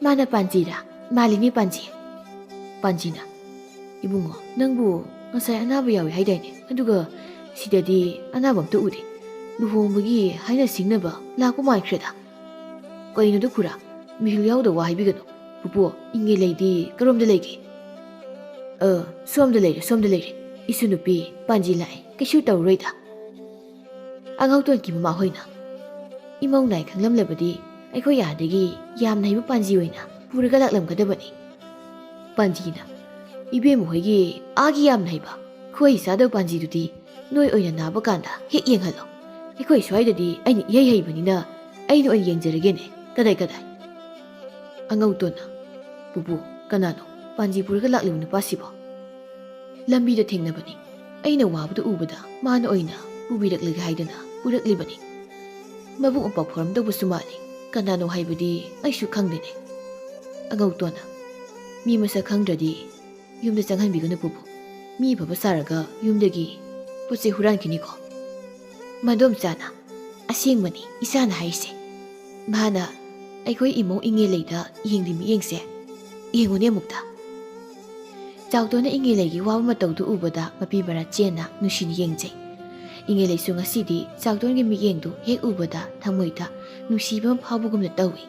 ꯃꯥꯅ ꯄꯥꯟꯖꯤꯔꯥ? ꯃꯥꯜꯂꯤꯅꯦ ꯄꯥꯟꯖꯤ꯫" ꯄꯥꯟꯖꯤꯅ, "ꯏꯕꯨꯡꯉꯣ, ꯅꯪꯕꯨ ꯉꯁꯥꯏ ꯑꯅꯥꯕ ꯌꯥꯎꯏ ꯍꯥꯏꯗꯥꯏꯅꯦ? ꯑꯗꯨꯒ ꯁꯤꯗꯗꯤ ꯑꯅꯥꯕ ꯑꯝꯇ ꯎꯗꯦ꯫ ꯂꯨꯍꯣꯡꯕꯒꯤ ꯍꯥꯏꯅ ꯁꯤꯡꯅꯕ ꯂꯥꯛꯄ ꯃꯥꯟꯈ꯭ꯔꯦꯗ꯫ ꯀꯩꯅꯣꯗ ꯈꯨꯔꯥ, ꯃꯤꯍꯨꯜ ꯌꯥꯎꯗ ꯋꯥ ꯍꯥꯏꯕꯤꯒꯅꯨ꯫ ꯄꯨꯄꯨ, ꯏꯪꯉꯦꯂꯩꯗꯤ ꯀꯔꯣꯝꯗ ꯂꯩꯒꯦ?" "ꯑ, ꯁꯣꯝꯗ ꯂꯩꯔꯦ, ꯁꯣꯝꯗ ꯂꯩꯔꯦ꯫ ꯏꯁꯨ ꯅꯨꯄꯤ ꯄꯥꯟꯖꯤ ꯂꯥꯛꯑꯦ, ꯀꯩꯁꯨ ꯇꯧꯔꯔꯣꯏꯗ꯫" ꯑꯉꯧꯇꯣꯟꯒꯤ ꯃꯃꯥ ꯍꯣꯏꯅ, "ꯏꯃꯧ ꯅꯥꯏ ꯈꯪꯂꯝꯂꯕꯗꯤ ꯑꯩꯈꯣꯏ ꯑꯥꯗꯒꯤ ꯌꯥꯝꯅ ꯍꯩꯕ ꯄꯥꯟꯖꯤ ꯑꯣꯏꯅ ꯄꯨꯔꯒ ꯂꯥꯛꯂꯝꯒꯗꯕꯅꯤ꯫" ꯄꯥꯟꯖꯤꯅ, "ꯏꯕꯦꯝꯃ ꯍꯣꯏꯒꯤ ꯑꯥꯒꯤ ꯌꯥꯝꯅ ꯍꯩꯕ ꯈꯨꯍꯩ ꯆꯥꯗꯕ ꯄꯥꯟꯖꯤꯗꯨꯗꯤ ꯅꯣꯏ ꯑꯣꯏꯅ ꯅꯥꯕ ꯀꯥꯟꯗ ꯍꯦꯛ ꯌꯦꯡꯍꯜꯂꯣ꯫ ꯑꯩꯈꯣꯏ ꯁ꯭ꯋꯥꯏꯗꯗꯤ ꯑꯩꯅ ꯏꯍꯩ ꯍꯩꯕꯅꯤꯅ ꯑꯩꯅ ꯑꯣꯏꯅ ꯌꯦꯡꯖꯔꯒꯦꯅꯦ꯫ ꯀꯗꯥꯏ, ꯀꯗꯥꯏ?" ꯑꯉꯧꯇꯣꯟꯅ, "ꯄꯨꯄꯨ, ꯀꯅꯥꯅꯣ ꯄꯥꯟꯖꯤ ꯄꯨꯔꯒ ꯂꯥꯛꯂꯤꯕ ꯅꯨꯄꯥꯁꯤꯕꯣ?" "ꯂꯝꯕꯤꯗ ꯊꯦꯡꯅꯕꯅꯤ꯫ ꯑꯩꯅ ꯋꯥꯕꯗꯨ ꯎꯕꯗ ꯃꯥꯅ ꯑꯣꯏꯅ ꯄꯨꯕꯤꯔꯛꯂꯒꯦ ꯍꯥꯏꯗꯅ ꯄꯨꯔꯛꯂꯤꯕꯅꯤ꯫ ꯃꯕꯨꯛ ꯃꯄꯥꯎ ꯐꯥꯎꯔꯝꯗꯧꯕꯁꯨ ꯃꯥꯜꯂꯤ꯫ ꯀꯅꯥꯅꯣ ꯍꯥꯏꯕꯗꯤ ꯑꯩꯁꯨ ꯈꯪꯗꯦꯅꯦ꯫" ꯑꯉꯧꯇꯣꯟꯅ, "ꯃꯤ ꯃꯁꯛ ꯈꯪꯗ꯭ꯔꯗꯤ ꯌꯨꯝꯗ ꯆꯪꯍꯟꯕꯤꯒꯅꯨ ꯄꯨꯄꯨ꯫ ꯃꯤ ꯐꯕ ꯁꯥꯔꯒ ꯌꯨꯝꯗꯒꯤ ꯄꯣꯠ ꯆꯩ ꯍꯨꯔꯥꯟꯈꯤꯅꯤꯀꯣ꯫ ꯃꯗꯣꯝꯆꯥꯅ, "ꯑꯁꯦꯡꯕꯅꯤ ꯏꯆꯥꯅ ꯍꯥꯏꯔꯤꯁꯦ꯫ ꯃꯥꯅ ꯑꯩꯈꯣꯏ ꯏꯃꯧ ꯏꯉꯦꯂꯩꯗ ꯌꯦꯡꯂꯤ ꯃꯤꯠꯌꯦꯡꯁꯦ ꯌꯦꯡꯉꯨꯅꯦ ꯑꯃꯨꯛꯇ"꯫ ꯆꯥꯎꯇꯣꯟꯅ ꯏꯉꯦꯂꯩꯒꯤ ꯋꯥꯕ ꯃꯇꯧꯗꯨ ꯎꯕꯗ ꯃꯄꯤ ꯃꯔꯥ ꯆꯦꯟꯅ ꯅꯨꯡꯁꯤꯅ ꯌꯦꯡꯖꯩ꯫ ꯏꯉꯦꯂꯩꯁꯨ ꯉꯁꯤꯗꯤ ꯆꯥꯎꯇꯣꯟꯒꯤ ꯃꯤꯠꯌꯦꯡꯗꯨ ꯍꯦꯛ ꯎꯕꯗ ꯊꯃꯣꯏꯗ ꯅꯨꯡꯁꯤꯕ ꯑꯃ ꯐꯥꯎꯕꯒꯨꯝꯅ ꯇꯧꯏ꯫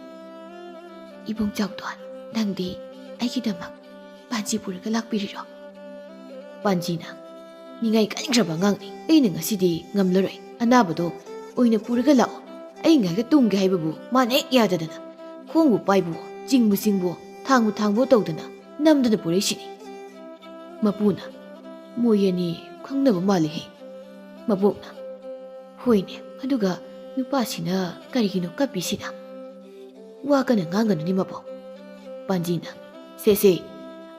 "ꯏꯕꯨꯡ ꯆꯥꯎꯇꯣꯟ, ꯅꯪꯗꯤ ꯑꯩꯒꯤꯗꯃꯛ ꯄꯥꯟꯖꯤ ꯄꯨꯔꯒ ꯂꯥꯛꯄꯤꯔꯤꯔꯣ?" ꯄꯥꯟꯖꯤꯅ, "ꯅꯤꯡꯉꯥꯏ ꯀꯟꯈ꯭ꯔꯕ ꯑꯉꯥꯡꯅꯤ꯫ ꯑꯩꯅ ꯉꯁꯤꯗꯤ ꯉꯝꯂꯔꯣꯏ꯫ ꯑꯅꯥꯕꯗꯣ ꯑꯣꯏꯅ ꯄꯨꯔꯒ ꯂꯥꯛꯑꯣ꯫ ꯑꯩ ꯉꯥꯏꯍꯥꯛꯇ ꯇꯨꯝꯒꯦ ꯍꯥꯏꯕꯕꯨ ꯃꯥꯅ ꯍꯦꯛ ꯌꯥꯗꯗꯅ ꯈꯣꯡꯕꯨ ꯄꯥꯏꯕꯣ, ꯆꯤꯡꯕꯨ ꯆꯤꯡꯕꯣ, ꯊꯥꯡꯕꯨ ꯊꯥꯡꯕꯣ ꯇꯧꯗꯅ ꯅꯝꯗꯨꯅ ꯄꯨꯔꯛꯏꯁꯤꯅꯤ"꯫ ꯃꯄꯨꯅ, "ꯃꯣꯏ ꯑꯅꯤ ꯈꯪꯅꯕ ꯃꯥꯜꯂꯤꯍꯦ"꯫ ꯃꯕꯣꯛꯅ, "ꯍꯣꯏꯅꯦ, ꯑꯗꯨꯒ ꯅꯨꯄꯥꯁꯤꯅ ꯀꯔꯤꯒꯤꯅꯣ ꯀꯞꯄꯤꯁꯤꯅ?" "ꯋꯥ ꯀꯟꯅ ꯉꯥꯡꯒꯅꯨꯅꯦ ꯃꯕꯣꯛ"꯫ ꯄꯥꯟꯖꯤꯅ, "ꯁꯦ ꯁꯦ,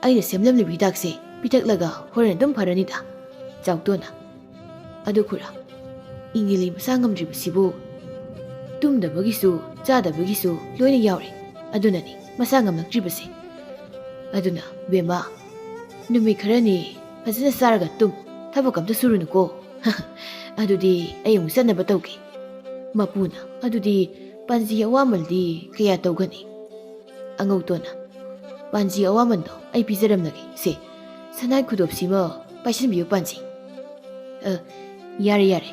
ꯑꯩꯅ ꯁꯦꯝꯂꯝꯂꯤꯕ ꯍꯤꯗꯥꯛꯁꯦ ꯄꯤꯊꯛꯂꯒ ꯍꯣꯔꯦꯟ ꯑꯗꯨꯝ ꯐꯔꯅꯤꯗ"꯫ ꯆꯥꯎꯇꯣꯟꯅ, "ꯑꯗꯨ ꯈꯨꯔꯥ, ꯏꯉꯦꯂꯩ ꯃꯁꯥ ꯉꯝꯗ꯭ꯔꯤꯕꯁꯤꯕꯨ ꯇꯨꯝꯗꯕꯒꯤꯁꯨ ꯆꯥꯗꯕꯒꯤꯁꯨ ꯂꯣꯏꯅ ꯌꯥꯎꯔꯦ꯫ ꯑꯗꯨꯅꯅꯤ ꯃꯁꯥ ꯉꯝꯂꯛꯇ꯭ꯔꯤꯕꯁꯦ꯫ ꯑꯗꯨꯅ ꯕꯦꯝꯃ, ꯅꯨꯃꯤꯠ ꯈꯔꯅꯤ ꯐꯖꯅ ꯆꯥꯔꯒ ꯇꯨꯝ, ꯊꯕꯛ ꯑꯝꯇ ꯁꯨꯔꯨꯅꯨꯀꯣ꯫ ꯑꯗꯨꯗꯤ ꯑꯩ ꯑꯃꯨꯛ ꯆꯠꯅꯕ ꯇꯧꯒꯦ"꯫ ꯃꯄꯨꯅ, "ꯑꯗꯨꯗꯤ ꯄꯥꯟꯖꯤ ꯑꯋꯥꯃꯜꯗꯤ ꯀꯌꯥ ꯇꯧꯒꯅꯤ?" ꯑꯉꯧꯇꯣꯟꯅ, "ꯄꯥꯟꯖꯤ ꯑꯋꯥꯃꯟꯗꯣ ꯑꯩ ꯄꯤꯖꯔꯝꯂꯒꯦ꯫ ꯁꯦ, ꯁꯅꯥꯏ ꯈꯨꯗꯣꯞꯁꯤꯃ ꯄꯥꯏꯁꯤꯟꯕꯤꯌꯨ ꯄꯥꯟꯖꯤ"꯫ "ꯑ, ꯌꯥꯔꯦ, ꯌꯥꯔꯦ꯫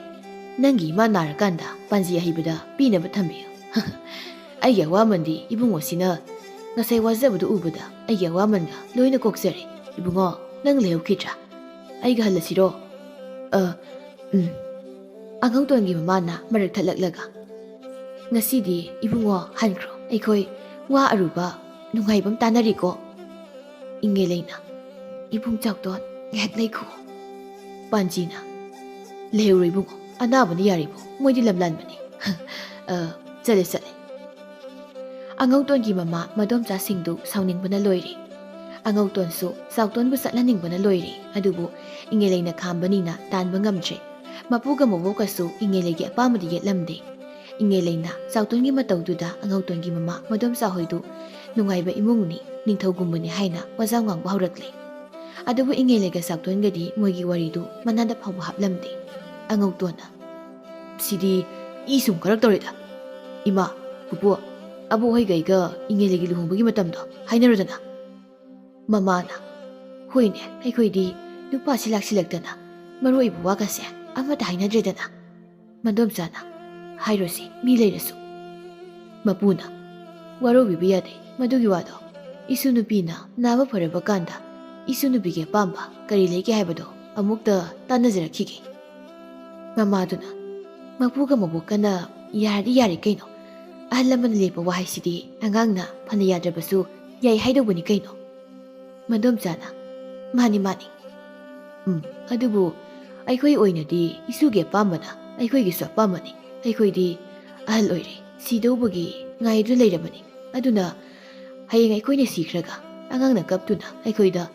ꯅꯪꯒꯤ ꯏꯃꯥ ꯅꯥꯔꯀꯥꯟꯗ ꯄꯥꯟꯖꯤ ꯑꯍꯩꯕꯗ ꯄꯤꯅꯕ ꯊꯝꯕꯤꯌꯨ꯫ ꯑꯩꯒꯤ ꯑꯋꯥꯃꯟꯗꯤ ꯏꯕꯨꯡꯉꯣꯁꯤꯅ ꯉꯁꯥꯏ ꯋꯥꯖꯕꯗꯨ ꯎꯕꯗ ꯑꯩꯒꯤ ꯑꯋꯥꯃꯟꯒ ꯂꯣꯏꯅ ꯀꯣꯛꯆꯔꯦ꯫ ꯏꯕꯨꯡꯉꯣ, ꯅꯪ ꯂꯩꯍꯧꯈꯤꯗ꯭ꯔꯥ? ꯑꯩꯒ ꯍꯜꯂꯁꯤꯔꯣ?" "ꯑ, ꯎꯝ"꯫ ꯑꯉꯧꯇꯣꯟꯒꯤ ꯃꯃꯥꯅ ꯃꯔꯛ ꯊꯠꯂꯛꯂꯒ, "ꯉꯁꯤꯗꯤ ꯏꯕꯨꯡꯉꯣ ꯍꯟꯈ꯭ꯔꯣ꯫ ꯑꯩꯈꯣꯏ ꯋꯥ ꯑꯔꯨꯕ ꯅꯨꯡꯉꯥꯏꯕ ꯑꯃ ꯇꯥꯟꯅꯔꯤꯀꯣ"꯫ ꯏꯉꯦꯂꯩꯅ, "ꯏꯕꯨꯡ ꯆꯥꯎꯇꯣꯟ, ꯉꯥꯏꯍꯥꯛ ꯂꯩꯈꯣ"꯫ ꯄꯥꯟꯖꯤꯅ, "ꯂꯩꯍꯧꯔꯣ ꯏꯕꯨꯡꯉꯣ, ꯑꯅꯥꯕꯅ ꯌꯥꯔꯤꯕꯣ, ꯃꯣꯏꯗꯤ ꯂꯝꯂꯥꯟꯕꯅꯤ"꯫ ꯑ, ꯆꯠꯂꯦ, ꯆꯠꯂꯦ꯫ ꯑꯉꯧꯇꯣꯟꯒꯤ ꯃꯃꯥ ꯃꯗꯣꯝꯆꯥꯁꯤꯡꯗꯨ ꯁꯥꯎꯅꯤꯡꯕꯅ ꯂꯣꯏꯔꯦ꯫ ꯑꯉꯧꯇꯣꯟꯁꯨ ꯆꯥꯎꯇꯣꯟꯕꯨ ꯆꯠꯍꯟꯅꯤꯡꯕꯅ ꯂꯣꯏꯔꯦ꯫ ꯑꯗꯨꯕꯨ ꯏꯉꯦꯂꯩꯅ ꯈꯥꯝꯕꯅꯤꯅ ꯇꯥꯟꯕ ꯉꯝꯗ꯭ꯔꯦ꯫ ꯃꯄꯨꯒ ꯃꯕꯣꯛꯀꯁꯨ ꯏꯉꯦꯂꯩꯒꯤ ꯑꯄꯥꯝꯕꯗꯤ ꯌꯦꯠꯂꯝꯗꯦ꯫ ꯏꯉꯦꯂꯩꯅ ꯆꯥꯎꯇꯣꯟꯒꯤ ꯃꯇꯧꯗꯨꯗ ꯑꯉꯧꯇꯣꯟꯒꯤ ꯃꯃꯥ ꯃꯗꯣꯝꯆꯥ ꯍꯣꯏꯗꯨ ꯅꯨꯡꯉꯥꯏꯕ ꯏꯃꯨꯡꯅꯤ, ꯅꯤꯡꯊꯧꯒꯨꯝꯕꯅꯤ ꯍꯥꯏꯅ ꯋꯥꯖꯥꯎ ꯉꯥꯡꯕ ꯍꯧꯔꯛꯂꯦ꯫ ꯑꯗꯨꯕꯨ ꯏꯉꯦꯂꯩꯒ ꯆꯥꯎꯇꯣꯟꯒꯗꯤ ꯃꯣꯏꯒꯤ ꯋꯥꯔꯤꯗꯨ ꯃꯅꯥꯗ ꯐꯥꯎꯕ ꯍꯥꯞꯂꯝꯗꯦ꯫ ꯑꯉꯧꯇꯣꯟꯅ, "ꯁꯤꯗꯤ ꯏ ꯁꯨꯝ ꯀꯔꯛꯇꯧꯔꯦꯗ꯫ ꯏꯃꯥ, ꯄꯨꯄꯨ, ꯑꯕꯣꯛ ꯍꯣꯏꯒ ꯑꯩꯒ ꯏꯉꯦꯂꯩꯒꯤ ꯂꯨꯍꯣꯡꯕꯒꯤ ꯃꯇꯝꯗꯣ ꯍꯥꯏꯅꯔꯨꯗꯅ?" ꯃꯃꯥꯅ, "ꯍꯣꯏꯅꯦ, ꯑꯩꯈꯣꯏꯗꯤ ꯅꯨꯄꯥꯁꯤ ꯂꯥꯛꯁꯤꯜꯂꯛꯇꯅ ꯃꯔꯨ ꯑꯣꯏꯕ ꯋꯥꯒꯁꯦ ꯑꯃꯠꯇ ꯍꯥꯏꯅꯗ꯭ꯔꯦꯗꯅ꯫" ꯃꯗꯣꯝꯆꯥꯅ, "ꯍꯥꯏꯔꯣꯁꯤ, ꯃꯤ ꯂꯩꯔꯁꯨ꯫" ꯃꯄꯨꯅ, "ꯋꯥꯔꯧꯕꯤꯕ ꯌꯥꯗꯦ ꯃꯗꯨꯒꯤ ꯋꯥꯗꯣ꯫ ꯏꯁꯨ ꯅꯨꯄꯤꯅ ꯅꯥꯕ ꯐꯔꯕ ꯀꯥꯟꯗ ꯏꯁꯨ ꯅꯨꯄꯤꯒꯤ ꯑꯄꯥꯝꯕ ꯀꯔꯤ ꯂꯩꯒꯦ ꯍꯥꯏꯕꯗꯣ ꯑꯃꯨꯛꯇ ꯇꯥꯟꯅꯖꯔꯛꯈꯤꯒꯦ꯫" ꯃꯃꯥꯗꯨꯅ, "ꯃꯄꯨꯒ ꯃꯕꯣꯛꯀꯅ ꯌꯥꯔꯗꯤ ꯌꯥꯔꯦ ꯀꯩꯅꯣ꯫ ꯑꯍꯜ ꯂꯃꯟꯅ ꯂꯦꯞꯄ ꯋꯥꯍꯩꯁꯤꯗꯤ ꯑꯉꯥꯡꯅ ꯐꯅ ꯌꯥꯗ꯭ꯔꯕꯁꯨ ꯌꯥꯏ ꯍꯥꯏꯗꯧꯕꯅꯤ ꯀꯩꯅꯣ꯫" ꯃꯗꯣꯝꯆꯥꯅ, "ꯃꯥꯅꯤ, ꯃꯥꯅꯤ꯫ ꯎꯝ, ꯑꯗꯨꯕꯨ ꯑꯩꯈꯣꯏ ꯑꯣꯏꯅꯗꯤ ꯏꯁꯨꯒꯤ ꯑꯄꯥꯝꯕꯅ ꯑꯩꯈꯣꯏꯒꯤꯁꯨ ꯑꯄꯥꯝꯕꯅꯤ꯫ ꯑꯩꯈꯣꯏꯗꯤ ꯑꯍꯜ ꯑꯣꯏꯔꯦ, ꯁꯤꯗꯧꯕꯒꯤ ꯉꯥꯏꯗꯨꯅ ꯂꯩꯔꯕꯅꯤ꯫ ꯑꯗꯨꯅ ꯍꯌꯦꯡ ꯑꯩꯈꯣꯏꯅ ꯁꯤꯈ꯭ꯔꯒ ꯑꯉꯥꯡꯅ ꯀꯞꯇꯨꯅ ꯑꯩꯈꯣꯏꯗ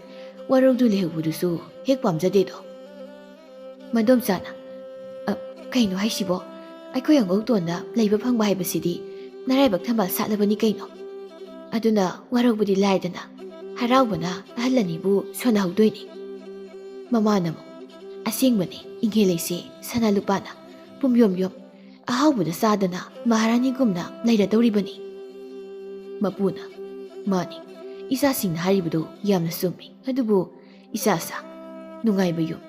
ꯋꯥꯔꯧꯗꯨꯅ ꯂꯩꯍꯧꯕꯗꯨꯁꯨ ꯍꯦꯛ ꯄꯥꯝꯖꯗꯦꯗꯣ꯫" ꯃꯗꯣꯝꯆꯥꯅ, "ꯑ, ꯀꯩꯅꯣ ꯍꯥꯏꯁꯤꯕꯣ? ꯑꯩꯈꯣꯏ ꯑꯉꯧꯇꯣꯟꯗ ꯂꯩꯕ ꯐꯪꯕ ꯍꯥꯏꯕꯁꯤꯗꯤ ꯅꯔꯥꯏꯕꯛ ꯊꯝꯕꯥꯜ ꯁꯥꯠꯂꯕꯅꯤ ꯀꯩꯅꯣ꯫ ꯑꯗꯨꯅ ꯋꯥꯔꯧꯕꯗꯤ ꯂꯥꯏꯗꯅ, ꯍꯔꯥꯎꯕꯅ ꯑꯍꯜ ꯑꯅꯤꯕꯨ ꯁꯣꯟꯅꯍꯧꯗꯣꯏꯅꯤ꯫" ꯃꯃꯥꯅ ꯑꯃꯨꯛ, "ꯑꯁꯦꯡꯕꯅꯤ, ꯏꯉꯦꯂꯩꯁꯦ ꯁꯅꯥ ꯂꯨꯄꯥꯅ ꯄꯨꯝꯌꯣꯝ ꯌꯣꯝ, ꯑꯍꯥꯎꯕꯗ ꯆꯥꯗꯅ ꯃꯍꯥꯔꯥꯅꯤꯒꯨꯝꯅ ꯂꯩꯔꯗꯧꯔꯤꯕꯅꯤ꯫" ꯃꯄꯨꯅ, "ꯃꯥꯅꯤ, ꯏꯆꯥꯁꯤꯡꯅ ꯍꯥꯏꯔꯤꯕꯗꯨ ꯌꯥꯝꯅ ꯆꯨꯝꯃꯤ꯫ ꯑꯗꯨꯕꯨ ꯏꯆꯥꯁꯥ, ꯅꯨꯡꯉꯥꯏꯕ ꯌꯨꯝ,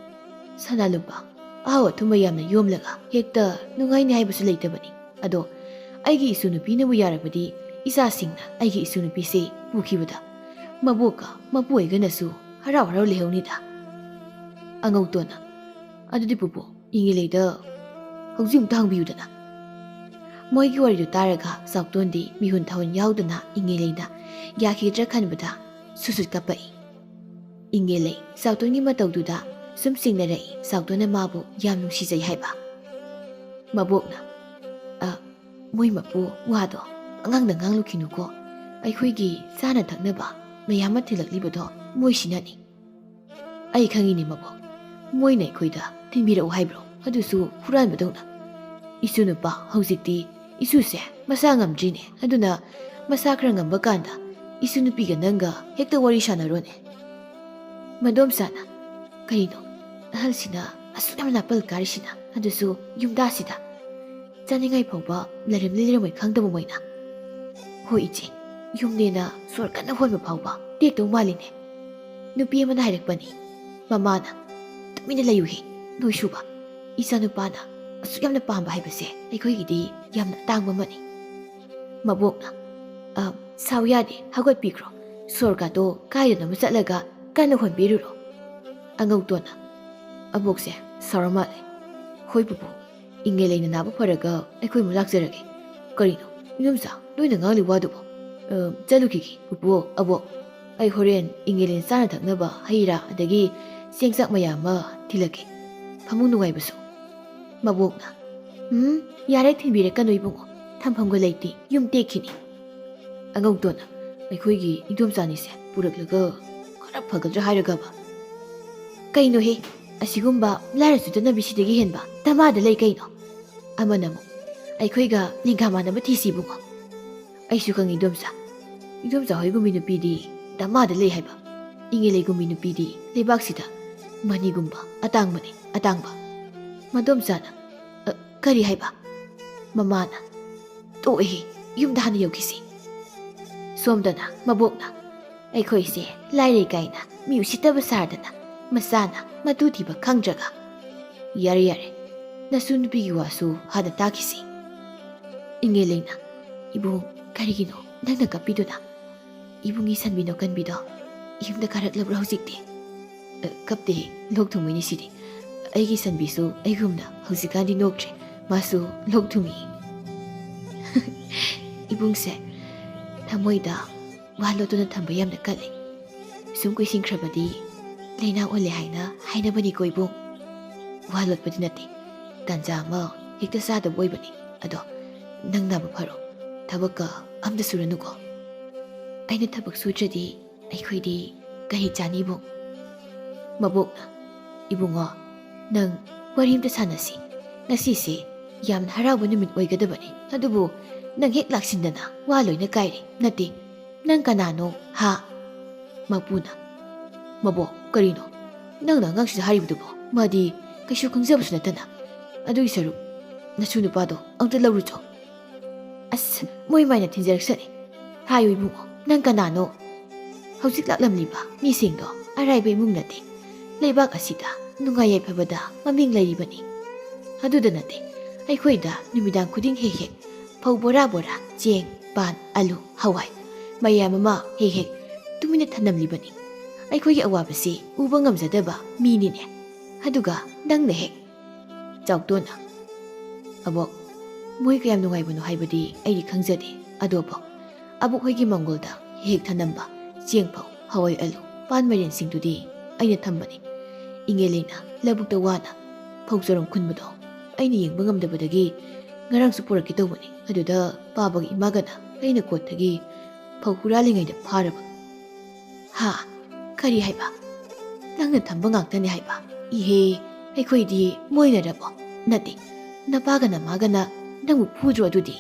ꯁꯅꯥ ꯂꯨꯄꯥ, ꯑꯍꯥꯎ ꯑꯊꯨꯝꯕ ꯌꯥꯝꯅ ꯌꯣꯝꯂꯒ ꯍꯦꯛꯇ ꯅꯨꯡꯉꯥꯏꯅꯤ ꯍꯥꯏꯕꯁꯨ ꯂꯩꯇꯕꯅꯤ꯫ ꯑꯗꯣ ꯑꯩꯒꯤ ꯏꯁꯨ ꯅꯨꯄꯤꯅꯕꯨ ꯌꯥꯔꯕꯗꯤ ꯏꯆꯥꯁꯤꯡꯅ ꯑꯩꯒꯤ ꯏꯁꯨ ꯅꯨꯄꯤꯁꯦ ꯄꯨꯈꯤꯕꯗ ꯃꯕꯣꯛꯀ ꯃꯄꯨ ꯑꯣꯏꯒꯅꯁꯨ ꯍꯔꯥꯎ ꯍꯔꯥꯎ ꯂꯩꯍꯧꯅꯤꯗ꯫" ꯑꯉꯧꯇꯣꯟꯅ, "ꯑꯗꯨꯗꯤ ꯄꯨꯄꯨ, ꯏꯉꯦꯂꯩꯗ ꯍꯧꯖꯤꯛ ꯑꯃꯨꯛꯇ ꯍꯪꯕꯤꯌꯨꯗꯅ꯫" ꯃꯣꯏꯒꯤ ꯋꯥꯔꯤꯗꯨ ꯇꯥꯔꯒ ꯆꯥꯎꯇꯣꯟꯗꯤ ꯃꯤꯍꯨꯟ ꯊꯥꯍꯨꯟ ꯌꯥꯎꯗꯅ ꯏꯉꯦꯂꯩꯗ ꯌꯥꯈꯤꯗ꯭ꯔꯥ ꯈꯟꯕꯗ ꯁꯨꯠ ꯁꯨꯠ ꯀꯞꯄꯛꯏ꯫ ꯏꯉꯦꯂꯩ ꯆꯥꯎꯇꯣꯟꯒꯤ ꯃꯇꯧꯗꯨꯗ ꯁꯨꯝ ꯆꯤꯡꯅꯔꯛꯏ, ꯆꯥꯎꯇꯣꯟꯅ ꯃꯥꯕꯨ ꯌꯥꯝ ꯅꯨꯡꯁꯤꯖꯩ ꯍꯥꯏꯕ꯫ ꯃꯕꯣꯛꯅ, "ꯑ, ꯃꯣꯏ ꯃꯄꯨ, ꯋꯥꯗꯣ ꯑꯉꯥꯡꯗ ꯉꯥꯡꯂꯨꯈꯤꯅꯨꯀꯣ꯫ ꯑꯩꯈꯣꯏꯒꯤ ꯆꯥꯅ ꯊꯛꯅꯕ ꯃꯌꯥꯝ ꯑꯃ ꯊꯤꯜꯂꯛꯂꯤꯕꯗꯣ ꯃꯣꯏꯁꯤꯅꯅꯤ꯫" "ꯑꯩ ꯈꯪꯉꯤꯅꯦ ꯃꯕꯣꯛ, ꯃꯣꯏꯅ ꯑꯩꯈꯣꯏꯗ ꯊꯤꯟꯕꯤꯔꯛꯎ ꯍꯥꯏꯕ꯭ꯔꯣ? ꯑꯗꯨꯁꯨ ꯍꯨꯔꯥꯟꯕꯗꯧꯅ꯫ ꯏꯁꯨ ꯅꯨꯄꯥ, ꯍꯧꯖꯤꯛꯇꯤ ꯏꯁꯨꯁꯦ ꯃꯁꯥ ꯉꯝꯗ꯭ꯔꯤꯅꯦ꯫ ꯑꯗꯨꯅ ꯃꯁꯥ ꯈꯔ ꯉꯝꯕ ꯀꯥꯟꯗ ꯏꯁꯨ ꯅꯨꯄꯤꯒ ꯅꯪꯒ ꯍꯦꯛꯇ ꯋꯥꯔꯤ ꯁꯥꯟꯅꯔꯣꯅꯦ꯫" ꯃꯗꯣꯝꯆꯥꯅ, "ꯀꯔꯤꯅꯣ ꯑꯍꯜꯁꯤꯅ ꯑꯁꯨꯛ ꯌꯥꯝꯅ ꯅꯥꯄꯜ ꯀꯥꯔꯤꯁꯤꯅ? ꯑꯗꯨꯁꯨ ꯌꯨꯝꯗꯥꯁꯤꯗ꯫ ꯆꯥꯅꯤꯡꯉꯥꯏ ꯐꯥꯎꯕ ꯂꯩꯔꯝꯂꯤ ꯂꯩꯔꯝꯃꯣꯏ ꯈꯪꯗꯕ ꯃꯣꯏꯅ꯫ ꯍꯣꯏ ꯏꯆꯦ, ꯌꯨꯝꯅꯦꯅ ꯁꯣꯔ ꯀꯟꯅ ꯍꯣꯟꯕ ꯐꯥꯎꯕ ꯇꯦꯛꯇꯧ ꯃꯥꯜꯂꯤꯅꯦ꯫ ꯅꯨꯄꯤ ꯑꯃꯅ ꯍꯥꯏꯔꯛꯄꯅꯤ, ꯃꯃꯥꯅ, 'ꯇꯨꯃꯤꯟꯅ ꯂꯩꯌꯨꯍꯦ ꯅꯣꯏꯁꯨꯕ꯫ ꯏꯆꯥꯅꯨꯄꯥꯅ ꯑꯁꯨꯛ ꯌꯥꯝꯅ ꯄꯥꯝꯕ ꯍꯥꯏꯕꯁꯦ ꯑꯩꯈꯣꯏꯒꯤꯗꯤ ꯌꯥꯝꯅ ꯑꯇꯥꯡꯕ ꯑꯃꯅꯤ.' ꯃꯕꯣꯛꯅ, "ꯑ, ꯁꯥꯎ ꯌꯥꯗꯦ, ꯍꯧꯒꯠꯄꯤꯈ꯭ꯔꯣ꯫ ꯁꯣꯔꯒꯥꯗꯣ ꯀꯥꯏꯗꯅꯣꯃ ꯆꯠꯂꯒ ꯀꯟꯅ ꯍꯣꯟꯕꯤꯔꯨꯔꯣ꯫" ꯑꯉꯧꯇꯣꯟꯅ, "ꯑꯕꯣꯛꯁꯦ ꯁꯥꯎꯔ ꯃꯥꯜꯂꯦ꯫ ꯍꯣꯏ ꯄꯨꯄꯨ, ꯏꯪꯉꯦꯂꯩꯅ ꯅꯥꯕ ꯐꯔꯒ ꯑꯩꯈꯣꯏ ꯑꯃꯨꯛ ꯂꯥꯛꯆꯔꯒꯦ꯫ ꯀꯔꯤꯅꯣ ꯏꯅꯨꯝꯆꯥ, ꯅꯣꯏꯅ ꯉꯥꯡꯂꯤ ꯋꯥꯗꯨꯕꯣ? ꯑ, ꯆꯠꯂꯨꯈꯤꯒꯦ ꯄꯨꯄꯨ, ꯑꯕꯣꯛ꯫ ꯑꯩ ꯍꯣꯔꯦꯟ ꯏꯪꯉꯦꯂꯩꯅ ꯆꯥꯅ ꯊꯛꯅꯕ ꯍꯩ ꯔꯥ ꯑꯗꯒꯤ ꯆꯦꯡ ꯆꯥꯛ ꯃꯌꯥꯝ ꯑꯃ ꯊꯤꯜꯂꯛꯀꯦ꯫ ꯐꯃꯨꯡ ꯅꯨꯡꯉꯥꯏꯕꯁꯨ꯫" ꯃꯕꯣꯛꯅ, "ꯎꯝ, ꯌꯥꯔꯦ, ꯊꯤꯟꯕꯤꯔꯛꯀꯅꯨ ꯏꯕꯨꯡꯉꯣ꯫ ꯊꯝꯐꯝꯒ ꯂꯩꯇꯦ, ꯌꯨꯝ ꯇꯦꯛꯈꯤꯅꯤ꯫" ꯑꯉꯧꯇꯣꯟꯅ, "ꯑꯩꯈꯣꯏꯒꯤ ꯏꯗꯣꯝꯆꯥꯅꯤꯁꯦ ꯄꯨꯔꯛꯂꯒ ꯈꯔ ꯐꯒꯗ꯭ꯔꯥ ꯍꯥꯏꯔꯒꯕ꯫ ꯀꯩꯅꯣꯍꯦ, ꯑꯁꯤꯒꯨꯝꯕ ꯂꯥꯏꯔ ꯆꯨꯗꯅꯕꯤꯁꯤꯗꯒꯤ ꯍꯦꯟꯕ ꯗꯃꯥꯗ ꯂꯩ ꯀꯩꯅꯣ?" ꯑꯃꯅ ꯑꯃꯨꯛ, "ꯑꯩꯈꯣꯏꯒ ꯂꯦꯡꯒꯥ ꯃꯥꯟꯅꯕ ꯊꯤꯁꯤ ꯏꯕꯨꯡꯉꯣ꯫" "ꯑꯩꯁꯨ ꯈꯪꯉꯤ ꯏꯗꯣꯝꯆꯥ꯫ ꯏꯗꯣꯝꯆꯥ ꯍꯣꯏꯒꯨꯝꯕꯤ ꯅꯨꯄꯤꯗꯤ ꯗꯃꯥꯗ ꯂꯩ ꯍꯥꯏꯕ꯫ ꯏꯪꯉꯦꯂꯩꯒꯨꯝꯕꯤ ꯅꯨꯄꯤꯗꯤ ꯂꯩꯕꯥꯛꯁꯤꯗ ꯃꯅꯤꯒꯨꯝꯕ ꯑꯇꯥꯡꯕꯅꯤ, ꯑꯇꯥꯡꯕ꯫" ꯃꯗꯣꯝꯆꯥꯅ, "ꯑ, ꯀꯔꯤ ꯍꯥꯏꯕ?" ꯃꯃꯥꯅ, "ꯇꯣꯛꯑꯦꯍꯦ, ꯌꯨꯝꯗ ꯍꯥꯟꯅ ꯌꯧꯈꯤꯁꯤ꯫" ꯁꯣꯝꯗꯅ ꯃꯕꯣꯛꯅ, "ꯑꯩꯈꯣꯏꯁꯦ ꯂꯥꯏꯔꯩ ꯀꯥꯏꯅ ꯃꯤ ꯎꯁꯤꯠꯇꯕ ꯁꯥꯔꯗꯅ ꯃꯆꯥꯅ ꯃꯇꯨ ꯊꯤꯕ ꯈꯪꯗ꯭ꯔꯒ꯫" "ꯌꯥꯔꯦ, ꯌꯥꯔꯦ, ꯅꯁꯨ ꯅꯨꯄꯤꯒꯤ ꯋꯥꯁꯨ ꯍꯥꯟꯅ ꯇꯥꯈꯤꯁꯤ꯫" ꯏꯪꯉꯦꯂꯩꯅ, "ꯏꯕꯨꯡ, ꯀꯔꯤꯒꯤꯅꯣ ꯅꯪꯅ ꯀꯞꯄꯤꯗꯨꯅ? ꯏꯕꯨꯡꯒꯤ ꯁꯟꯕꯤ ꯅꯣꯀꯟꯕꯤꯗꯣ ꯌꯨꯝꯗ ꯀꯥꯔꯛꯂꯕ꯭ꯔꯣ ꯍꯧꯖꯤꯛꯇꯤ?" "ꯑ, ꯀꯞꯇꯦ, ꯂꯣꯛ ꯊꯨꯡꯕꯩꯅꯤ ꯁꯤꯗꯤ꯫ ꯑꯩꯒꯤ ꯁꯟꯕꯤꯁꯨ ꯑꯩꯒꯨꯝꯅ ꯍꯧꯖꯤꯛꯀꯥꯟꯗꯤ ꯅꯣꯛꯇ꯭ꯔꯦ꯫ ꯃꯥꯁꯨ ꯂꯣꯛ ꯊꯨꯡꯉꯤ꯫" ꯏꯕꯨꯡꯁꯦ ꯊꯃꯣꯏꯗ ꯋꯥ ꯂꯣꯠꯇꯨꯅ ꯊꯝꯕ ꯌꯥꯝꯅ ꯀꯜꯂꯤ꯫ ꯁꯨꯝ ꯀꯨꯏꯁꯤꯟꯈ꯭ꯔꯕꯗꯤ ꯂꯩꯅꯥ ꯑꯣꯜꯂꯦ ꯍꯥꯏꯅ ꯍꯥꯏꯅꯕꯅꯤꯀꯣ ꯏꯕꯨꯡ꯫ ꯋꯥ ꯂꯣꯠꯄꯗꯤ ꯅꯠꯇꯦ, ꯇꯥꯟꯖꯥ ꯑꯃ ꯍꯦꯛꯇ ꯆꯥꯗꯕ ꯑꯣꯏꯕꯅꯤ꯫ ꯑꯗꯣ ꯅꯪ ꯅꯥꯕ ꯐꯔꯣ, ꯊꯕꯛꯀ ꯑꯝꯇ ꯁꯨꯔꯅꯨꯀꯣ꯫ ꯑꯩꯅ ꯊꯕꯛ ꯁꯨꯗ꯭ꯔꯗꯤ ꯑꯩꯈꯣꯏꯗꯤ ꯀꯔꯤ ꯆꯥꯅꯤ ꯏꯕꯨꯡ? ꯃꯕꯣꯛꯅ, "ꯏꯕꯨꯡꯉꯣ, ꯅꯪ ꯋꯥꯔꯤ ꯑꯝꯇ ꯁꯥꯟꯅꯁꯤ꯫ ꯉꯁꯤꯁꯦ ꯌꯥꯝꯅ ꯍꯔꯥꯎꯕ ꯅꯨꯃꯤꯠ ꯑꯣꯏꯒꯗꯕꯅꯤ, ꯑꯗꯨꯕꯨ ꯅꯪ ꯍꯦꯛ ꯂꯥꯛꯁꯤꯟꯗꯅ ꯋꯥ ꯂꯣꯏꯅ ꯀꯥꯏꯔꯦ꯫ ꯅꯠꯇꯦ, ꯅꯪ ꯀꯅꯥꯅꯣ, ꯍꯥ?" ꯃꯄꯨꯅ, "ꯃꯕꯣꯛ, ꯀꯔꯤꯅꯣ ꯅꯪꯅ ꯑꯉꯥꯡꯁꯤꯗ ꯍꯥꯏꯔꯤꯕꯗꯨꯕꯣ? ꯃꯥꯗꯤ ꯀꯩꯁꯨ ꯈꯪꯖꯕꯁꯨ ꯅꯠꯇꯅ꯫ ꯑꯗꯨꯒꯤ ꯁꯔꯨꯛ ꯅꯁꯨ ꯅꯨꯄꯥꯗꯣ ꯑꯝꯇ ꯂꯧꯔꯨꯆꯣ꯫ ꯑꯁ, ꯃꯣꯏ ꯃꯥꯏꯅ ꯊꯤꯟꯖꯔꯛꯁꯅꯤ꯫ ꯍꯥꯏꯌꯨ ꯏꯕꯨꯡꯉꯣ, ꯅꯪ ꯀꯅꯥꯅꯣ? ꯍꯧꯖꯤꯛ ꯂꯥꯛꯂꯝꯂꯤꯕ ꯃꯤꯁꯤꯡꯗꯣ ꯑꯔꯥꯏꯕ ꯏꯃꯨꯡ ꯅꯠꯇꯦ꯫ ꯂꯩꯕꯥꯛ ꯑꯁꯤꯗ ꯅꯨꯡꯉꯥꯏ ꯌꯥꯏꯐꯕꯗ ꯃꯃꯤꯡ ꯂꯩꯔꯤꯕꯅꯤ꯫ ꯑꯗꯨꯗ ꯅꯠꯇꯦ, ꯑꯩꯈꯣꯏꯗ ꯅꯨꯃꯤꯗꯥꯡ ꯈꯨꯗꯤꯡ ꯍꯦꯛ ꯍꯦꯛ ꯐꯧ ꯕꯣꯔꯥ ꯕꯣꯔꯥ, ꯆꯦꯡ, ꯄꯥꯟ, ꯑꯂꯨ, ꯍꯋꯥꯏ ꯃꯌꯥꯝ ꯑꯃ ꯍꯦꯛ ꯍꯦꯛ ꯇꯨꯃꯤꯟꯅ ꯊꯅꯝꯂꯤꯕꯅꯤ꯫ ꯑꯩꯈꯣꯏꯒꯤ ꯑꯋꯥꯕꯁꯤ ꯎꯕ ꯉꯝꯖꯗꯕ ꯃꯤꯅꯤꯅꯦ꯫ ꯑꯗꯨꯒ ꯅꯪꯅ ꯍꯦꯛ ꯆꯥꯎꯇꯣꯟꯅ, "ꯑꯕꯣꯛ, ꯃꯣꯏ ꯀꯌꯥꯝ ꯅꯨꯡꯉꯥꯏꯕꯅꯣ ꯍꯥꯏꯕꯗꯤ ꯑꯩꯗꯤ ꯈꯪꯖꯗꯦ꯫ ꯑꯗꯣ ꯑꯕꯣꯛ, ꯑꯕꯣꯛ ꯍꯣꯏꯒꯤ ꯃꯪꯒꯣꯜꯗ ꯍꯦꯛ ꯊꯅꯝꯕ ꯆꯦꯡ ꯐꯧ, ꯍꯋꯥꯏ ꯑꯂꯨ, ꯄꯥꯟ ꯃꯥꯏꯔꯦꯟꯁꯤꯡꯗꯨꯗꯤ ꯑꯩꯅ ꯊꯝꯕꯅꯤ꯫ ꯏꯉꯦꯂꯩꯅ ꯂꯧꯕꯨꯛꯇ ꯋꯥꯅ ꯐꯧ ꯆꯔꯣꯡ ꯈꯨꯟꯕꯗꯣ ꯑꯩꯅ ꯌꯦꯡꯕ ꯉꯝꯗꯕꯗꯒꯤ ꯉꯔꯥꯡꯁꯨ ꯄꯨꯔꯛꯀꯦ ꯇꯧꯕꯅꯤ꯫ ꯑꯗꯨꯗ ꯄꯥꯕꯒꯤ ꯏꯃꯥꯒꯅ ꯑꯩꯅ ꯀꯣꯠꯇꯒꯤ ꯐꯧ ꯍꯨꯔꯥꯜꯂꯤꯉꯩꯗ ꯐꯥꯔꯕ꯫" "ꯍꯥ? ꯀꯔꯤ ꯍꯥꯏꯕ? ꯅꯪꯅ ꯊꯝꯕ ꯉꯥꯛꯇꯅꯤ ꯍꯥꯏꯕ? ꯏꯍꯦ, ꯑꯩꯈꯣꯏꯗꯤ ꯃꯣꯏꯅꯔꯕꯣ? ꯅꯠꯇꯦ, ꯅꯄꯥꯒ ꯅꯃꯥꯒꯅ ꯅꯪꯕꯨ ꯐꯨꯗ꯭ꯔꯣ ꯑꯗꯨꯗꯤ?"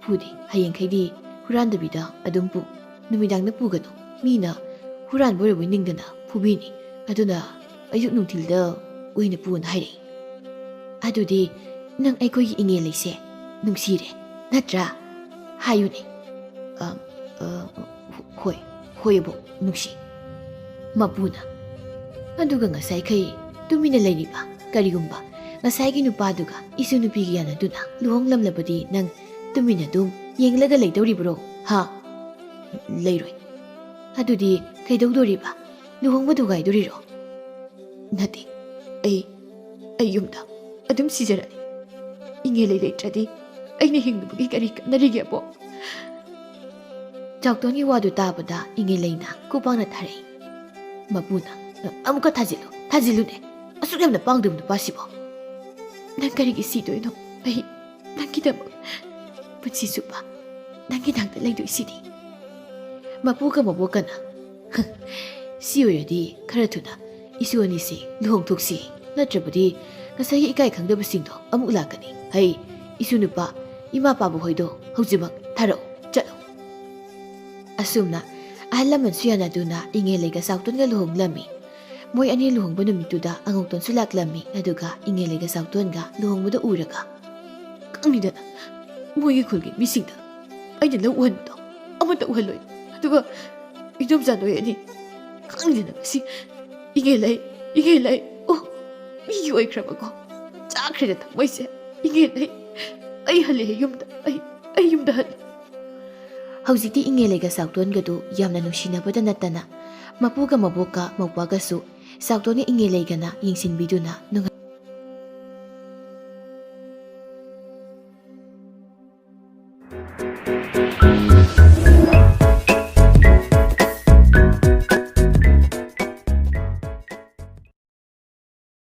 "ꯐꯨꯗꯦ, ꯍꯌꯦꯡꯈꯩꯗꯤ ꯍꯨꯔꯥꯟꯗꯕꯤꯗ ꯑꯗꯨꯝ ꯄꯨ꯫ ꯅꯨꯃꯤꯗꯥꯡꯗ ꯄꯨꯒꯅꯨ, ꯃꯤꯅ ꯍꯨꯔꯥꯟꯕ ꯑꯣꯏꯔꯕꯣꯏ ꯅꯤꯡꯗꯅ ꯐꯨꯕꯤꯅꯤ꯫ ꯑꯗꯨꯅ ꯑꯌꯨꯛ ꯅꯨꯡꯊꯤꯜꯗ ꯑꯣꯏꯅ ꯄꯨꯅ ꯍꯥꯏꯔꯛꯏ꯫" "ꯑꯗꯨꯗꯤ ꯅꯪ ꯑꯩꯈꯣꯏꯒꯤ ꯏꯉꯦꯂꯩꯁꯦ ꯅꯨꯡꯁꯤꯔꯦ, ꯅꯠꯇ꯭ꯔꯥ? ꯍꯥꯏꯌꯨꯅꯦ꯫" "ꯑ, ꯑ, ꯍꯣꯏ, ꯍꯣꯏ ꯑꯕꯣꯛ, ꯅꯨꯡꯁꯤ꯫" ꯃꯄꯨꯅ, "ꯑꯗꯨꯒ ꯉꯁꯥꯏꯈꯩ ꯇꯨꯃꯤꯟꯅ ꯂꯩꯔꯤꯕ, ꯀꯔꯤꯒꯨꯝꯕ ꯉꯁꯥꯏꯒꯤ ꯅꯨꯄꯥꯗꯨꯒ ꯏꯁꯨ ꯅꯨꯄꯤꯒ ꯌꯥꯅꯗꯨꯅ ꯂꯨꯍꯣꯡꯂꯝꯂꯕꯗꯤ ꯅꯪ ꯇꯨꯃꯤꯟꯅ ꯑꯗꯨꯝ ꯌꯦꯡꯂꯒ ꯂꯩꯗꯧꯔꯤꯕ꯭ꯔꯣ? ꯍꯥ? ꯂꯩꯔꯣꯏ꯫" "ꯑꯗꯨꯗꯤ ꯀꯩꯗꯧꯗꯣꯔꯤꯕ? ꯂꯨꯍꯣꯡꯕ ꯊꯨꯒꯥꯏꯗꯣꯔꯤꯔꯣ?" "ꯅꯠꯇꯦ, ꯑꯩ, ꯑꯩ ꯌꯨꯝꯗ ꯑꯗꯨꯝ ꯁꯤꯖꯔꯛꯑꯦ꯫ ꯏꯉꯦꯂꯩ ꯂꯩꯇ꯭ꯔꯗꯤ ꯑꯩꯅ ꯍꯤꯡꯂꯨꯕꯒꯤ ꯀꯔꯤ ꯀꯥꯟꯅꯔꯤꯒꯦ, ꯑꯕꯣꯛ?" ꯆꯥꯎꯇꯣꯟꯒꯤ ꯋꯥꯗꯨ ꯇꯥꯕꯗ ꯏꯉꯦꯂꯩꯅ ꯈꯨꯄꯥꯛꯅ ꯊꯥꯔꯛꯏ꯫ ꯃꯄꯨꯅ, "ꯑꯃꯨꯛꯀ ꯊꯥꯖꯤꯜꯂꯨ, ꯊꯥꯖꯤꯜꯂꯨꯅꯦ꯫ ꯑꯁꯨꯛ ꯌꯥꯝꯅ ꯄꯥꯡꯗꯕ ꯅꯨꯄꯥꯁꯤꯕꯣ꯫ ꯅꯪ ꯀꯔꯤꯒꯤ ꯁꯤꯗꯣꯏꯅꯣ? ꯑꯩ ꯅꯪꯒꯤꯗꯃꯛ ꯄꯨꯟꯁꯤ ꯆꯨꯞꯄ ꯅꯪꯒꯤ ꯅꯥꯛꯇ ꯂꯩꯗꯣꯏꯁꯤꯗꯤ꯫" ꯃꯄꯨꯒ ꯃꯕꯣꯛꯀꯅ, "ꯁꯤ ꯑꯣꯏꯔꯗꯤ ꯈꯔ ꯊꯨꯅ ꯏꯁꯨ ꯑꯅꯤꯁꯤ ꯂꯨꯍꯣꯡꯊꯣꯛꯁꯤ, ꯅꯠꯇ꯭ꯔꯕꯗꯤ ꯉꯁꯥꯏꯒꯤ ꯏꯀꯥꯏ ꯈꯪꯗꯕꯁꯤꯡꯗꯣ ꯑꯃꯨꯛ ꯂꯥꯛꯀꯅꯤ꯫ ꯍꯩ, ꯏꯁꯨ ꯅꯨꯄꯥ, ꯏꯃꯥ ꯄꯥꯕ ꯍꯣꯏꯗꯣ ꯍꯧꯖꯤꯛꯃꯛ ꯊꯥꯔꯛꯎ, ꯆꯠꯂꯨ꯫" ꯑꯁꯨꯝꯅ ꯑꯍꯜ ꯂꯃꯟꯁꯨ ꯌꯥꯅꯗꯨꯅ ꯏꯉꯦꯂꯩꯒ ꯆꯥꯎꯇꯣꯟꯒ ꯂꯨꯍꯣꯡꯂꯝꯃꯤ꯫ ꯃꯣꯏ ꯑꯅꯤ ꯂꯨꯍꯣꯡꯕ ꯅꯨꯃꯤꯠꯇꯨꯗ ꯑꯉꯧꯇꯣꯟꯁꯨ ꯂꯥꯛꯂꯝꯃꯤ꯫ ꯑꯗꯨꯒ ꯏꯉꯦꯜꯂꯩꯒ ꯆꯥꯎꯇꯣꯟꯒ ꯂꯨꯍꯣꯡꯕꯗ ꯎꯔꯒ, "ꯈꯪꯉꯤꯗꯅ, ꯃꯣꯏꯒꯤ ꯈꯨꯜꯒꯤ ꯃꯤꯁꯤꯡꯗ ꯑꯩꯅ ꯂꯧ ꯎꯍꯟꯕꯗꯣ ꯑꯃꯠꯇ ꯎꯍꯜꯂꯣꯏ꯫ ꯑꯗꯨꯒ ꯏꯗꯣꯝꯆꯥ ꯅꯣꯏ ꯑꯅꯤ, ꯈꯪꯗꯦꯅ ꯉꯁꯤ ꯏꯉꯦꯜꯂꯩ, ꯏꯉꯦꯜꯂꯩ, ꯑꯣ, ꯃꯤꯒꯤ ꯑꯣꯏꯈ꯭ꯔꯕꯀꯣ꯫ ꯆꯥꯈ꯭ꯔꯦꯗ ꯊꯃꯣꯏꯁꯦ꯫ ꯏꯉꯦꯜꯂꯩ, ꯑꯩ ꯍꯜꯂꯦ ꯌꯨꯝꯗ, ꯑꯩ, ꯑꯩ ꯌꯨꯝꯗ ꯍꯜꯂꯦ꯫" ꯍꯧꯖꯤꯛꯇꯤ ꯏꯉꯦꯜꯂꯩꯒ ꯆꯥꯎꯇꯣꯟꯒꯗꯨ ꯌꯥꯝꯅ ꯅꯨꯡꯁꯤꯅꯕꯗ ꯅꯠꯇꯅ ꯃꯄꯨꯒ ꯃꯕꯣꯛꯀ ꯃꯧꯄ꯭ꯋꯥꯒꯁꯨ ꯆꯥꯎꯇꯣꯟꯒ ꯏꯉꯦꯜꯂꯩꯒꯅ ꯌꯦꯡꯁꯤꯟꯕꯤꯗꯨꯅ ꯅꯨꯡꯉꯥꯏ꯫